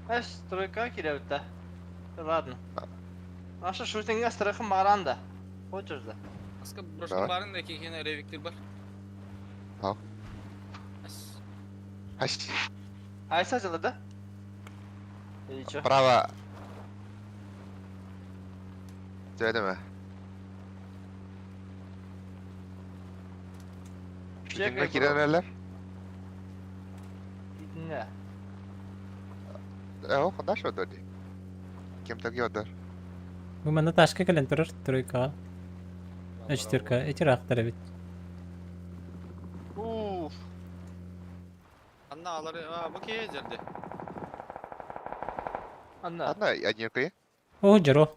Эш, стройка киреп да. Ладно. Аша шутинга стройка маранда. Хочешь да? Аска брошка барын да кихина ревиктер бар. Ау. Ас. Аш. Айса жылы да? Или чё? Право. Сөйлеме. Шутинга киренелер. Не. О, куда шо доди? Кем так йодор? Бу манна ташка кэлэн турар тройкаҕа. Четверка. Эти рахтар эбит. Уф. Анна алары, а, бу кие жерде. Анна. Анна, одни О, жиро.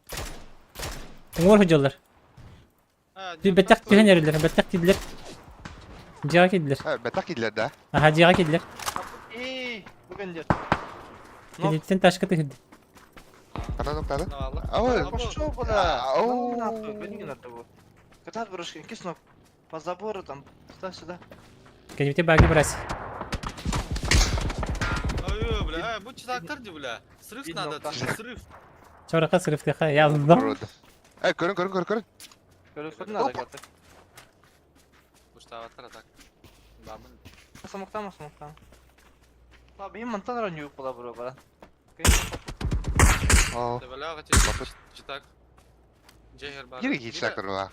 Уҥуор сылдьаллар. Бэттэх түһэн эрэллэр, бэттэх тиийдилэр. Дьиэҕэ киирдилэр. Бэтэх киирдилэр да? Аха, дьиэҕэ киирдилэр. Эй, бүгүн дер. Кэнниттэн ташка түһэрдэ. Ханна нуктады? Ау, пошел бля. Ау. Катат брошки, киснок. По забору там, туда-сюда. Кэнниттэн баги брась. Ой, бля, бу читактар ди, бля. Срыв надо, срыв. Чорака срывтыха, я знал. Эй, көрүн, көрүн, көрүн, көрүн. Көрүн, көрүн надо катак. Куштаваттар так. Бабын. Самоктан, самоктан. Ла, бейм мантан ран юк була бро, бара. О. Бля, читак. Джехер бар. Кири читактар ла.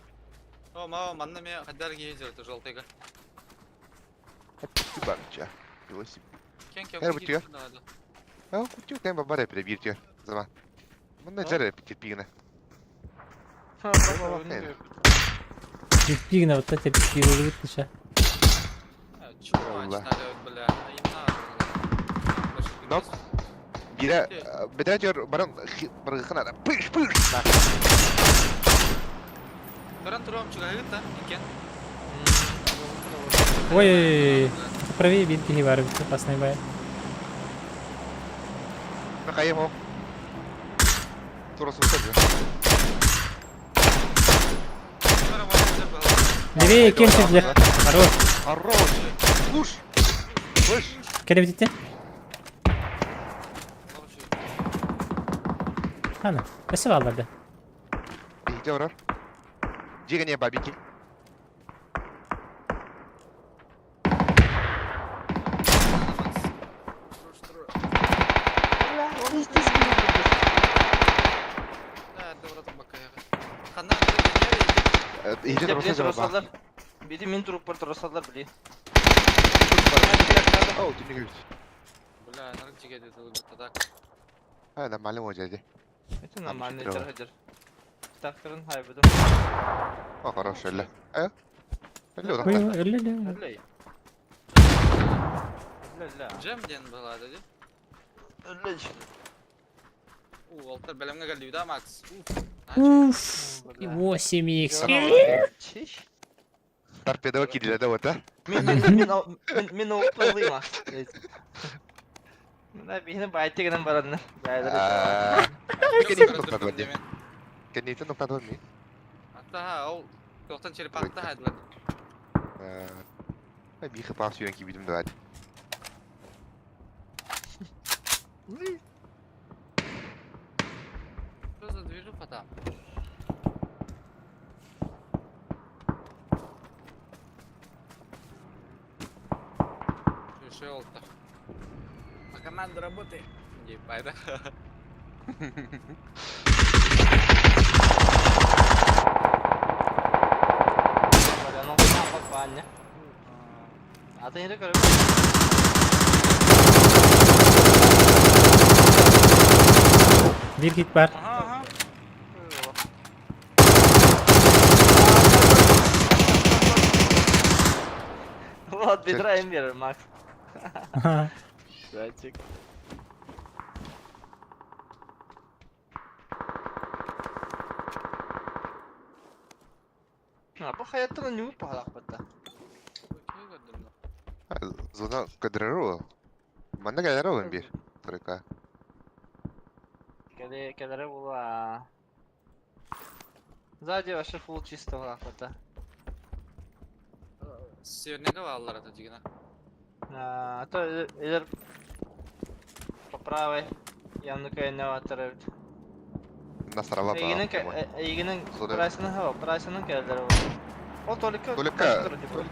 О, мао, манна ме хаддар гейзер, это желтыйга. Барча. Йосип. Кен кем Her бутıyor. О, кутю кем бабара пире биртиyor. Zaman. Мында жара терпигіне. Терпигіне, вот это терпигіне бит Чего бля, Нок. Бире, бедре diyor, баран баргына пыш пыш. Баран турам чыгайыт да, экен. Ой, правее бир киһи бар бит, опасный бай. Кайым о. Турасы бутыр. Левее кем сидлер. Хорош. Хорош. Слуш. Слышь. Кэлэ битте. Ана, өссө бааллар да. Иди орар. Жигане бабики. Иди турасы жаба. Бири мин туруп бар турасалар, били. О, ты не говоришь. Бля, нарк жиге деді так. А, нормально ол жерде. Это нормально, жер. Тактырын хайбыдым. О, хорошо, эле. Э? Эле Ой, удакта. эле эле. Эле. Өллө. Джем диэн быһалаата дии. Өллө. Уу, алтар бэлэмҥэ кэллибит а, Макс? Уф, 8 х. Торпедо киирдэ да вот, а? Мин мин мин мин мин оптолуйм а. Мына биһини байтты гынан бараннар. Кэнниитин нуктатыбар дии. Кэнниитин нуктатыбар мин. Аттаха, ол туохтан черепахта хайдылар. Биир хапаах сүүрэн киирбитим да. Что за движуха там? Шел-то. По команду работай. Ебать, да? Биир хит бар. Ага, ага. Вот, бедра им берер, Макс. Зайчик. А, бу хайаттан ньуу паhalахпытта. Зона кадрыру. Манна кэлэр ол бир. Тройка. Кэле кэлэрэ була. Сзади вообще фул чисто лахпытта. Северняга аллар это дигена. А то элер по правой явно кайна ватырып. Насрала ба. Эгинен эгинен прайсының хава, прайсының кэлдер ол. Ол только Только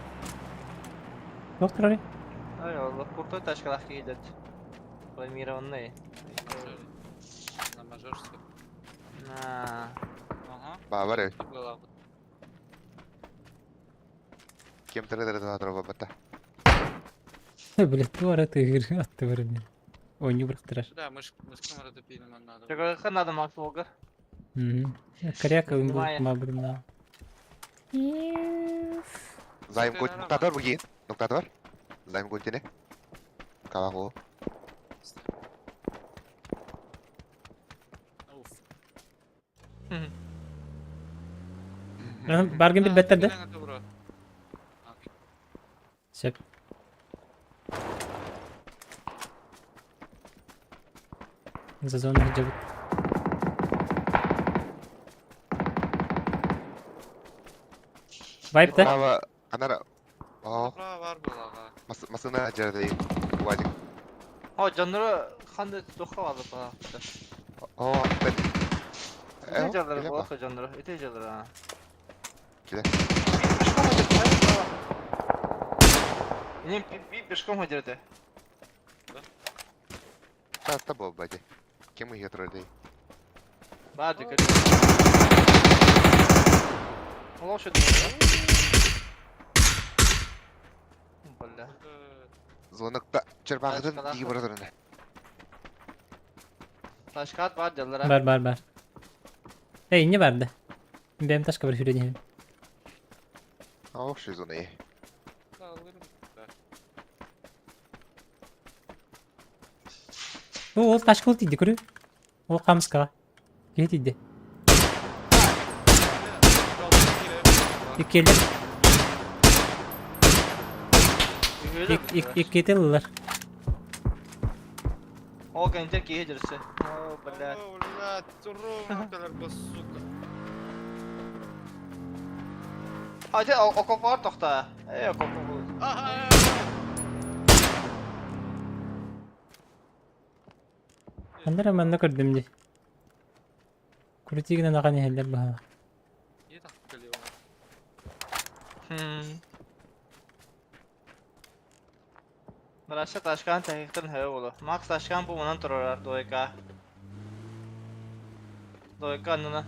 Туох турарый? Ай, ол куртой тачкалах киидет. Бламированный. На мажорском. На. Ага. Баабар. Была. Кем тыры бата. Блядь, туора тыгыр атты бар мен. Ойню бырахтырар. Да, мышка марата пилим надо. Чего надо Макс Волгар? Коряка им Давай. будет мабрина. Займ кот нуктатор бугин. Нуктатор. Займ котине. Каваго. Уф. Баргын бир беттер да. Сөп. За зону жабыт. Вайп да? Право анара. О, Право бар была. масына жерде Вадик. О, жанры ханды тоха алды па. О, бет. Ите жанры болса жанры, ите жанры. Киле. Не, пешком ходите. Та та бол бади. Кем мы хетры Бады, короче. Лошадь. Бля. Звонокта черпагытын тиги баратырын. Ташкат бар дяллара. Бар бар бар. Эй, не барды. Бэм ташка бар хүрен. Ох, шизуны. О, ол ташка ол тиди көрү. Ол камыскага. Кие тиди. Иккелер. Иккетеллер. О, контер кие жүрсө. О, бля. О, блядь, ровно сука. А, те окоп бар тохта. Эй, окоп бул. Ага. Андара манна көрдүм ди. Курутигинен ахан эхеллер баха. Не так калево. Браша ташкан тахиктан хөйө болу. Макс ташкан бу мунан турар дойка. Дойка аннына.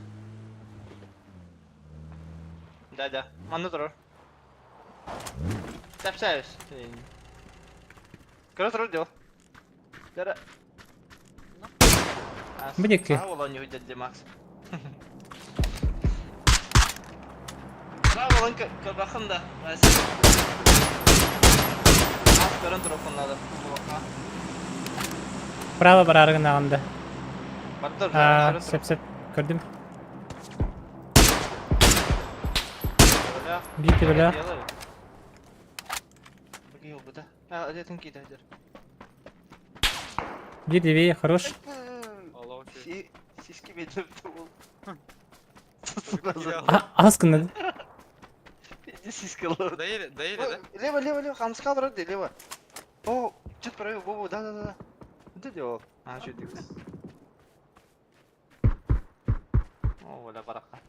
Да, да. Манна турар. Тапсайс. Көрө турар дел. Дара. Бу А, болон юдет Макс. Браво, болон кабахында. Мас көрөн туруоххун наада. Буолуохха. Право бараары гынаҕын да. Бардар, Аа, көрөн сөп сөп. Көрдүм. туруох. Биир төбөлөөх. Биир девей, хорош. Сиськи бедеп ол. Аз гыннады. Сиськи алар. Доели, доели, да? Лево, лево, лево, хамска вроде, лево. О, что-то провел, во, да, да, да. Вот это делал. А, что делать? О, воля бараха.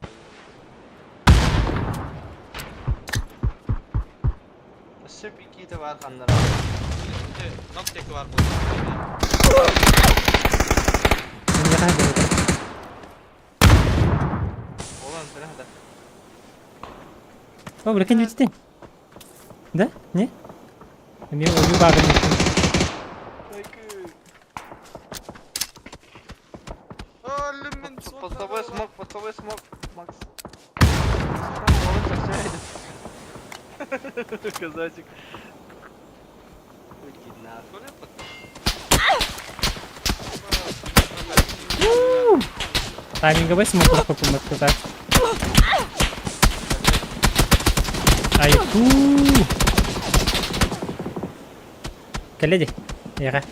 Өссө бикиитэ баар ханнара. Ноктек бар буолла. Олан сэрэх да. О, прикинь, ведь ты. Да? Не? Эмиэ ойуу баарын Под тобой смог, под тобой смог, Макс. Казачек. Уйди нахуй. Тайминговый смог попумать сказать. Ай, фу. Кэллэ дии. Эйиэхэ.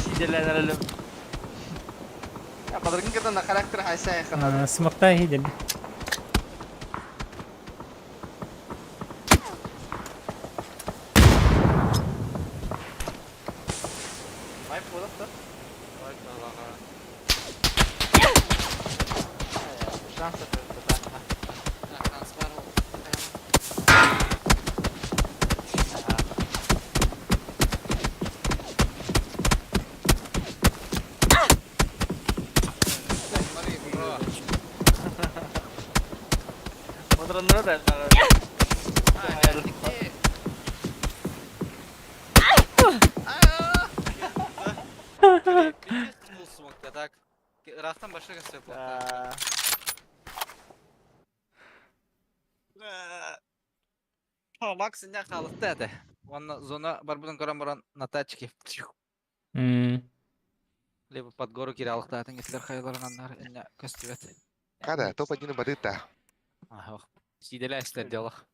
Сиидэлээн эрэлим. Бадаргын кытта на характер хайса хайханады. Смокта иһи дэлби. Вайп буолар да? Шанс Модраннара да Так, Рахтан башка көстө Макс инде халыкты әте. Онна зона барбытын көрөн баран на тачке. Либо под гору кире алыктаатын кетилер хайыларынан инне көстүбөт. Када, топ-1 барыта. Сиделәстер делах.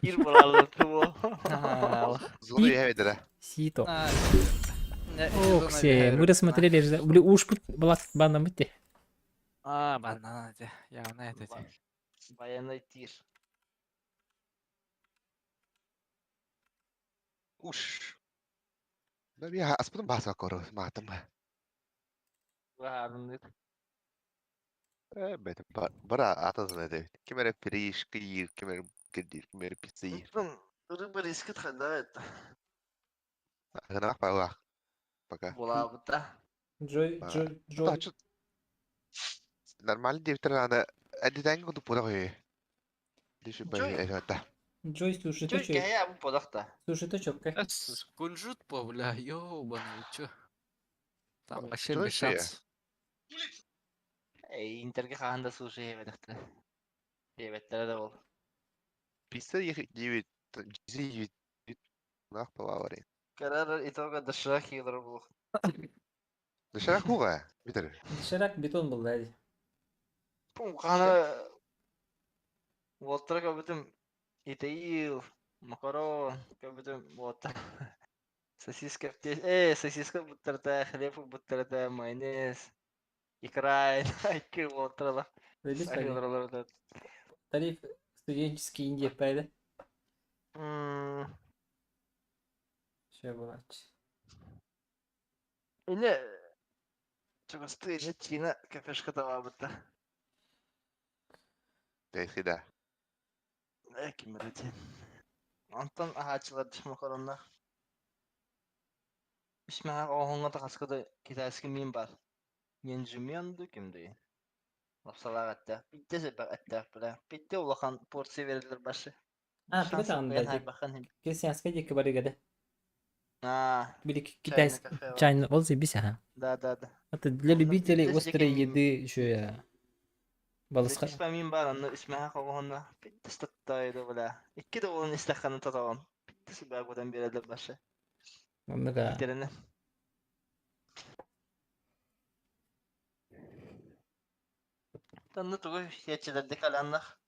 Кир булалар бу. Зону я видела. Сито. Ох, все, мы рассмотрели же. Бли, уж была банна мытте. А, банна, явно это. Военный тир. Уш. Да я аспытым баса кору, матым. Баарыннык. Э, бет, бара атазын эде. Ким эрэ пиришка иир, ким эрэ кирдиир, ким эрэ пицца иир. Рыба рискит хадает. Гынах палах. Пока. Булаабыта. Джой, Джой, Да, чё... Нормально диэбиттэр аны эдитээҥҥэ курдук буолар үһү. Джой. Это. Джой, слушай, Чё, кэһэ бу подахта. Слушай, ты чё, Кунжут по, бля, ёбаный, чё? Там вообще Чё без вообще? шанс. Эй, интерге хаһан да слушай эбэтэхтэ. Диэбэттэрэ да ол. Пицца диэбит, диэбит, гынах палаалар. Карар итога доширак хилер булух. Доширак хуга, битер. Доширак бетон был, да. Пум хана Уолтара көбүтүм итеил, макарон, көбүтүм уоттар. Сосиска сосиска буттарта, хлеб буттарта, майонез, икра, икки уолтарала. Тариф студенческий Индия пайда. Все было. Ине чугасты ине чина кафешка табабыта. Тэхида. Кимирити. Онтон аһааччылар макароннар. Исмәһә оһоҥҥо тахаскада китайский миин бар. Янжимянду кимдей. Лапсалаах эттээх. Биирдэ сэрбэх эттээх бля. Биирдэ улахан порция берэллэр башы. А, туга даҕаны да Крестьянскай диэки барыга да. А, Били китайский чайный ол заебись, ага. Да, да, да. Это для любителей острой еды еще я. Балысха. Испамин бар онно үсмэһэ хоҕоһонно питтис таттаайда бля. Икки да уолун истэхханы татаҕын. Питтис баагутан биэрэллэр башы. Оннук аа. Интернет. Танны тугу сиэччилэрдик аланнах.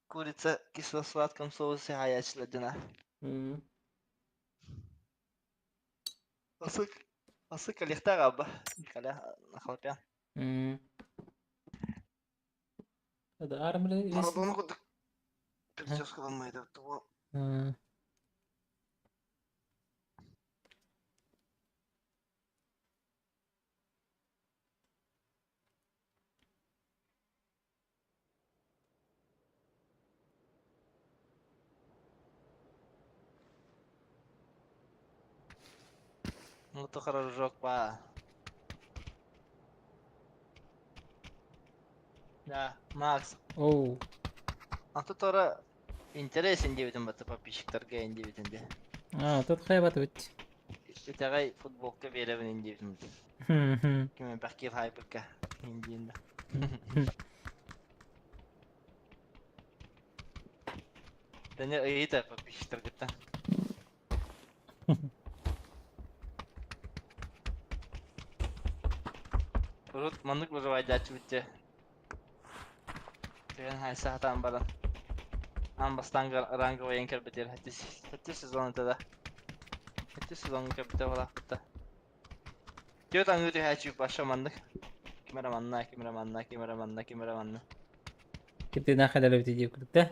Курица кисло-сладком соусе хаячылар дьона. Асык асык калихтаах аба. Каля хлопя. Марадона курдук прическаламмайда тугу. Ну то хорошо па. Да, Макс. Оу. А тут ора интересен диэбитин батта подписчиктарга эн диэбитин де. А, тут хайбат бит. Итэҕэй футболка биэрэбин ин диэбитин. Ким элбэх киһи хайбыкка ин диэн да. Тэне ыйыта подписчиктаргыттан. Урут маннык выживайдааччыбыт дьэ. Түһэн хайса сатаан баран. Аан бастаан ранговайын кэлбитигэр сэттис сезон этэ да. Сэттис сезоҥҥа кэлбитэ буолаахпыт да. Түөрт аҥыы түһээччи Паша маннык. Ким эрэ манна, ким эрэ манна, ким эрэ манна, ким эрэ манна. Китина хадалабыт диye курдук да?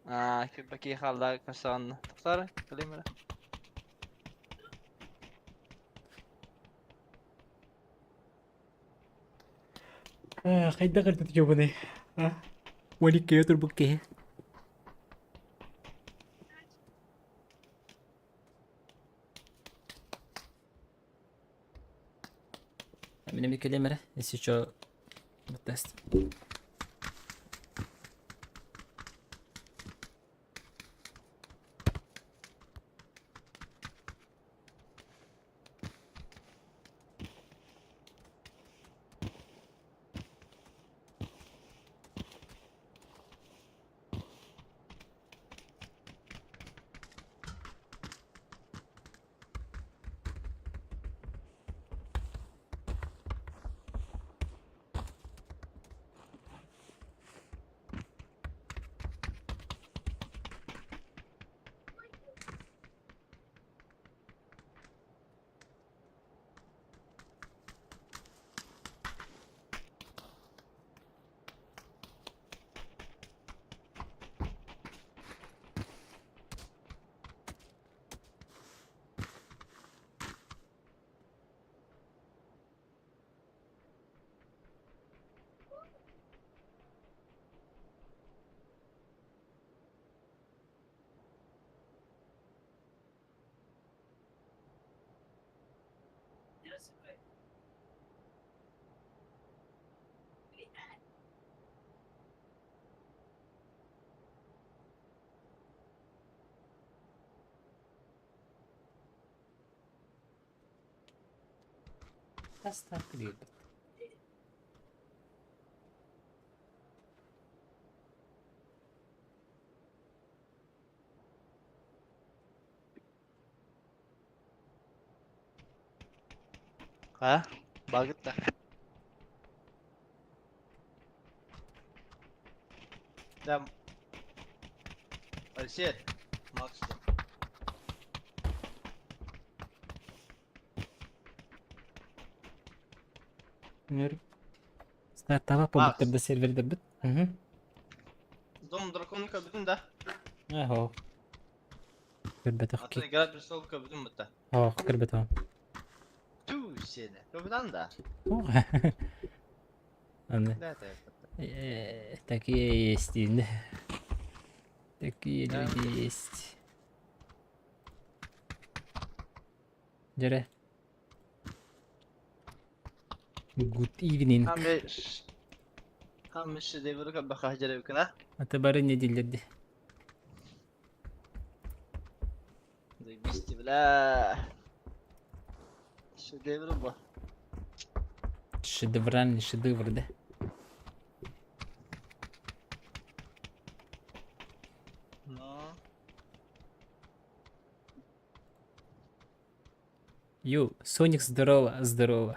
Аа, ким хаалла көрсөҕүн. Тохтоор, кэлим эрэ. Хайдах эрдэ дьобуный? Уоликкея турбут киһи. Мин эмиэ кэлиэм эрэ, если что, тест. Доставка диэбит. А? Багытта. Да. Алексей, Макс. Стартаба побуттар да сервердербит. Дом дракона көбүтүн да. Ахо. Көрбөтөх Атын игра престол көбүтүн бутта. Ох, көрбөтөх. Түү сені. Көбүтан да. Аны. Да, это. Такие есть. Такие люди есть. Дьэрэ. Good evening. Хаммы шедевры баха жеребкина. Аты бары не диллерди. Заебись бля. Шедевр бу. Шедевральный шедевр, да? Ю, Соник здорово, здорово.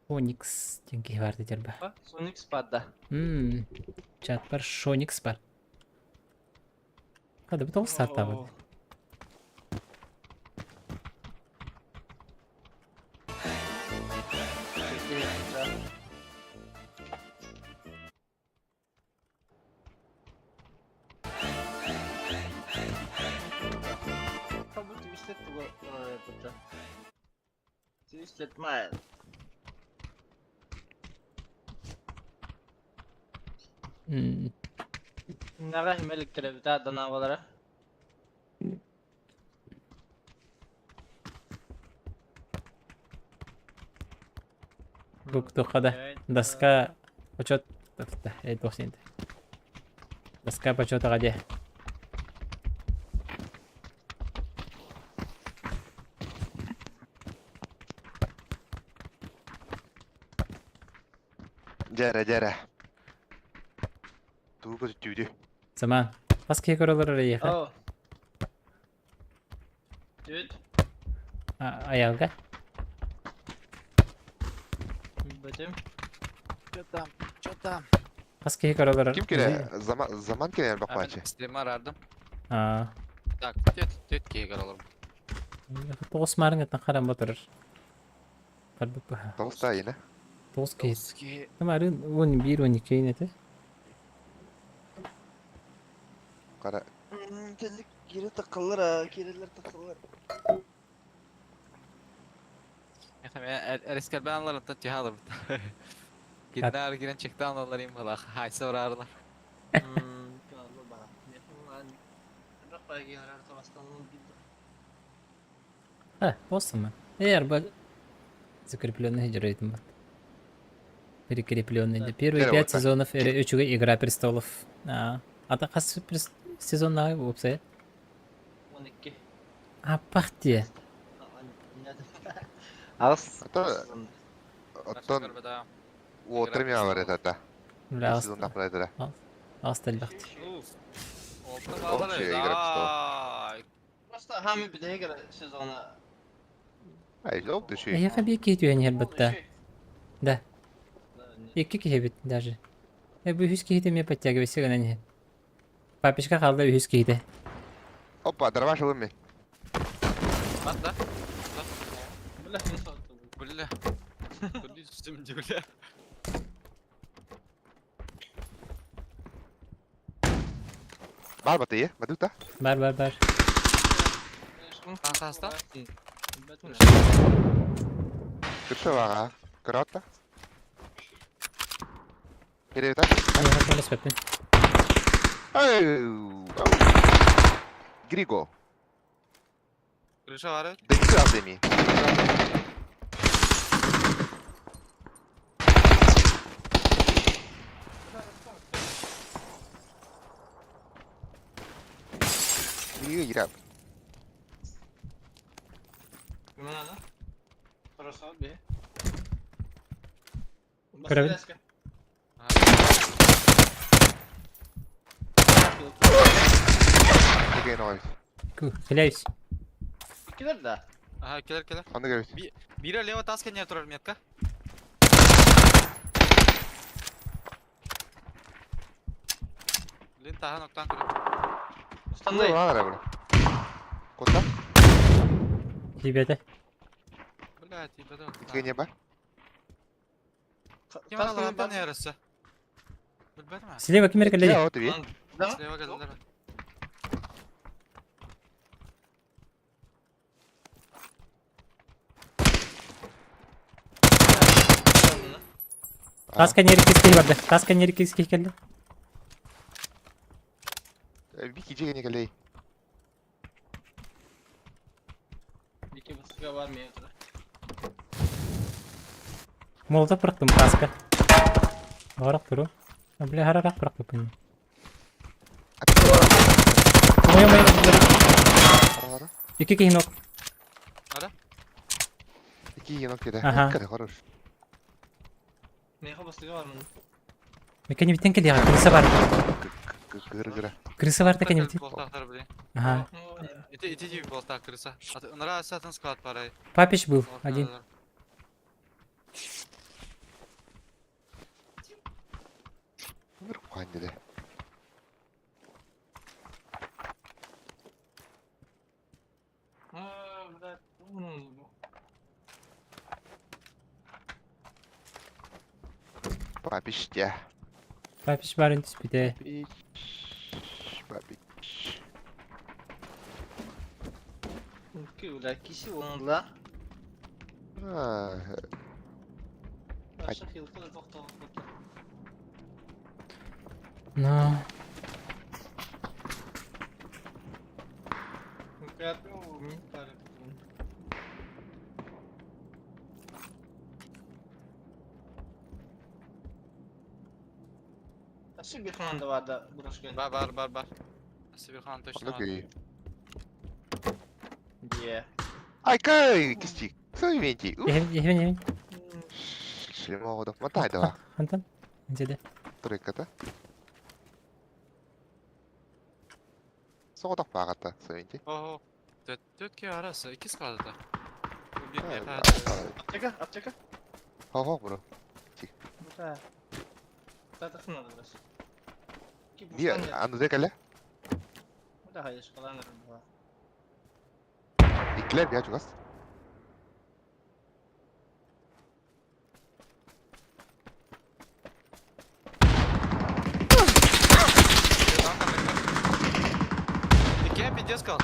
Оникс диэн киһи баар дэтэр ба. Соникс баар да. Мм, чатпар Шоникс бар. Хада бу тоҕус сааттаабыт. Бу Twisted тугу Twisted Mind. Наҕа химэликтэрэ битаа данаабалара. Буктуха да доска почет Доска почета где? Дьэрэ дьэрэ. Тугу көтүтүүдү. Сама. Бас киһи көрөлөр эйиэхэ. Оо. Түт. Аялга. Бэтим. Чё там? Чё там? Хас киһи көрөлөр. Ким кэлэ? Заман заман кэлэ А, бакпачы. мен стрима арардым. Аа. Так, тет, тет киһи көрөлөрүм. Тоҕус маарыҥ харан батырыр. Барбыт Тоҕус та ине. Тоҕус киһи. Тоҕус киһи. Марын 11 12 ete. Кара Тэллик кире такыллар а, кирелер такыллар. Эрискер ben alırım da cihaz alırım. Gidin giren çıktı alırım bala. Haysa vararlar. А, болсун Эр, бу закрепленный рейтинг. Прикрепленный. Первые Первый пять так. сезонов үчүгэй Игра престолов. А, а хас сезон на уопсай? 12. А, партия. Ас. Ата оттон уотыр мен алар это. Бля, Сезон напрайдыра. астальбахт. Вообще игра престолов. Просто хами бидеге сезона. Ай, ол düşüyor. Я хаби киһи хербатта. Да. Икки киһи бит даже. Э, бу үс киһи мне подтягивайся гына не. Папишка халда үс киһи. Опа, дробаш ылым Бат да? Бля, не сотты. Бля. Бля, үстүм бля. Бар батыйы, бадыта. Бар, бар, бар. Таста? Күрші баға. Көрі Керебит Я хотел спеппин. Ай! Григо. Крыша бар. Декси алдеми. Григо ирап. Кимана? Хорошо, бе. Көрөбүн. Деген ой. Ку, хиляюсь. Килер да. Ага, келер, келер. Аны көрөбүт. Бире лево таска не турар метка. Блин, тахан октан көрө. Устандай. Ана бу. Кота? Ребята. Бля, типа да. Кене бар? Ким алардан ярысы? Билбедим. Слева ким эркеледи? Я вот ви. Да? Слева келдилер. Таска нерикис киһи барды. Таска нерикис киһи келди. Бики жегене келей. Iki basıga var mı evde? Молотов бырахтым таска. Барак туру. Бля, харарак бырахтым. Ой, ой, Ара. Икки киһи нок. Ара? Ики енок кеде. Аха. Кеде хорош. Меха basıga var mı? Кэннибиттэн кэлиэҕэ, крыса бар. Кыргыра. Крыса бар да кэннибитин. Ага. Ити ити дии буолтаах крыса. Ынара атын склад барай. Папич был один. Ханнеде. Папич дьэ. Папич барын түспүтэ. Папич. Папич. Бля, киси онла. Но. Бар бар бар бар. Сибирхан точно. Yeah. Айкай, кистик. Сойменти. Ехен, ехен, ехен. Шлемоғодов. Матайдова. Антон. Инжеде. Тройката. Соғодох бағата, сойменти. Ого. Төтке арасы, икки склады да. Аптека, аптека. Хо-хо, бро. Би, аны кэлэ? Иккилэр биа чугас. Икки пиздец сказал.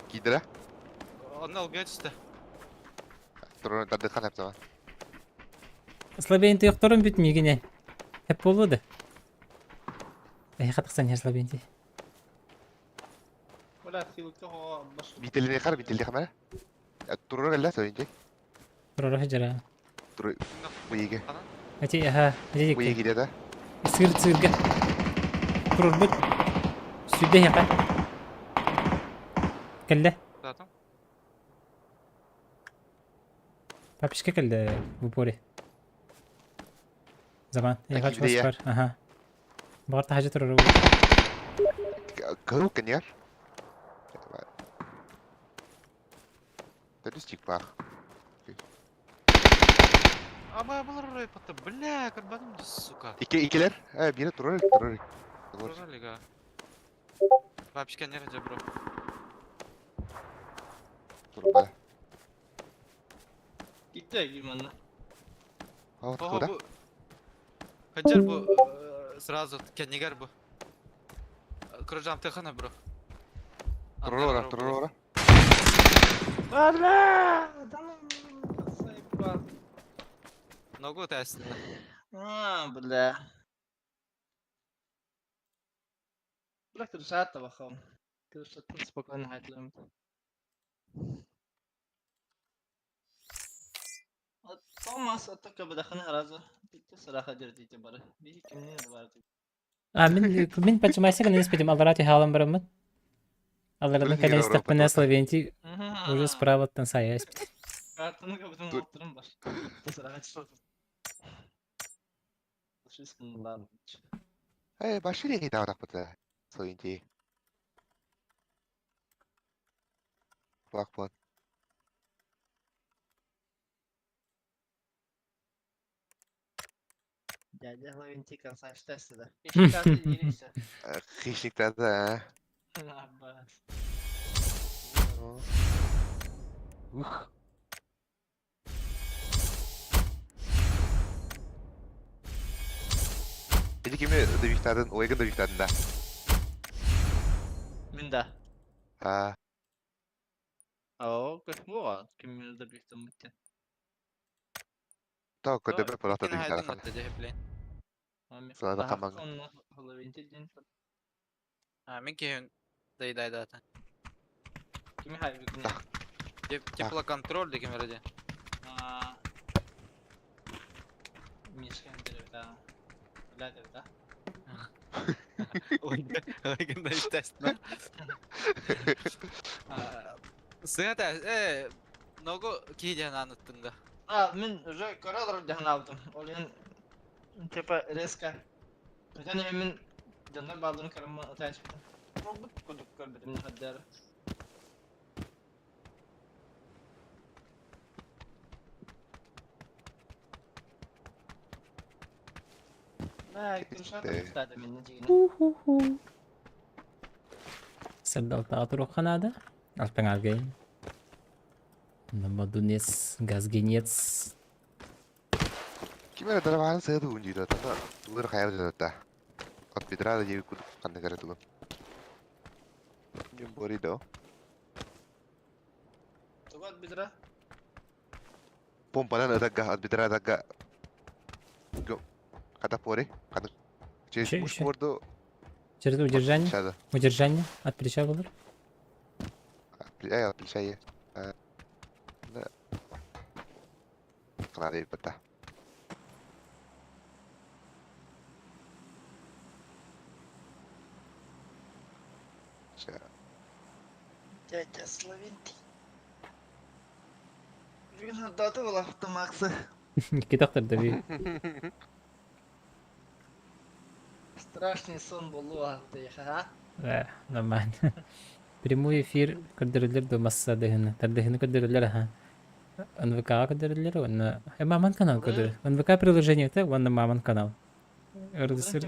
Киидэрэ. Онно ылгыа түстэ. Турун тардыхан эптама. Слабейн тұйықтырым бүт мигіне. Хеп болуды. Эй, қатықсан ер слабейн Бителини хар, бителини хамара. Турун кэллэ сойменти. Турара жара. Тур буйге. Ати, аха, ати Буйге киде да. Сыр сырга. Турur бүт. Сүдде яқа. Кэллэ. Папишка кэллэ в упоре. Заман. Я хочу вас. Ага. Бағарта хажа турur. Кыру кенер. Тәдүс бах. Аба булар патта. Бля, карбаным, сука. Ике икелер. Э, бире турur, турur. Турар лига. Папишка не раджа, бро. Тур ба. Ого, бу. Хаджар бу сразу кеннигер бу. Кружам тыхана, бро. Турur, турur. Ногу тәсін. А, бля. Бля, крышата бахам. Крышата спокойно хайтлым. Томас атака بدخنها раза. Сараха дердите бары. Би кимне бар. А, мин мин поджимайся, не спидим, алдарати халам барамын. Алдарадын Блин, кэлэн истэхпинэ Европа Словентий уже справаттан сайа испит. Картаны кабытын оттырым бар. Сараха Э, башили не даа бата. Сойменти. Бах бон. Дядя Лавентий красавчик да. Хищник да. Ух. Ити кими дөвиктадын, ойгын дөвиктадын да. Мин да. А. О, кошмар, кими дөвиктам битте. То көдөбө просто дөвиктадын. Сана хаман. А, мен кейін дайда ата. Кими хайбы Теплоконтроль деген вроде. Мишка да. Бля, да. Ойгын естественно. Сыгата, ногу кейден аныттың да. А, мен уже коралар дәһен алдым. Ол ен Типа резко. Хотя мин дьоннор баалларын көрөммүн ытаан испитим. Буолбут курдук көрбүтүм хаддары. Сырдалтаҕа туруохха наада. Алтаҥааргайын. Модунец, газгенец. Ким эрэ дарабааны сыа тугун дии да тулыр хайар да От бедра да диэбит курдук ханнык эрэ тугун. Дьон буори да. Тугу от бедра? Помпанан ытагга от бедра ытагга. Хата пори. Хата. Через муж морду. Через удержание. Удержание от плеча булар. От плеча е. Надо бата. Дядя Славентий. Бүгүн дата буолахта Максы. Китахтар да би. Страшный сон буолуо ха. Э, нормально. Прямой эфир көрдөрүллэр ду масса дыһыны. Тардыһыны көрдөрүллэр аха. НВК көрдөрүллэр уонна Маман канал көрдөрөр. НВК приложение это уонна Маман канал. Ырдысыр.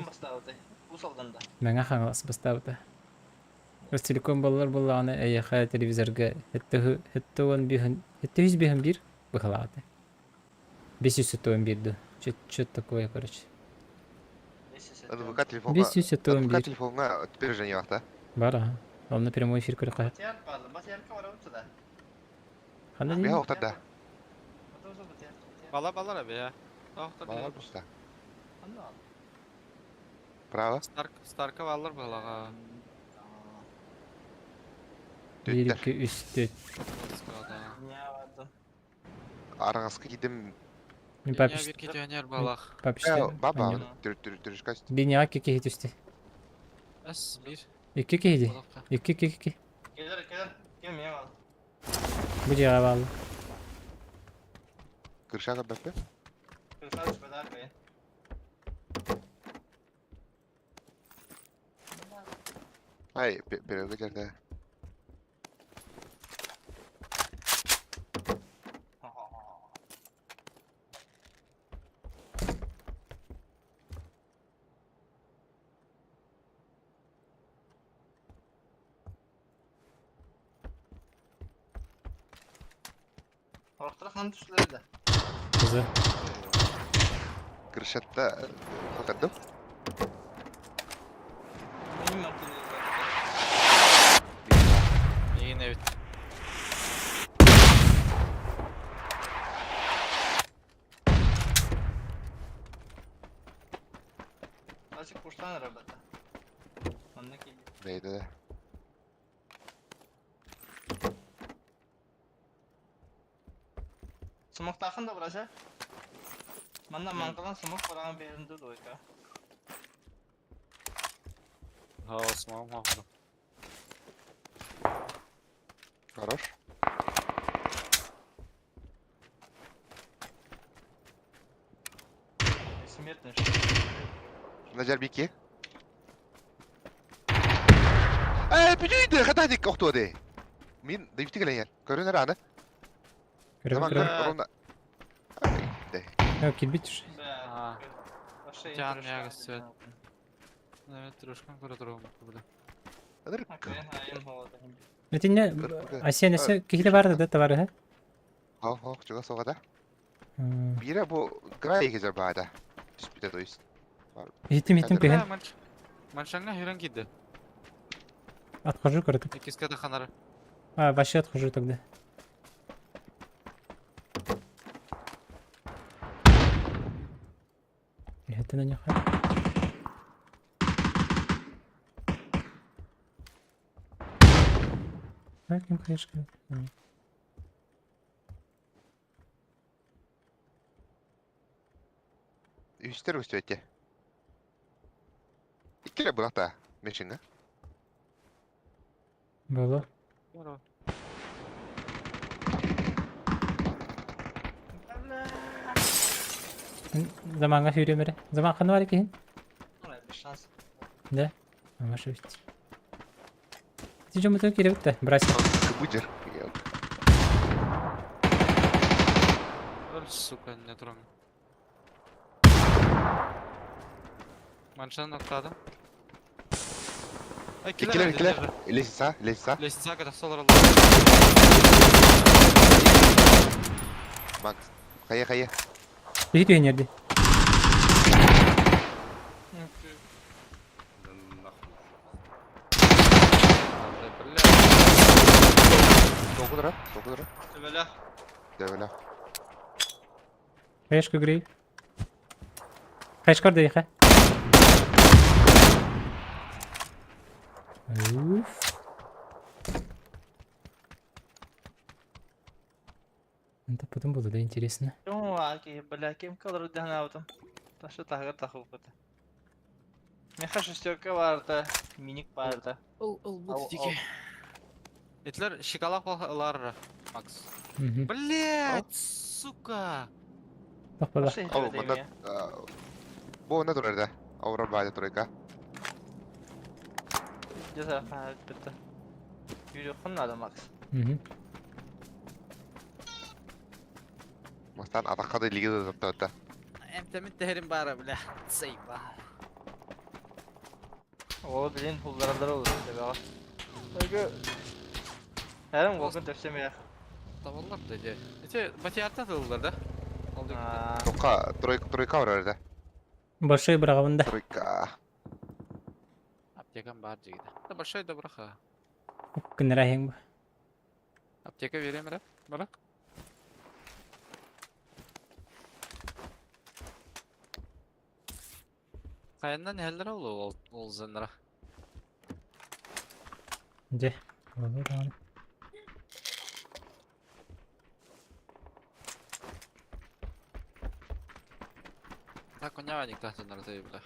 Мэҥэ Хаҥалас бастаабыта. Ростелеком буоллар буоллаҕына эйиэхэ телевизорга 751 быһалаата. 571 ду. Что такое, короче. НВК телефонга. 571. телефонга приложение бахта. Бар, ага. Онно прямой эфир көрөхө. Ханна дии? Бэһэ да. Бала балар бе. Бала буста. Право. Старк Старка балар балага. 1 2 3 4. Аргаска кидим. Папиш. Папиш. Баба. Биняга кеки түсті. Әс, bir. Икки киһи. Икки икки икки. Келер, келер. Кем мен ал. Бу жаға баалы. Кыршага бәппе? Кыршага түспәді аркайын. Ай, береге жерде. Ортара хан түшлері да. Кызы. Кыршатта хотардым. Benim Yine evet. Açık kuştan arabada. Anne ki. Бейді де. Смоктахын да браша. Манна маңкалан смок бараган беринди дойка. Ha, Osman mahvoldu. Хорош. Смертный. Назар бики. Эй, бүдүйді, хатадик охтуады. Мин дивти келен. Көрөнөр аны. Көрөм көрөм. Ай, Килбит уж. Жан яга свет. Evet, трошкан көрө турган бу. Этинне Асен эсе кихиле барды да товары, Хо, хо, чуга соғада. Бире бу грай кезер баада. Түспүтэ то есть. Хитим хитим кыһын. Маншаңга хүрен кидди. Отхожу, коротко. Икискә дә ханары. А, вообще отхожу тогда. Это на них. Так, им, конечно. Үстер өстөте. Иккере булата мешинга. Было. Заманга сүүрүөм эрэ. Заман ханна бар киһин? Без шанс. Да. Маша ведь. Ти жомуту кииребит да, братья. Быдьар. Өл, сука, не тронь. Маншан аттадым. Ай, Иккилэр, иккилэр. Лестница, лестница. Лестница ката солар алды. Макс. Хайа, хайа. Биһи түһэн ерди. Бля. Тоғыдыра, тоғыдыра. Төбөлөх. Дәвелә. Хаешка грей. Хаешкар дейха. Уф. Это потом было, да, интересно. Ким бля, ким калыр дэхнаабытым. Ташы таһыгар тахылбыта. Меха шестерка барда, миник барда. Ыл, ыл, Ау, бут дики. Итлер шикалак лар, Макс. Мгм. Блять, сука. Тох была. Ташы Ау, манна. Бу онна турар да. Аурар баайда тройка. Жаса бітті. Үйрі құннады Макс. Мгм. Мастан атаққа да лиге да таптата. Эмтемит тэһэрим баара, бля. Сейба. Ол білен пулдаралар olur. Себеға. Өгі. Әрім қолын төпсемей. Табаллар dedi. Ите батиярта тылылар да. Ол дегенде. Тоққа тройка, тройка барар да. Большой брагабында. Тройка. Аптекам бар жигит. Да большой да браха. Күннер ахең бу. Аптека берем ра. Бара. Каяндан нәлләр ул ул ул зынра. Же. Болду даҕаны. Так коня никта зынра ты бля.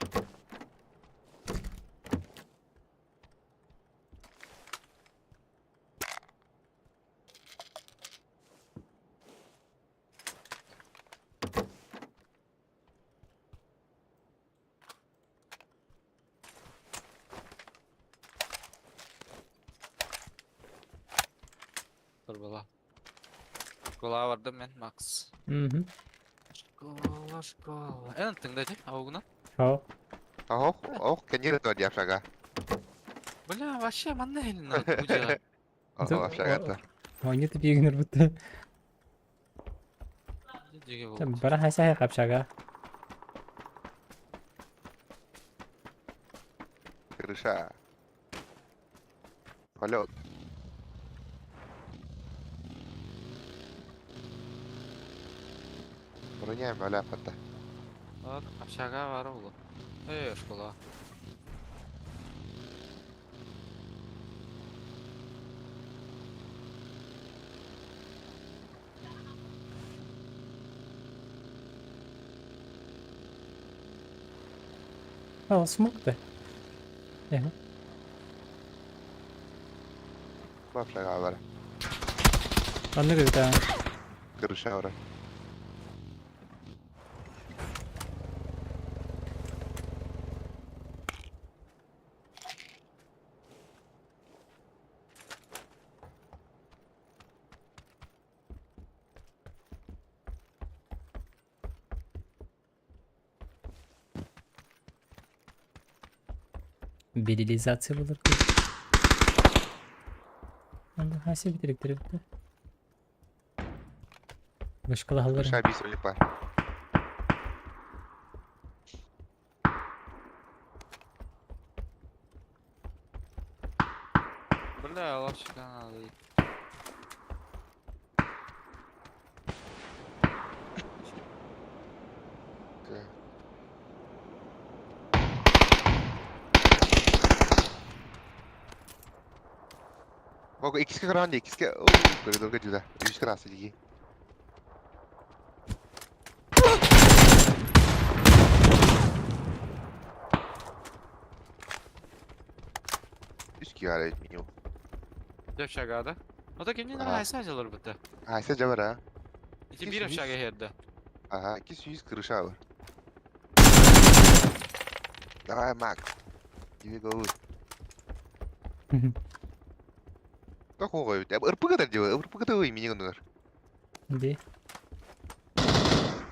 Dur бала. Школа бардым мен, Макс. Мгм. Школа, школа. Эн тыңда ти, аугына. Хоо. Ох, ох, кенер то диапшага. Бля, вообще манна хилин будя. Ох, апшага то. Ойне типигинер бутты. Диге бул. Бара хайса капшага. Крыша. Полет. Броня бля фата. Бар, общага бар улу. Эй, школа. Ол смок да. Эха. Общага бар. Анны көтә. Крыша бар. Берилизация болар. Анда хаси битирик битте. Башкала халлар. Крыша бис өлік бар. Бля, лапчика надо. Бог икске караган икске. Коридорга жүдә. Үч красы диги. Үч кияры минимум. Общага да? Ну так эмне Ага. нравится жалар битте. Айса жабар а. Ити бир общага херде. Ага, 200 крыша бар. Давай, Макс. Тебе голы. Такого ведь. РПГ так делаю. РПГ ты имени гонор. Ди.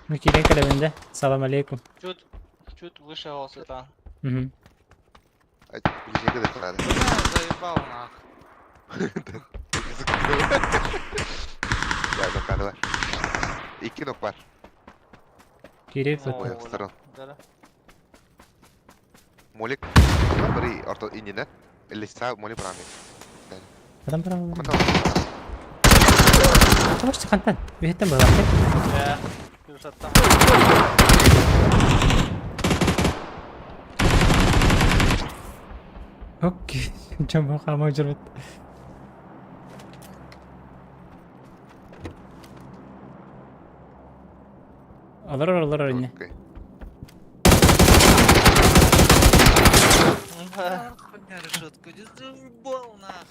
Ну кирен кэлэбин Салам алейкум. Чуть, чуть выше голоса. Мгм. Ближнего это надо. Бля, заебал нах. Я закадываю. И кинок бар. Кирип Ой, вот. сторон. Да. Молик. Бери орто иннинен. Листа молик брами. Барам барам. Амата. Тош хантан. Үһеттен балак. Я. Күрсәттем. Окей. Жаман хама жүрбөт. Алар алар инне. Окей. Хуйня решетку, не заебал нах.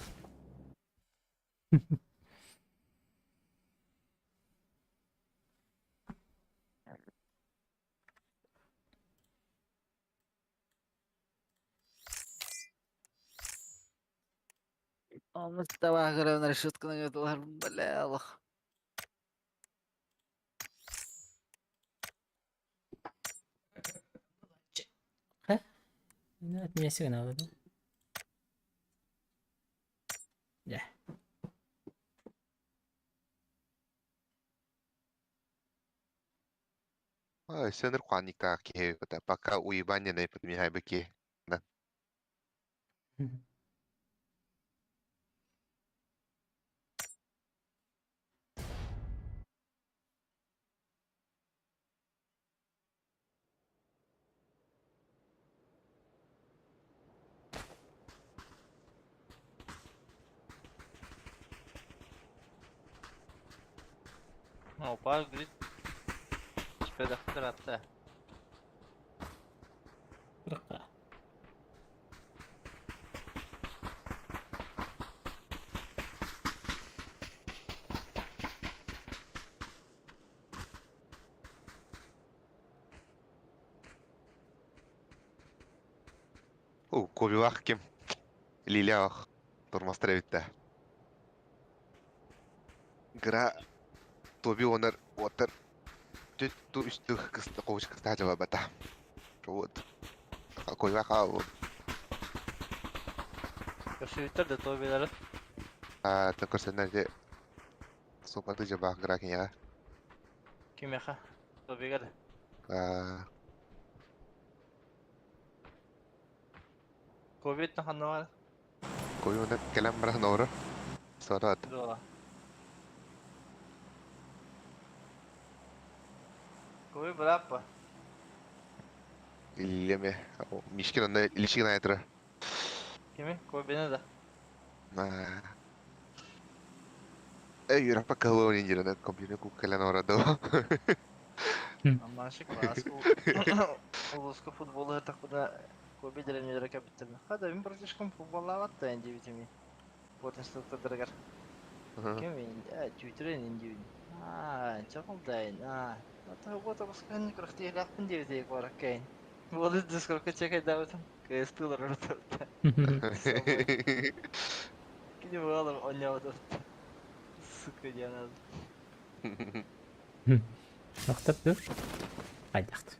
Он давай на решетку на бля, лох. Мне сигнал, да? Я. Ай, сенер куаника ке, пока уебание на подмигай быки. Да. Опа, говорит. Спедахтыратта. Биракка. О, ковилах кем. Лилях. Тормостар битте. Гра Тоби онар отыр. Түт ту үстү кысты ковуч кыста жаба бата. Вот. Ковилах ау. Көрсөйттер де тобилары. А, токор сенер сопаты жаба гра киня. Кимеха. Тобига да. А, Ковид на ханнавар. кови онар келем бара нора. Сорат. Да. Ковид браппа. Илеме. Мишкин онда илишигин айтыра. Кими? Ковидне да. А. Эй, юрапа калони дирана компьютер куккалан орадо. Амашик баску. Улуска футболы такуда Ковид деревне капитально. Хада, мен практически футболлават да инди битими. Вот инструктор дорогар. Кем а, тютрен инди. А, чакал дайн. А, ата вот абыскан крахти лахпын дебите бар кейн. Вот дискорка чекай давытым. КСТ-лар ордорда. Кини балар оняп Сука, диана. Токтоп тур. Кайдакт.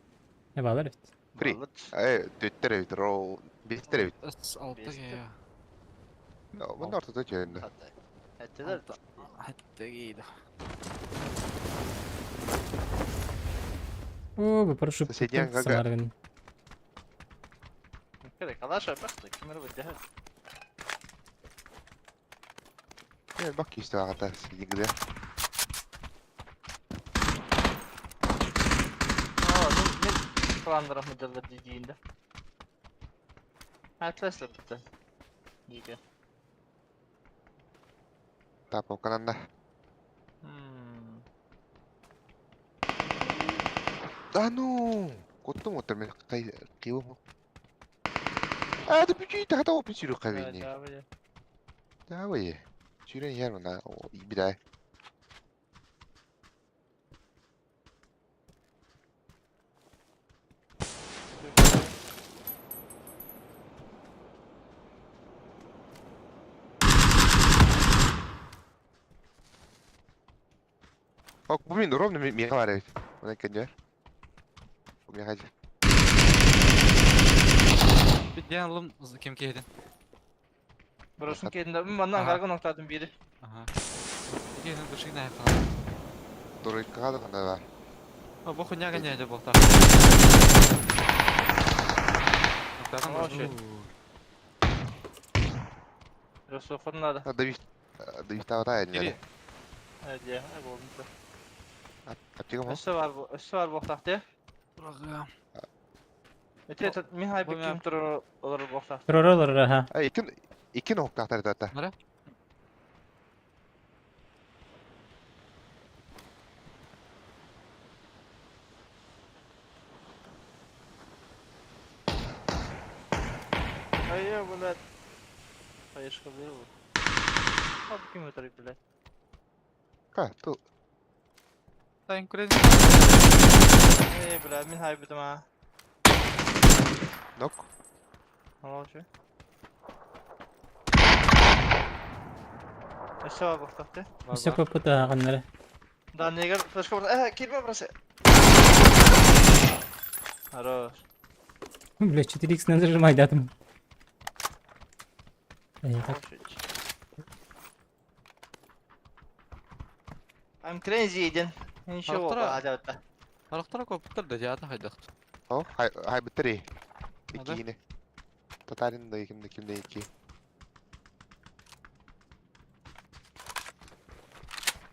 Э балар бит. При. Эй, төттер бит, роу. Бестер бит. С алты я. Мында ортада жөнді. Әттелер. Хатта гейді. О, бу парашют. Соседняя гага. Самаргын. Керек, алаша бақты, кімір бу жахат. Э, бак кисті ағата, сидингде. Aa, мен планларым мыдылыр дегенде. Атлас бітті. Неге? Тап окананда. Да ну! Коттум отыр мен кай кыйым. А, да бүчүй тагата опын сүрү кабини. Давай. Сүрен яр мына бидай. Ок, бу мин ровно миэхэ баар эбит. Онон кэннибэр. Бу миэхэ дьэ. Бидден ылым ким киһитин. Бросын киһитин манна Ага. ангарга ноктаатым биири. Ага. Киһитин бышыгын айхалар. Дурайкаҕа да ханна баар. О, бу хуйня гоняет болта. О, shit. Рософон надо. Давиставата Кири. эдинere. Эдие, болдум. Аптека мо? Өссө бар бу, өссө бар буохтаах дии. Эти этот Михай Бу Бекким турар олорор буохтаах. Турар ха. А, икки икки ноктаахтар тата. Нара? Ай, блядь. Хаешка был. А ким өтөр, блядь. Ка, ту. Тайн курен. Эй, блядь, мин хай битим а. Нок. Молчу. Өссө бар буохтаах дии. Өссө көппүт аҕаннары. Да, негер флешка бар. Э, кирме бросы. Хорош. Бля, 4х нажимай, да там. Эй, так. I'm crazy ден. Ничего, Харахтара. хадабытта. Харахтара көптөр да жаата хайдахт. О, хай хай битери. Ада? Иккини. Татарин да кимде кимде икки.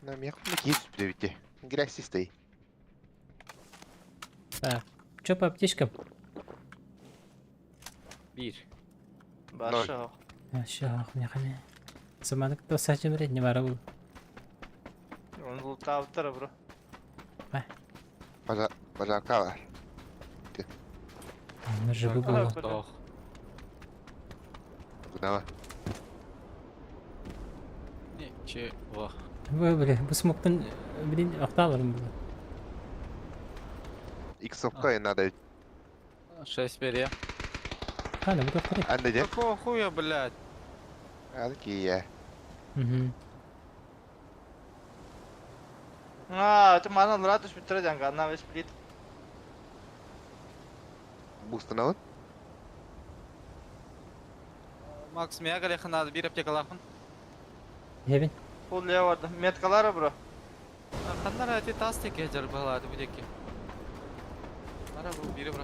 На мех не киз бите. Грясистый. Так. Чё по аптечкам? Бир. Башы. Ща, хуйня хами. Саманык то сачым вред не бара был. Оны лутаабыттар, бро. Бажа бажарка бар. Наживу было. Тох. Куда? Ничего. Вы, бля, бу смоктан, блин, ахталарым было. Иксовка надо. 6 бере. Хана, бу тоқтары. Анда де. Какого хуя, блядь? Аны кие. Угу. А, это мана лура түшүп турар жаңга, ана весь плит. Бустанабын. Макс, мия галеха надо бир аптекалахын. Хебин. Пул лево барды. Меткалары, бро. Ханнара эти тас теке жар балады бу деки. Ара бу бири бра.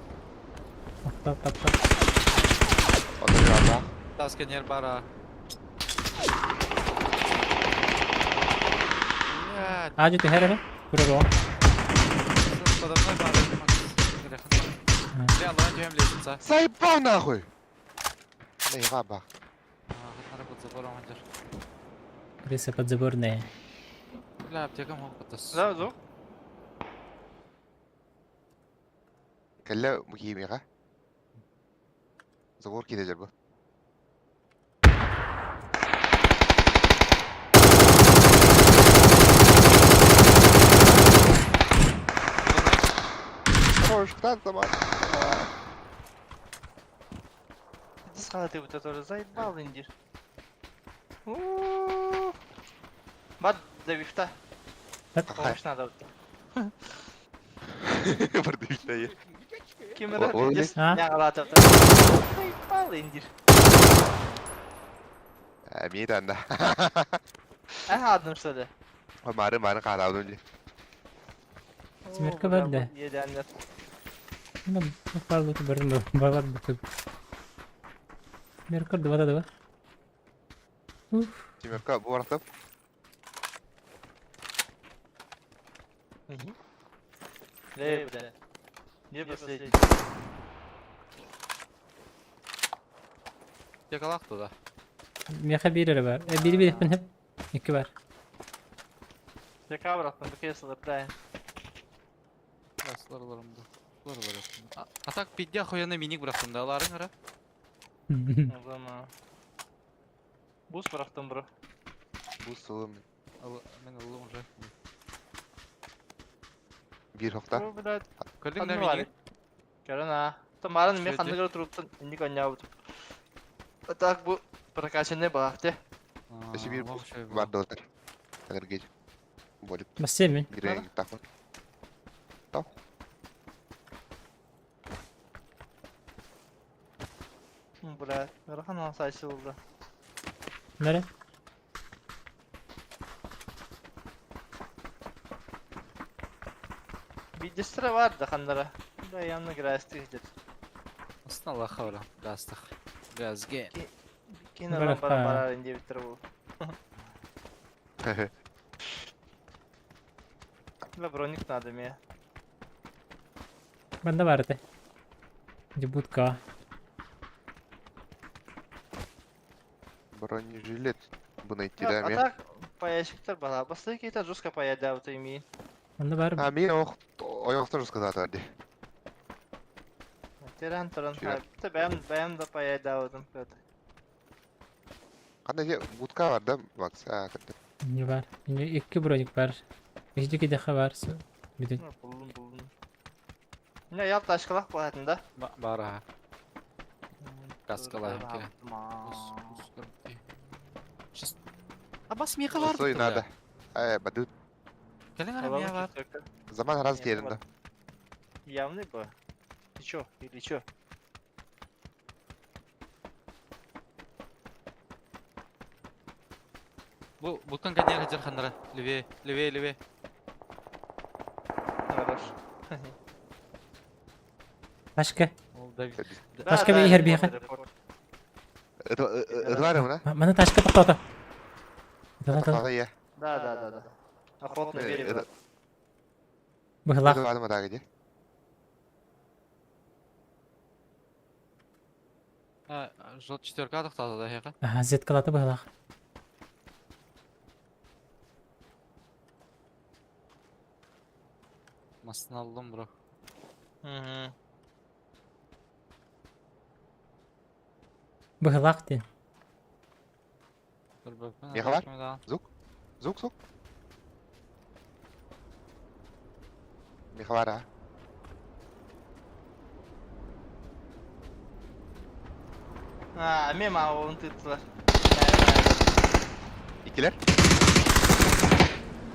Тап, тап, тап. Отыр Тас кенер бара. Блядь, А, жөтө хәрәре. Күрөр о. подо мной бара. Макс, галеха. Бля, алан жем лестница. Заебал нахуй! Не, габа. Ханнара под забором анжар. Крыса подзаборная. Бля, аптека мог потас. Да, звук. Кәллә мукимига. Забор киде жер бу. Хорош, zaman. Дисхалаты вот это заебал индир. Бар давифта. Помощь надо вот. Бір дүйті. Ким О- ол не? А? Нягалаты. Заебал индир. Мен анда. Ага, одну что ли? Мары мары қараудым. Смерка бар да. Едәнлер. Ну, барлык бер балар бутып. Меркер два да два. Тимерка бу арақтап. Лей, бля. Не последний. Аптекалах туда. Меха бир бар. Э, бир бир хеп. Ике бар. Яка братан, бу да. Басларларымды. Ларлар. А так пидя хуяны миник бырактым да аларың ара. Узама. Бус бырактым, бро. Бу сылым. Мен алым уже. Бир хокта. Бу, блядь. Көрдүң да Ханны бар. миник? Көрөн а. Тамарын мен Шөйде. ханны көрө туруптан инник ойнабыт. А так бу прокачанный баахте. Өсі бир бар да отыр. Энергетик. Болик. Бассейн Бире тахын. Тау. Бля, ыарахан алсайсы булда. Нere? Биирдэстэрэ баар да ханнара. Да явно грасты идет. Астына Аллаха бля, гастах. Газге. Кин ылан баран барар диэбиттэр бу. Бля, броник надо мне. Манна баар этэ. Дебутка. Бронежилет бы найти, да, А мен? так, паящиктар бала. Бастыы кейтер жестко паядабыт имиин. Манна баар. А, мен ох, ойоқтар сказать ди. Терен туран. Чүрэ. Бэм бэм да паядабытым. Қандай же будка бар да, Макс? А, кірді. Не бар. Не икки броник бар. Ижди кидэхэ бар. Бүтүн. Булдум булдум. Міне ял ташкалах болатын да. Бар аха. Каскалаах кэлэ. Абас миэхэ бар Сой надо. Э, бадут. Кэлин ара миэхэ бар. Заман раз келін да. Явный бы. Ты чё? Или чё? Бу буткан кэннигэр сылдьар ханнара. Левее, левее, левее. Хорош. Ташка. Ол да Ташка би иһэр биэхэ. Это мына? Маны ташка тоқтоото. Тоқтоото, иә. Да, да, да, да. Охотно верим. Быһылаах. Это тағы де. Жол четверка тоқтады да хеха. Аха, зеткалаты быһылаах. Масын алдым бро. Угу. Быһылаах диэн. Миэхэ бар? Звук? Звук, звук. Миэхэ бар, а? А, мен маған тыттылар. Икилер.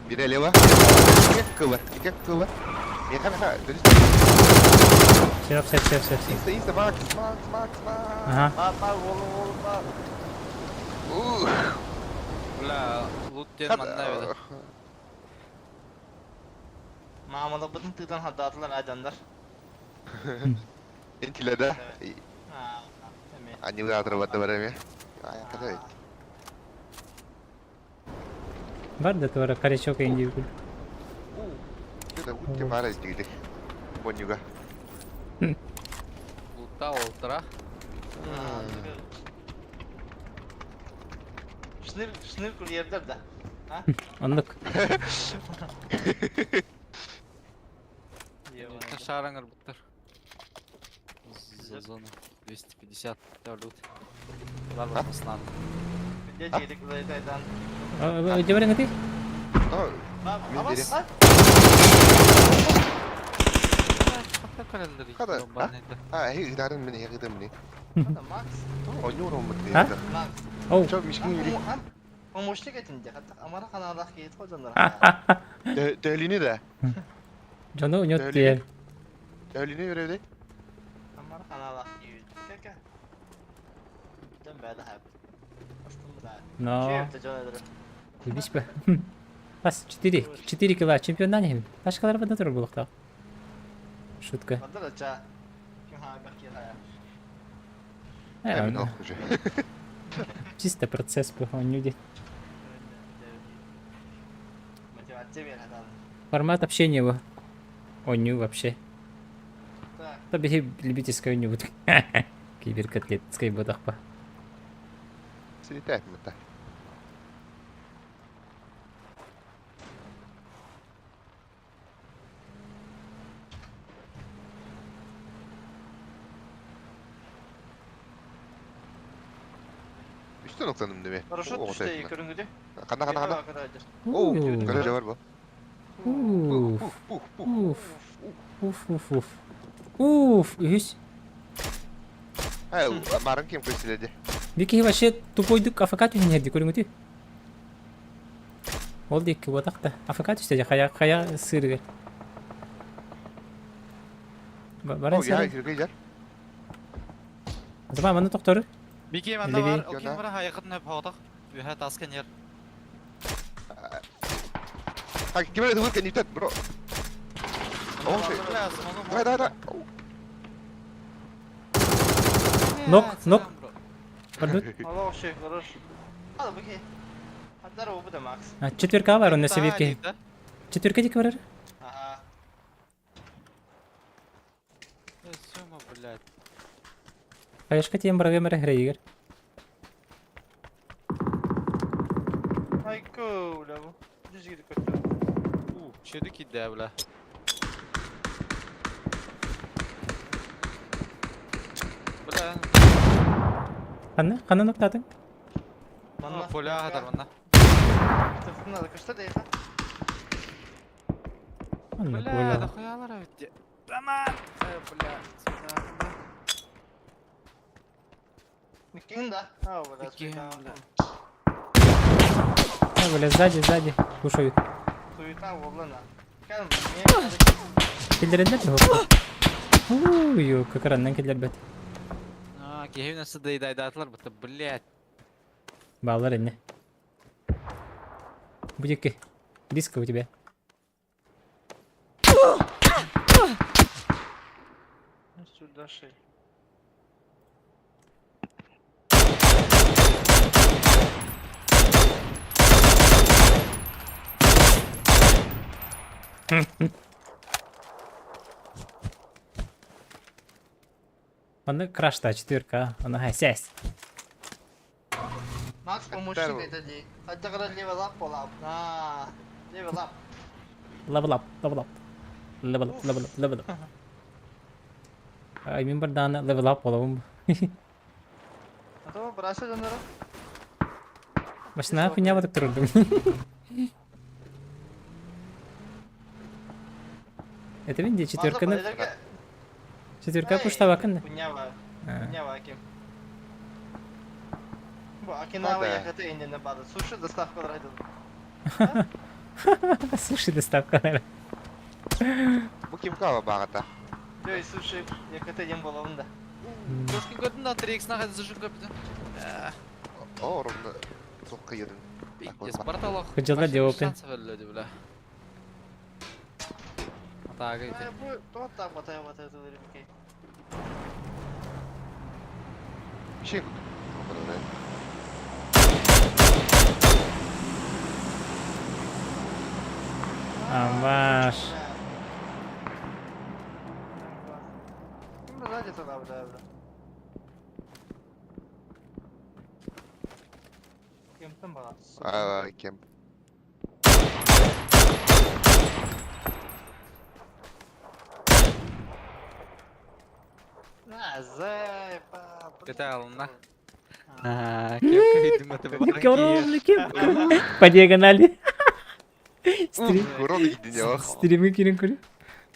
Бире лево. Икки кылы. Икки кылы. Миэхэ, миэхэ. Дөрүс. Сөп, сөп, сөп, сөп, сөп. Инста, инста, Макс, Макс, Макс, Макс. Аха. Ба, ба, ол, ол, ба. Ух. Бля, лут диэн манна эбит. Маамаларбытын тыытан хаддаатылар айдандар. Интиле да. Анньыылаатыр барда бар эмиэ. Бар да туора корячок индиюгул. Уу, бара дигдик. Бонюга. Лутта олтара. Шныр, шныр курьердер да. Оннук. Шараңыр буттар. За зону 250 лут. Бар бар маслан. Дебарың ты? Хада. А, эй, ыдарын мени, ыдарын мени. Ойнур А? Оу. Чо, мишкин юри. Помощник этинде. Амара ханалах кейт қойдандар. Төлүнү да. Жону үнөт диэн. Төлүнү өрөдө. Амара ханалах кейт. Кәкә. Дөн бәді хәп. Но. Бис бе. Бас 4. 4 кило чемпионнан хим. Башкалар бада турар булуктак. Шутка. Чисто процесс по люди. Формат общения его. Оню вообще. Та бери любительская оню. Киберкотлетская бодахпа. Силитәк мыта. Үстен оксаным деме. Парашют түштө көрүнгүдө. Канда канда канда. Оу, көрө бар бу. Уф. Уф. Уф, уф, уф. Уф, үһүс. Ай, марын кем көсүледи. Бики вообще тупойдук афакат үһүнерди көрүңүтү. Ол диэки буотах да. АФК түстэ дьэ хайа хайа сыырыгар. Баран О, я сэрэ. киргейдер. Зама манна тохтору. Бики манна Леви. бар, окей бара хайакытын өп хоғытақ. Үһә таска нер. Так, ким это выкинь не бро. О, ши. Давай, давай, давай. Нок, нок. Пардон. Allah şey хорош. Al bakayım. Hatta o bu da Max. А, четверка бар, онно себепке. Четверка диэки барар. Ага. Сёма, блядь. Хайашка тиэн барагым эрэ хрэйигэр. Айко, бля bu. Düz gidip kötü. У, чеди кидә, бля. Бля, Ханна, ханна ноктатын? Манна. поля хатар манна. Tıfkın adı kışta değil. Анна Бля, коля. да хуялар ведь. Таман! Бля, сюда. Никин да. Ha бля. Никин, бля. А, бля, сзади, сзади. Кушают. Суета волна. Кәм, Киллереннер да Уй, как раннан киллер бет. А, кихи нәрсә дайдатлар бит, блядь. Баллар инне. Будет близко у тебя. Сюда шей. Манна крашта четверка. Она сясь. Max помощник это ли. Hatta kadar level up olam. Ha. Level up. Level up, level up. Level up, level up, level up. Ай, мин бардана level up болабым. Tamam, bıraksa dönerim. Машина хуйня батып турдум. Это винди четверканы. Четверка пуштабакын. Хуйня var. Хуйня var kim. Bu Akinawa Да. yakıtı indiğine bağlı. Sushi доставка aydı. Суши доставка. Бу ким кава багата? Diyor sushi yakıtı in bolabın da. Көшкін көрдім да 3x нахай зажим көпті. О, ровно соққы едім. Пиздец, барталох. Ходжалар деп опен. Бля. Атага ити. Bu tohta bataya bataya tılırım ki. Şey. Амаш. Kim bu zaten sana bla bla. Kim bana? А, кем? На, зайпа. Кете алына. А, кем кайдым Коровный кем? По диагонали. Стрим. Урон едине. Стримы кирин көрі.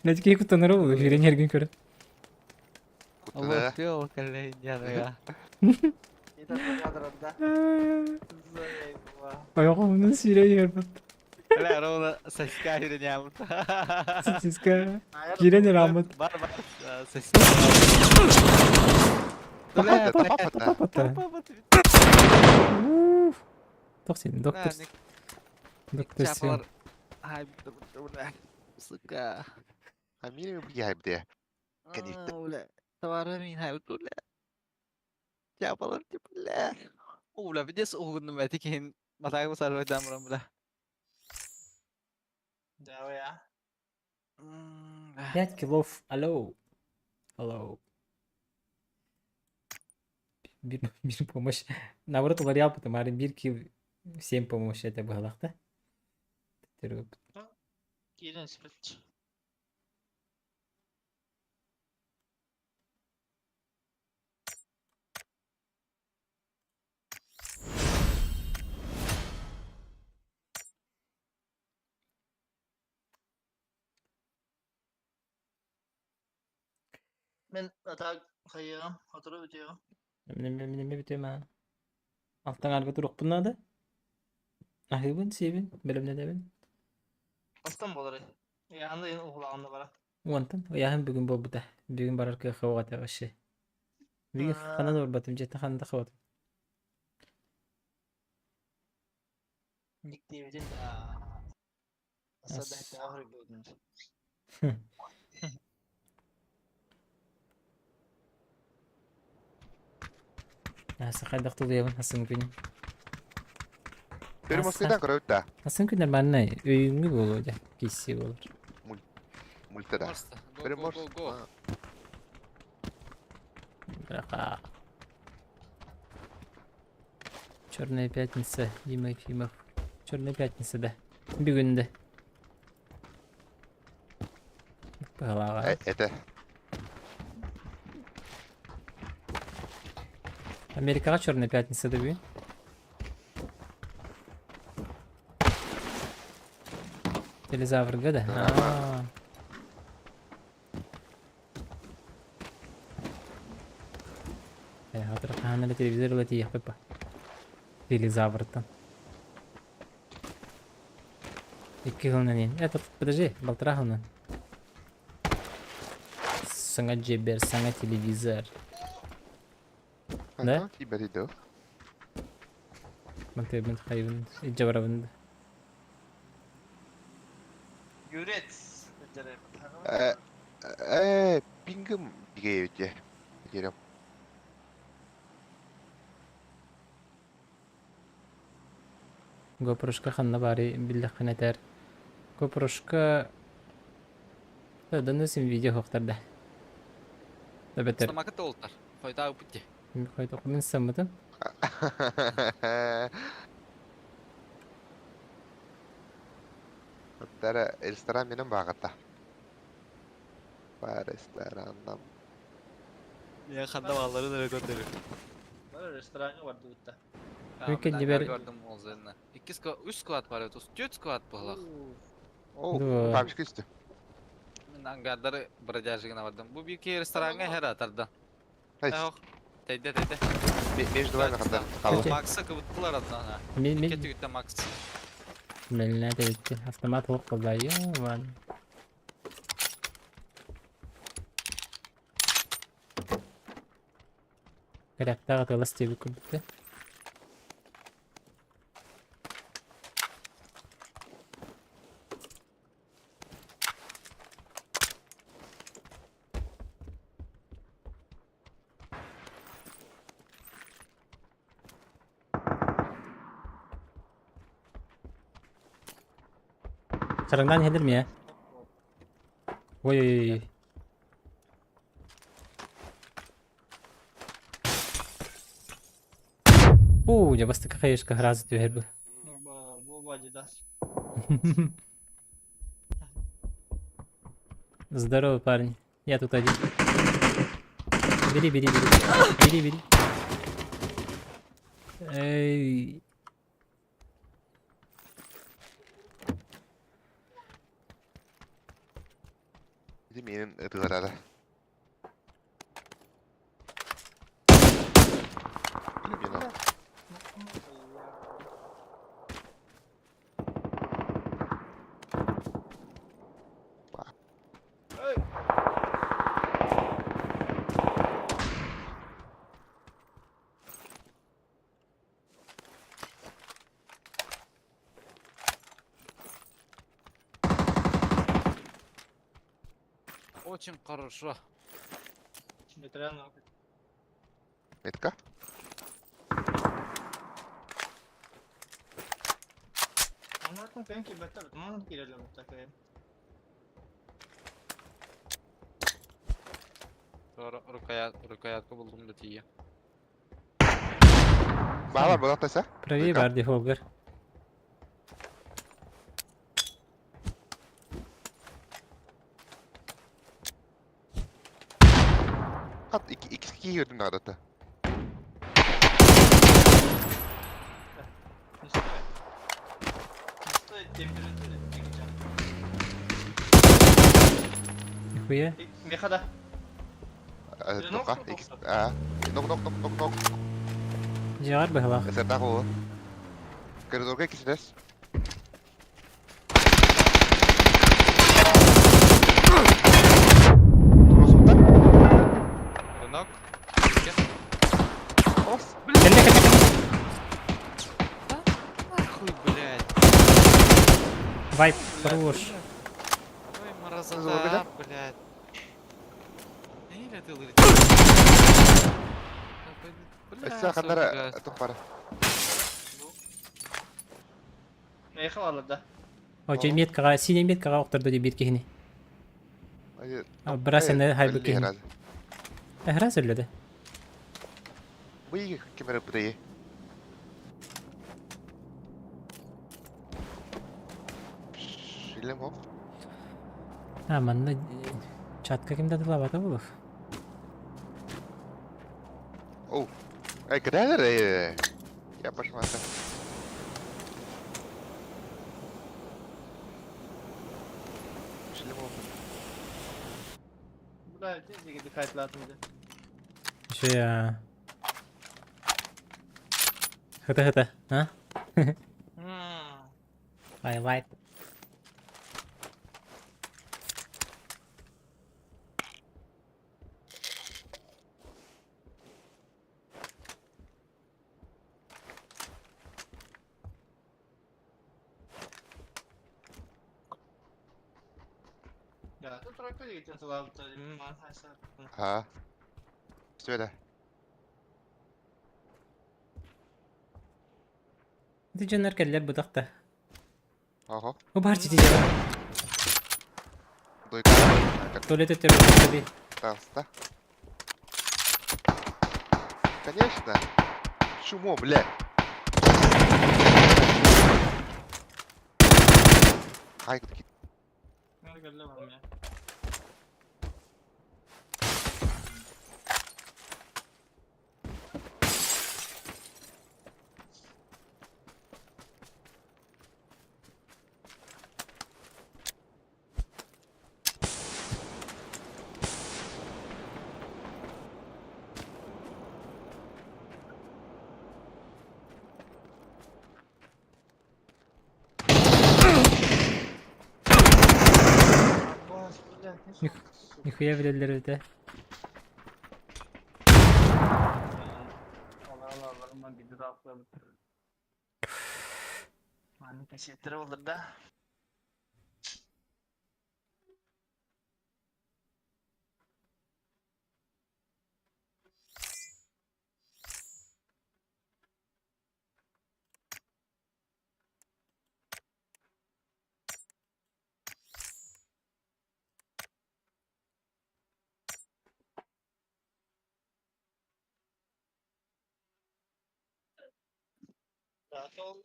Нәтике кутаныр ол, жирен ерген көрі. Кутына. Аллах, коллега. Это да. Зайпа. Аяғымның сүйрен ербат. Бля, ровно соска үйренемін. Сосиска. Жирен ерамыт. Бар, бар, соска. Папата, папата. Папата. Тоқсен, доктор. Доктор Сен. Ай, бля, сука. А мире бия бде. Конечно. Бля, товары мин хай, бля. Чапалар, бля. О, бля, видес оғыным әтекен. Матағы сарбай дамырам, бля. Да, я. 5 килов. Алло. Алло. Bir, bir помощь. Наоборот, улар ялпы марын 1 кил 7 помощь это было, да? Кирин спит. Мен атак хайырам, hatırı bitiyor. Неме бітем а. Алтан арга турук надо. Аһыыбын, сиэбин, бэлэмнэнэбин. Хастан буоларый? Ыйааһында иһин уһулаҕын да бара. Уонтан ыйааһын бүгүн буолбута. Бүгүн барар кыах суох этэ вообще. Бүгүн ханан барбатым, дьиэттэн ханна да хабатым. Диктиэбитин Аса хайдах тулуйабын хасын күн. Бери Москвадан көрөбүт да. Хасын күн нормальный өйүҥҥү буолуо дьэ киссии болар. Мульта да. Бери Go, go, go. Браха. Черная пятница, Дима Ефимов. Черная пятница да. Бүгүн да. Быһалааҕа. Это. Америкаҕа Черная пятница да бүгүн. Телезаврга да. Аа. Хатыр хаһан эрэ телевизор ыла тиийиэхпит ба. Телезавртан. Икки сылынан иһин. Это, подожди, полтора сылынан. Саҥа дьиэбэр, саҥа телевизор. Да? Тиийбэт доо. Мантыыбын хайыбын, илдьэ барабын. Юрец. Э, пингым бигэйбит дьэ. Гопрушка ханна баарый биллэххинэ этээр. Гопрушка да син видео суохтар да. Эбэтэр Стомакы толтар. Хойдаа ыппыт дии. Хойдоқмын саммытым. Тара ресторан менен баҕата. Бар рестораннан. Я ханна бааларын эрэ көрдөрү. Бар рестораҥҥа бардыбыт да. Мүккен дибер Икки склад, үс склад бар эбит, түөрт склад буоллах. О, бабушка исти. Мин ангардары бродяжигына бардым. Бу биир киһи рестораҥҥа иһэр атарда. Ох, тэйдэ тэйдэ. Между вами ханна хаалла. Макса кыбыттылар одна. Мен Икки мен өттүгүттэн Макс. Мэлнэ тэбитти. Автомат суох буолла. Йоо, Кэрэхтээх атыылас диэбит курдук да. Чараҥнаан иһэллэр миэ. Ой-ой-ой. Уу, дьэ бастакы хайышка сразу түһэр бу. Бу Адидас. Здорово, парень. Я тут один. Бери, бери, бери. Бери, бери. Эй. Ити миэнин ытыгырара. Билбин Очень хорошо. Ветеран. Метка? Оннортон кэлэн киирбэттэр, манан киирэллэр такая. Sonra рукоят, рукоятка булдум да тиийэ. Баалар буолаттаса? Правее бар дефолгер. Хат икки икки көрдүм наадата. Нихуя. Меха да. Тока, а, нок нок нок нок нок. Дьиэҕэр быһалаах. Эсэрдээх уолу. Коридорга кисилес. Туросунда. Рынок. Ос. Кэллэ кэллэ кэллэ. Нахуй, блядь. Вайп, хорош. Ой, Злобы, да? мразота, блядь. Или ты лырит? Өссө ханнара тух бара. Эйхэ барла да. Очей меткаҕа, синий меткаҕа охтордо дии биир киһини. Бырас аны хайбыт киһини. Эһрас өллө да. Быйы кемере быйы. Шилем хоп. А, манна чатка ким да тылабата булух. Оу. Эй, кадалар Я пошла. Шилем хоп. Бля, тез диккатлатымды. Еще Хыта хыта, а? Highlight. Я тут тройка дигитен тылабыта. Ha. Söyle. Ити дьоннор кэллэр бутахта. Ого. Бу бар чити дьон. Дойка. Туалет өттөр Пожалуйста. Конечно. Чмо, бля. Хай, Кэллэ барым я. Нихуя билэллэр эбитэ. Allah Allah Allah bir de atladım. Manny kaşetleri olur da. Rahat ol.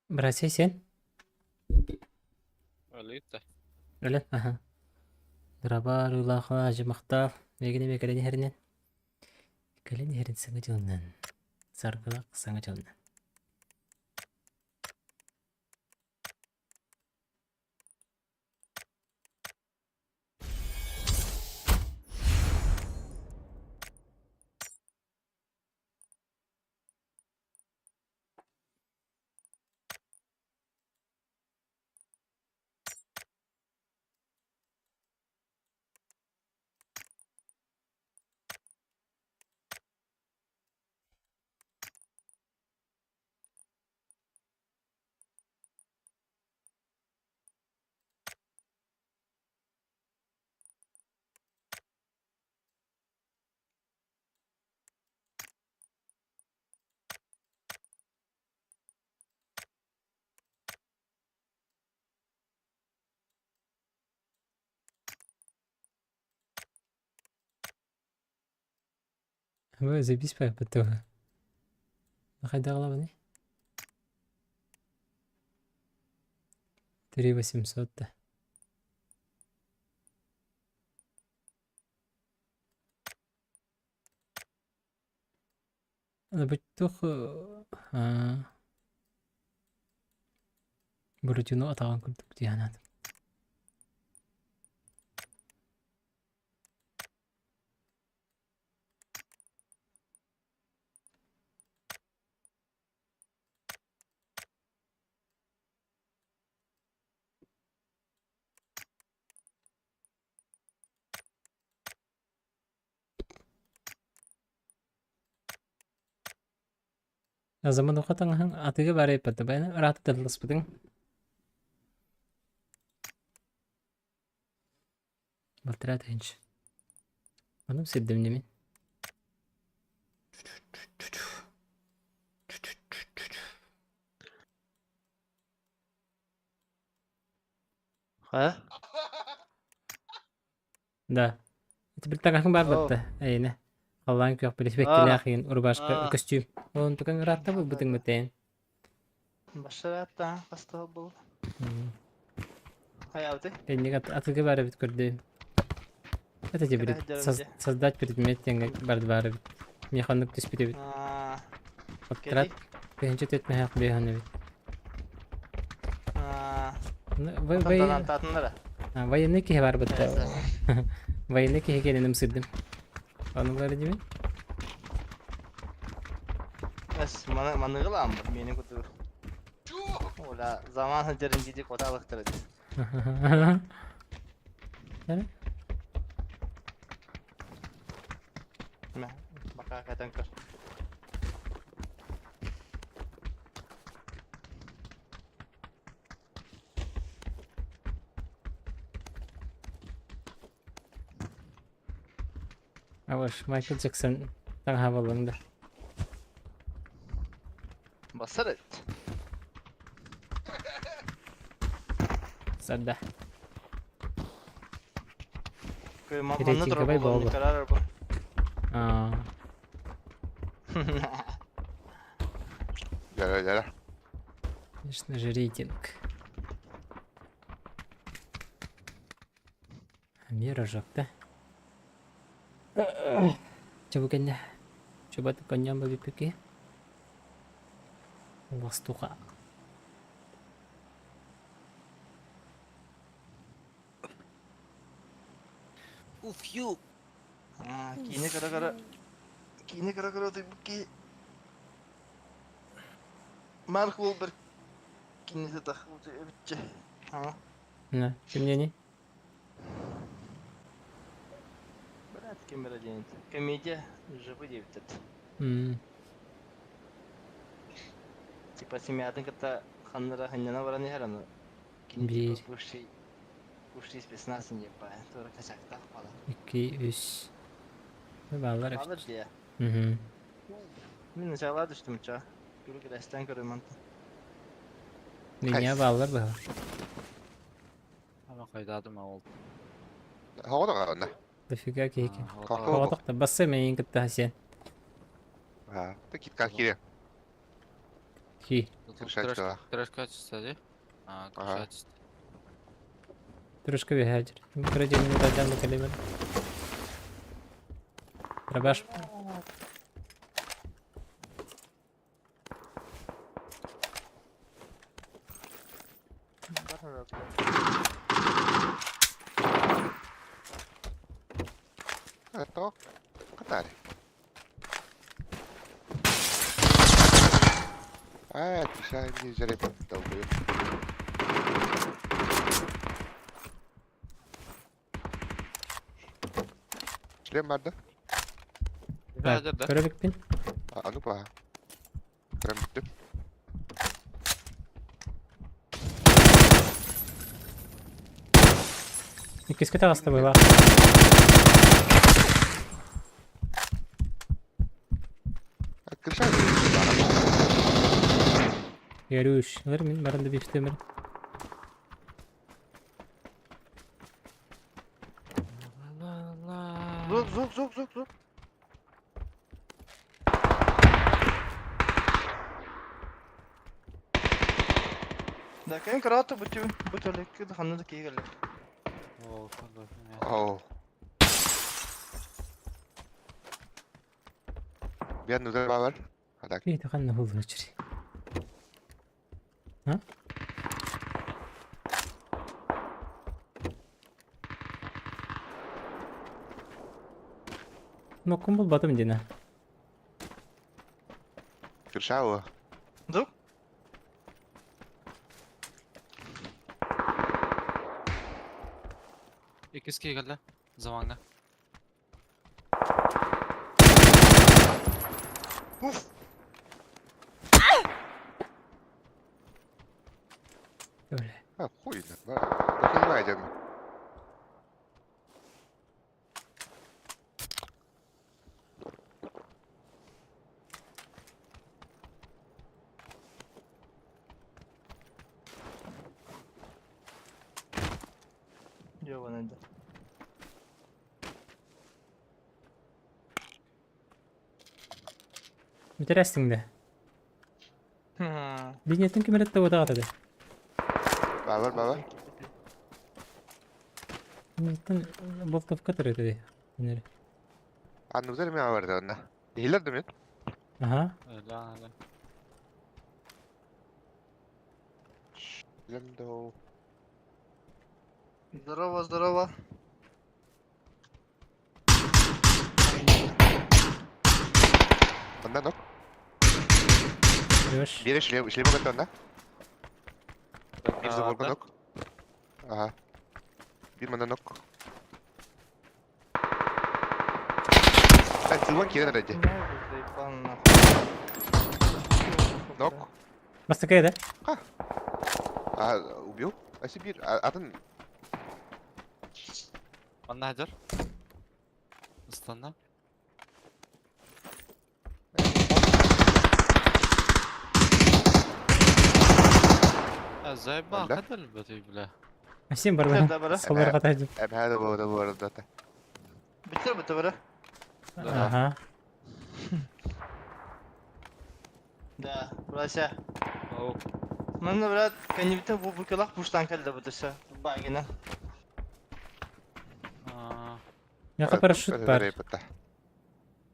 Братья сен? Алита. Өлен, аха. Драба рулаха ажымақтал. Мегіне ме кэлен иһэринэн. Кэлэн иһэрин саҥа дьылынан. Саргылак саҥа дьылынан. Бу запись потом. Хайдағылабыный? 3800 да. Аны бу тух. Буратино атаҕын курдук дии санаатым. Замануха таҥаһыҥ атыыга баар эппэтэ бэйэни ыраата тылласпытыҥ. Балтараа тыһыынча. Ону сирдэмнэмин. Хайа? Да. Ити бил таҥаһыҥ баар Оо. батта эйиэнэ. Халлаан күөх били Аа. сибэккилээх иин рубашка Аа. көстүүм. Онтукаҥ ыраатта булбутуҥ бытэйин. Башаратта хаста был. Хайабыты? Кэнник атыгы баар эбит көрдөйүм. Это тебе создать предмет диэҥҥэ барды баар эбит. Миэхэ оннук түспүт эбит. Аа. Оттарат тыһыынча түөрт мөһөөх биэһэн эбит. Аа. Вы военный киһи бар бытта. Военный киһи кэлин ымсырдым. Ону бары дибин. Эс маны маныгылаам мени кутур. Ола заман хадерин диди коталыктыр. Мә, бака катан көр. Аваш, Майкл Джексон таҥаһа буоллаҥ да. Басар эт. Сарда. Манна турар Рейтинговай буолуом, буолла. Николай бу. Аа. Дьара, дьара. Конечно же, рейтинг. Мира жопта. Чэ бу кэннэ чуба коньян бабиппики. Востуха. Уф, ю. Аа, киинэ көрө-көрө киинэ көрө-көрө утуйбут киһи Марк Уолберг киниэтэ эбитчэ. Аа. На, ты мне не? Брат, ким эрэ диэн комедия живы диэбиттэр. М. Типа семьятын кытта ханна эрэ ханньана баран иһэр аны кини Биир. типа бывший бывший спецназ диэн баайан туора косяктаах буолар. Икки, үс. Бааллар эбит. Бааллар дии. Мгм. Мин началаа түстүм чаа. Күлүк элэстээн көрүм мантан. Меня бааллар быһа. Ама хайдаатым ол. Хоҕо да Дофига киһи. Хо- Хоҕотох да бассы мейин кытта сен. А, ты китка кире. Хи. Крышачка. Трэш качество, да? А, Ага. качество. Трошка бихаджир. Крадем дадям калимер. Рабаш. Это Катари. А, ты не зарепал долбоёб. Шлем барда? Так, Да, да. көрөбүкпүн. А, ну па. Прям бүттүм. Иккиске таҕыста быһыылаах. А, крыша. Görüş. Ылыр мин баран да биштемир. Звук, звук, звук, звук, звук. Да, кем карата бутю, бутю лекки ханна да киһи кэллэ. О, фандо. Оу. Биан нудер бар. А так. Киһи ханна хуллучур. Ноккун булбатым дина. Крышава. Друг? Иккис киһи кэллэ. Замаҥҥа. Уф! Бля. А, хуй, да. Понимаю, дядя. Ёбаный да. Бүтэрээстиҥ да. Линиятын ким эрэ да да. Бабар, бабар. Линиятын Болтовка төрөтө Өнөр. Анныбызар эме бар да онна. Ихилер да мен. Ага. Öyle öyle. Лемдо. Здорово, здорово. Онда нок. Хорош. Бире шлем, шлем готов, да? Бир заборга нок. Ага. Бир мана нок. Так, силван кирен ради. Нок. Бастакы да? А, убил? А Сибирь, а, атын Манна хадьар. Ыстанна. Заебал, Бля. хадьар бля, бля. Сен бар бар. Да, бара. Солар катайды. Эб бу да бу да. Битер битер бара. Ага. Да, брася. Манна брат, кэннибитэ бу букалах буштан кэллэ бутуса. Багина. Меха парашют бар.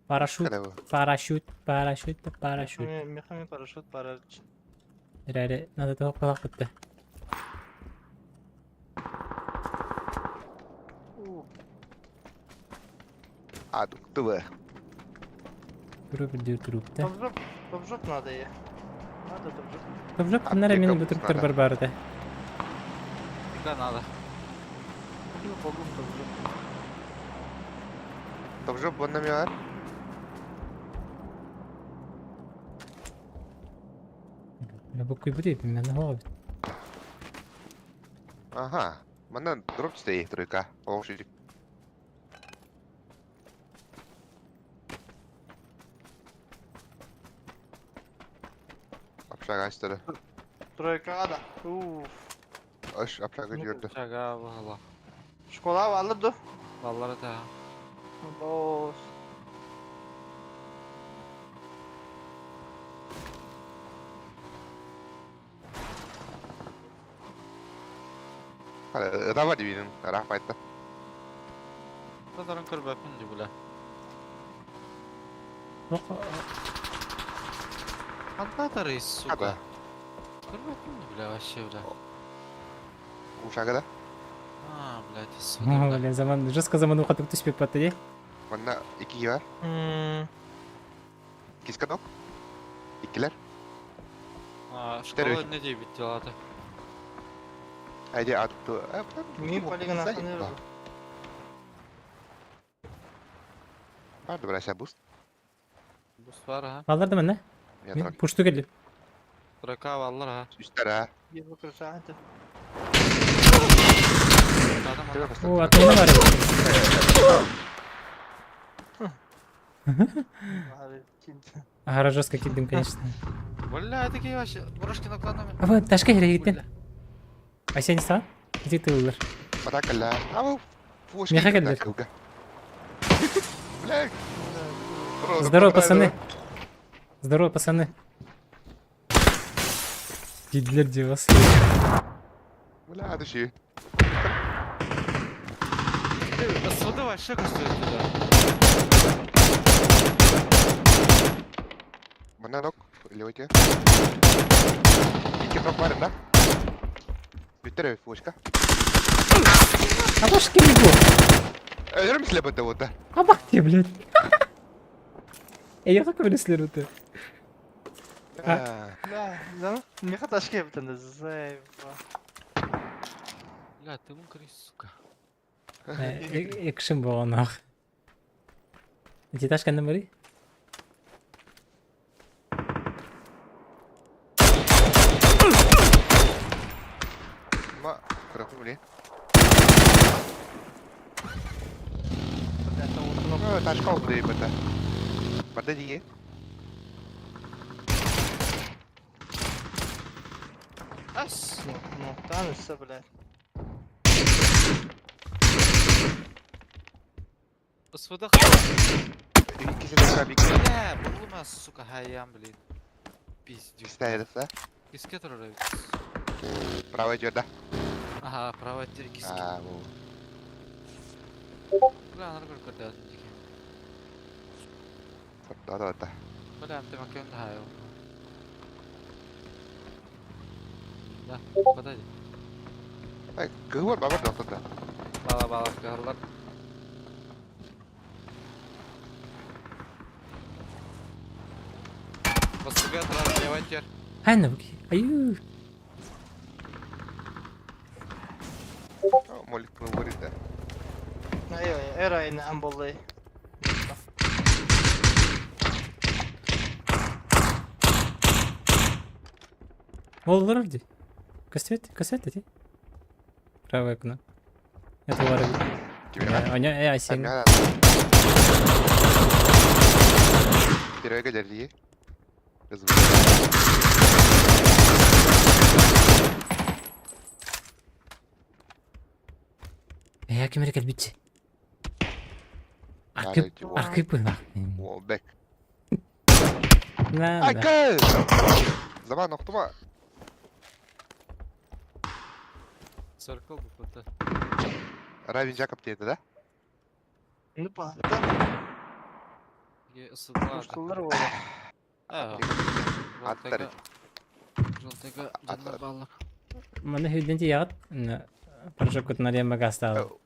Парашют, парашют, парашют, парашют. Меха парашют пара. Реально, надо того калак бітті. А, ТВ. Туру бір трупта. Топ-жоп, топ-жоп надо я. Надо топ-жоп. Топ-жоп кымнар мени бу труптар бар барды. Игра надо. Топ-жоп. Топ-жоп онна бар. Бу куй бу мен хоғ. Ага. Манна дроп стоит тройка. Олшик. Общага астары. Тройка да. Уф. Аш общага жүрді. Общага бағала. Школа алыр ду. Баллары да. Бос. Ыта дибиним, рахмат. Татарын көрбәппин ди бля. Антатары, сука. Көрбәппин ди бля вообще бля. Ушага да? А, блядь, сука. Бля, заман, жестко заман ухатык түспеп батты де. Манна ики бар. Кисканок. Икилер. А, школа не дей бит делады. Айди атты. Мин полигон астаны. Барды бір буст. Буст бар ha. Балларды мен, не? Пушту келди. Тройка баллар ha. Үстер ha. О, атымда бар. Ага, жестко кидым, конечно. Бля, такие вообще брошки накладными. А вот, ташка херегиттен. А сен стан? Иди ты улар. Батакалла. А Меха келдер. Бля. Здорово, пацаны. Здорово, пацаны. Гидлер девас. Бля, души. Суды вообще костюм туда. Манна нок, левайте. Ики нок бар, да? Бүттер флешка. А ваш кем бу? Өлөрүм слепота вот. Абах тебе, блядь. Эйиэхэ көмөлөслөр это. Да, да. Меха ташка эбитен заеба. Бля, ты мукрый, сука. Экшен буоланах. Ити ташкандан барый? Ма, көрөкүм биле. Ташка oldu deyip öte. Барда дии. Ас, ну, там все, блядь. СВД Иккиси да бик. Бля, булма, сука, хайям, блин. Пиздюк. Кистә Киске турар Правая жерде. Ага, правая тир киске. А, бу. Бля, анар көр көрдө дики. Да, да, да. Бля, антема кем да хайо. Да, подойди. Ай, кыһы бар бар да. Бала бала кыһаллар. Бастыга турар левая тир. Хайна буки. Аю. Молик говорит, да. Айо, эра ин амболлай. Боллар ди. Касет, касет эти. Правая окно. Это вары. Аня, асен. Первая галерея. Э, кимер кэлбит. Аркып, аркып быһах. Бек. На. Айкы! Заман оқтума. Circle бу Равин Жакоб диэти да? Ну, па. Ысыдылар. Устулар болду. Аттар. Жолтега жанна баллар. Маны хүден ягат. Порошок кутнарем багастал.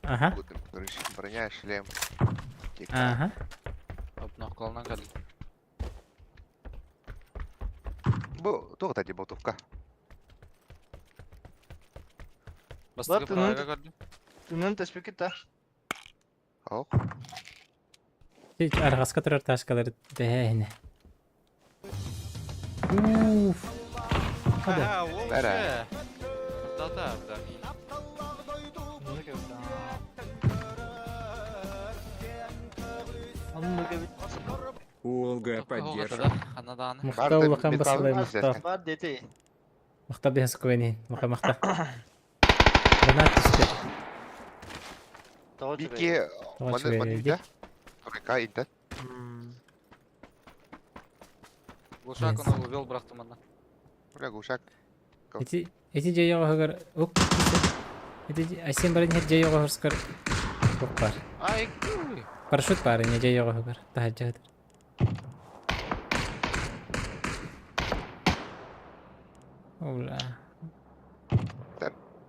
Ага. Броня, шлем. Ага. Обноколна кал. Бу тоғыта де ботовка. Бастыга правага көрдүм. Түнөн төспүк та. Ок. Аргаска турар ташкалар дэхэ. Уф. Ага, ол Бәрә. Да, да, да. Уолга поддержка. Ханадан. Махта улахан басылай махта. Бар дети. Махта бихас куэни. Маха махта. Гранат түсті. Бики маны маны да. Турека интен. Глушак он увел брахту манна. Бля, глушак. Эти эти жайоҕоһугар ук эти асен баран хер жайоҕоһурскар туох бар. Ай, куй. Парашют бар не жайоҕоһугар таһаджаһытар. Ола.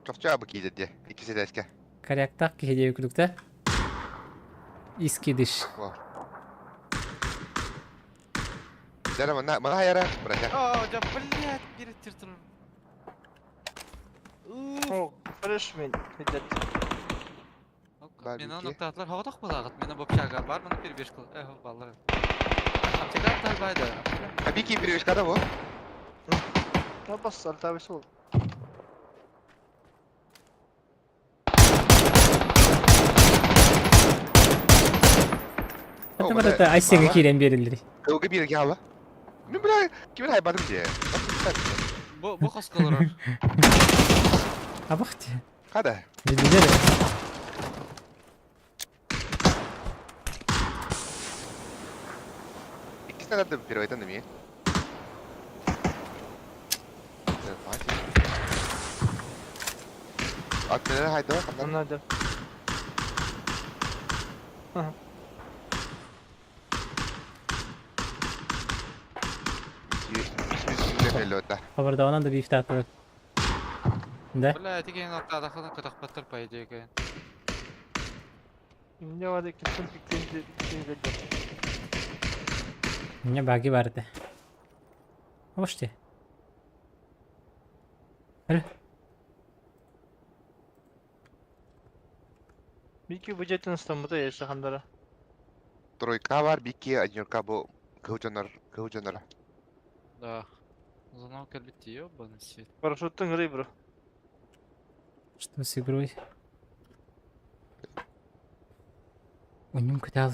Чохча абы кийде де. Иккиси дәске. Коряктак киһи диэби күлүктэ. Искидиш. Дәрі мына мына яра, братья. О, да, блядь, перед тиртуром. О, фрешмен. Мен оны октатлар хаватах булагыт. Мен бопчага бар, мына перебежка. Э, баллар. Аптека аттар байды. А бики перебежка да бу? Ну, бас, альтабис ол. Это вот это асенге киирэн биэриллери. Кылгы бирге ала. Мен бля, кимин хайбадым де. Бу бу хоскалар. Абах те. Када? Дедилер. Иккисine надо первый это неме. Аттары хайда хандан. Надо. Хабардаанан да бифтаатыр. Да? Бля, тиген октада хана кытак паттар по идее кен. Инде var иккисин иккисин У меня баги бар этэ. Обошти. Алло. Бики бюджеттен ыстаммыта есе хандара. Тройка бар, бики, одинерка бу кыһыл дьоннор, кыһыл дьоннор. Да. Зонал кэлбит ёбаный свет. Парашюттун гырый бро. Что с игрой? Унюм кытал.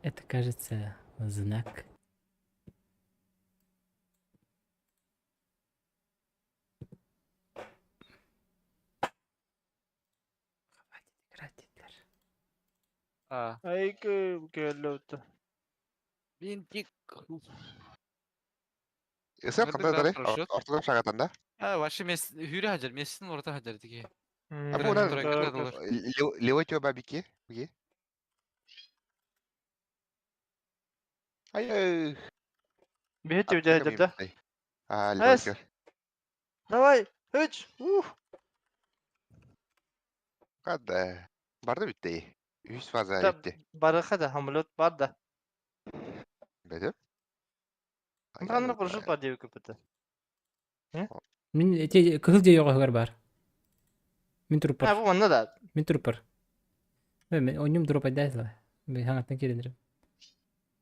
Это, кажется, знак. Хватит играть, Гитлер. А. Айкы кэллэутта. Винтик. Эсэ Нырдык ханда да дары? парашют. Ортодан шагатан да? А, вообще мес хүрэ хаджар, мессин орта хаджар диги. А бу она Тройка доллар. левой тебя бики? Бики? Ай, Бихет үдэ да. А, левой Эс. тебя. Давай. Үч. Ух. Када. Барды битти. Үс фаза Да. битти. Барыха да хамлет бар да. Беде? Ханна парашют бар диэбит көпөтө. Мин эти кыһыл дьиэ оҕоһугар бар. Мин А труппар. бу манна да. Мин труппар. Мен онньум дроп айдайсыла. Мен хаҥаттан киирэн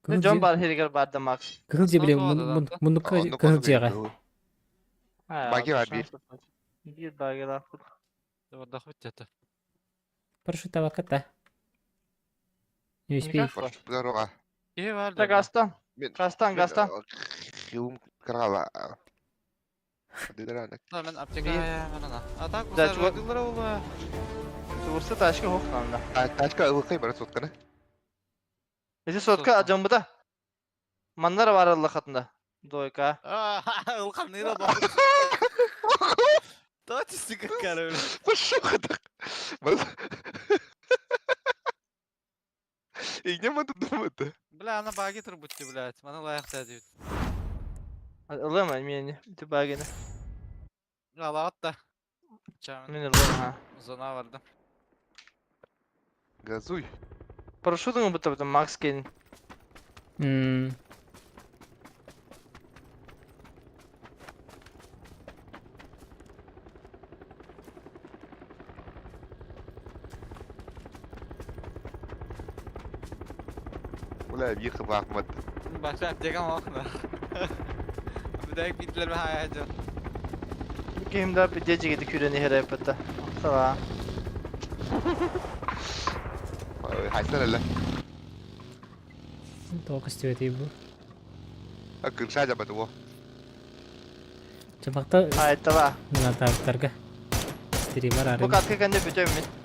Кыһыл Дьон дьиэ бар хиригер бар да Макс. кыһыл дьиэ биле Сон туода да. муннукка кыһыл дьиэҕэ. Баги бар бир. Бир баги бар. Бардах бит Парашют табакка Не успей. Дорога. Киһи бар Да гастан. Мен Гастан, гастан. Хилум крала. Дыдырана. Да, мен аптека мен А так Да, бу чувак. дыллар ола. Туурса ташка хохтанда. Тачка ылыкай бар сотканы. Эти сотка ажамбыта. Маннар бар Аллах хатында. Дойка. А, ылкан ныра ба. Точно короче. Пошел так. И не могу думать. Бля, ана баги турбутти, блядь. Мана лайык дедит. Ылама мени. Ти багини. Алаат да. Чамын Мен ылама ха. зона барды. Газуй. Парашютың быта быта Макс кен. Ула бир Ахмат. Баша аптека махна. Бидек битлер бахая жо. Кимда пидежи гиди күрени хереп быта. Сала. Хайсар эле. Тоқ истебет бу. Кырша жабаты во. Чабакта Айттала. мына таптарга. Стример Бу арын. катка кенде бүтөм мен.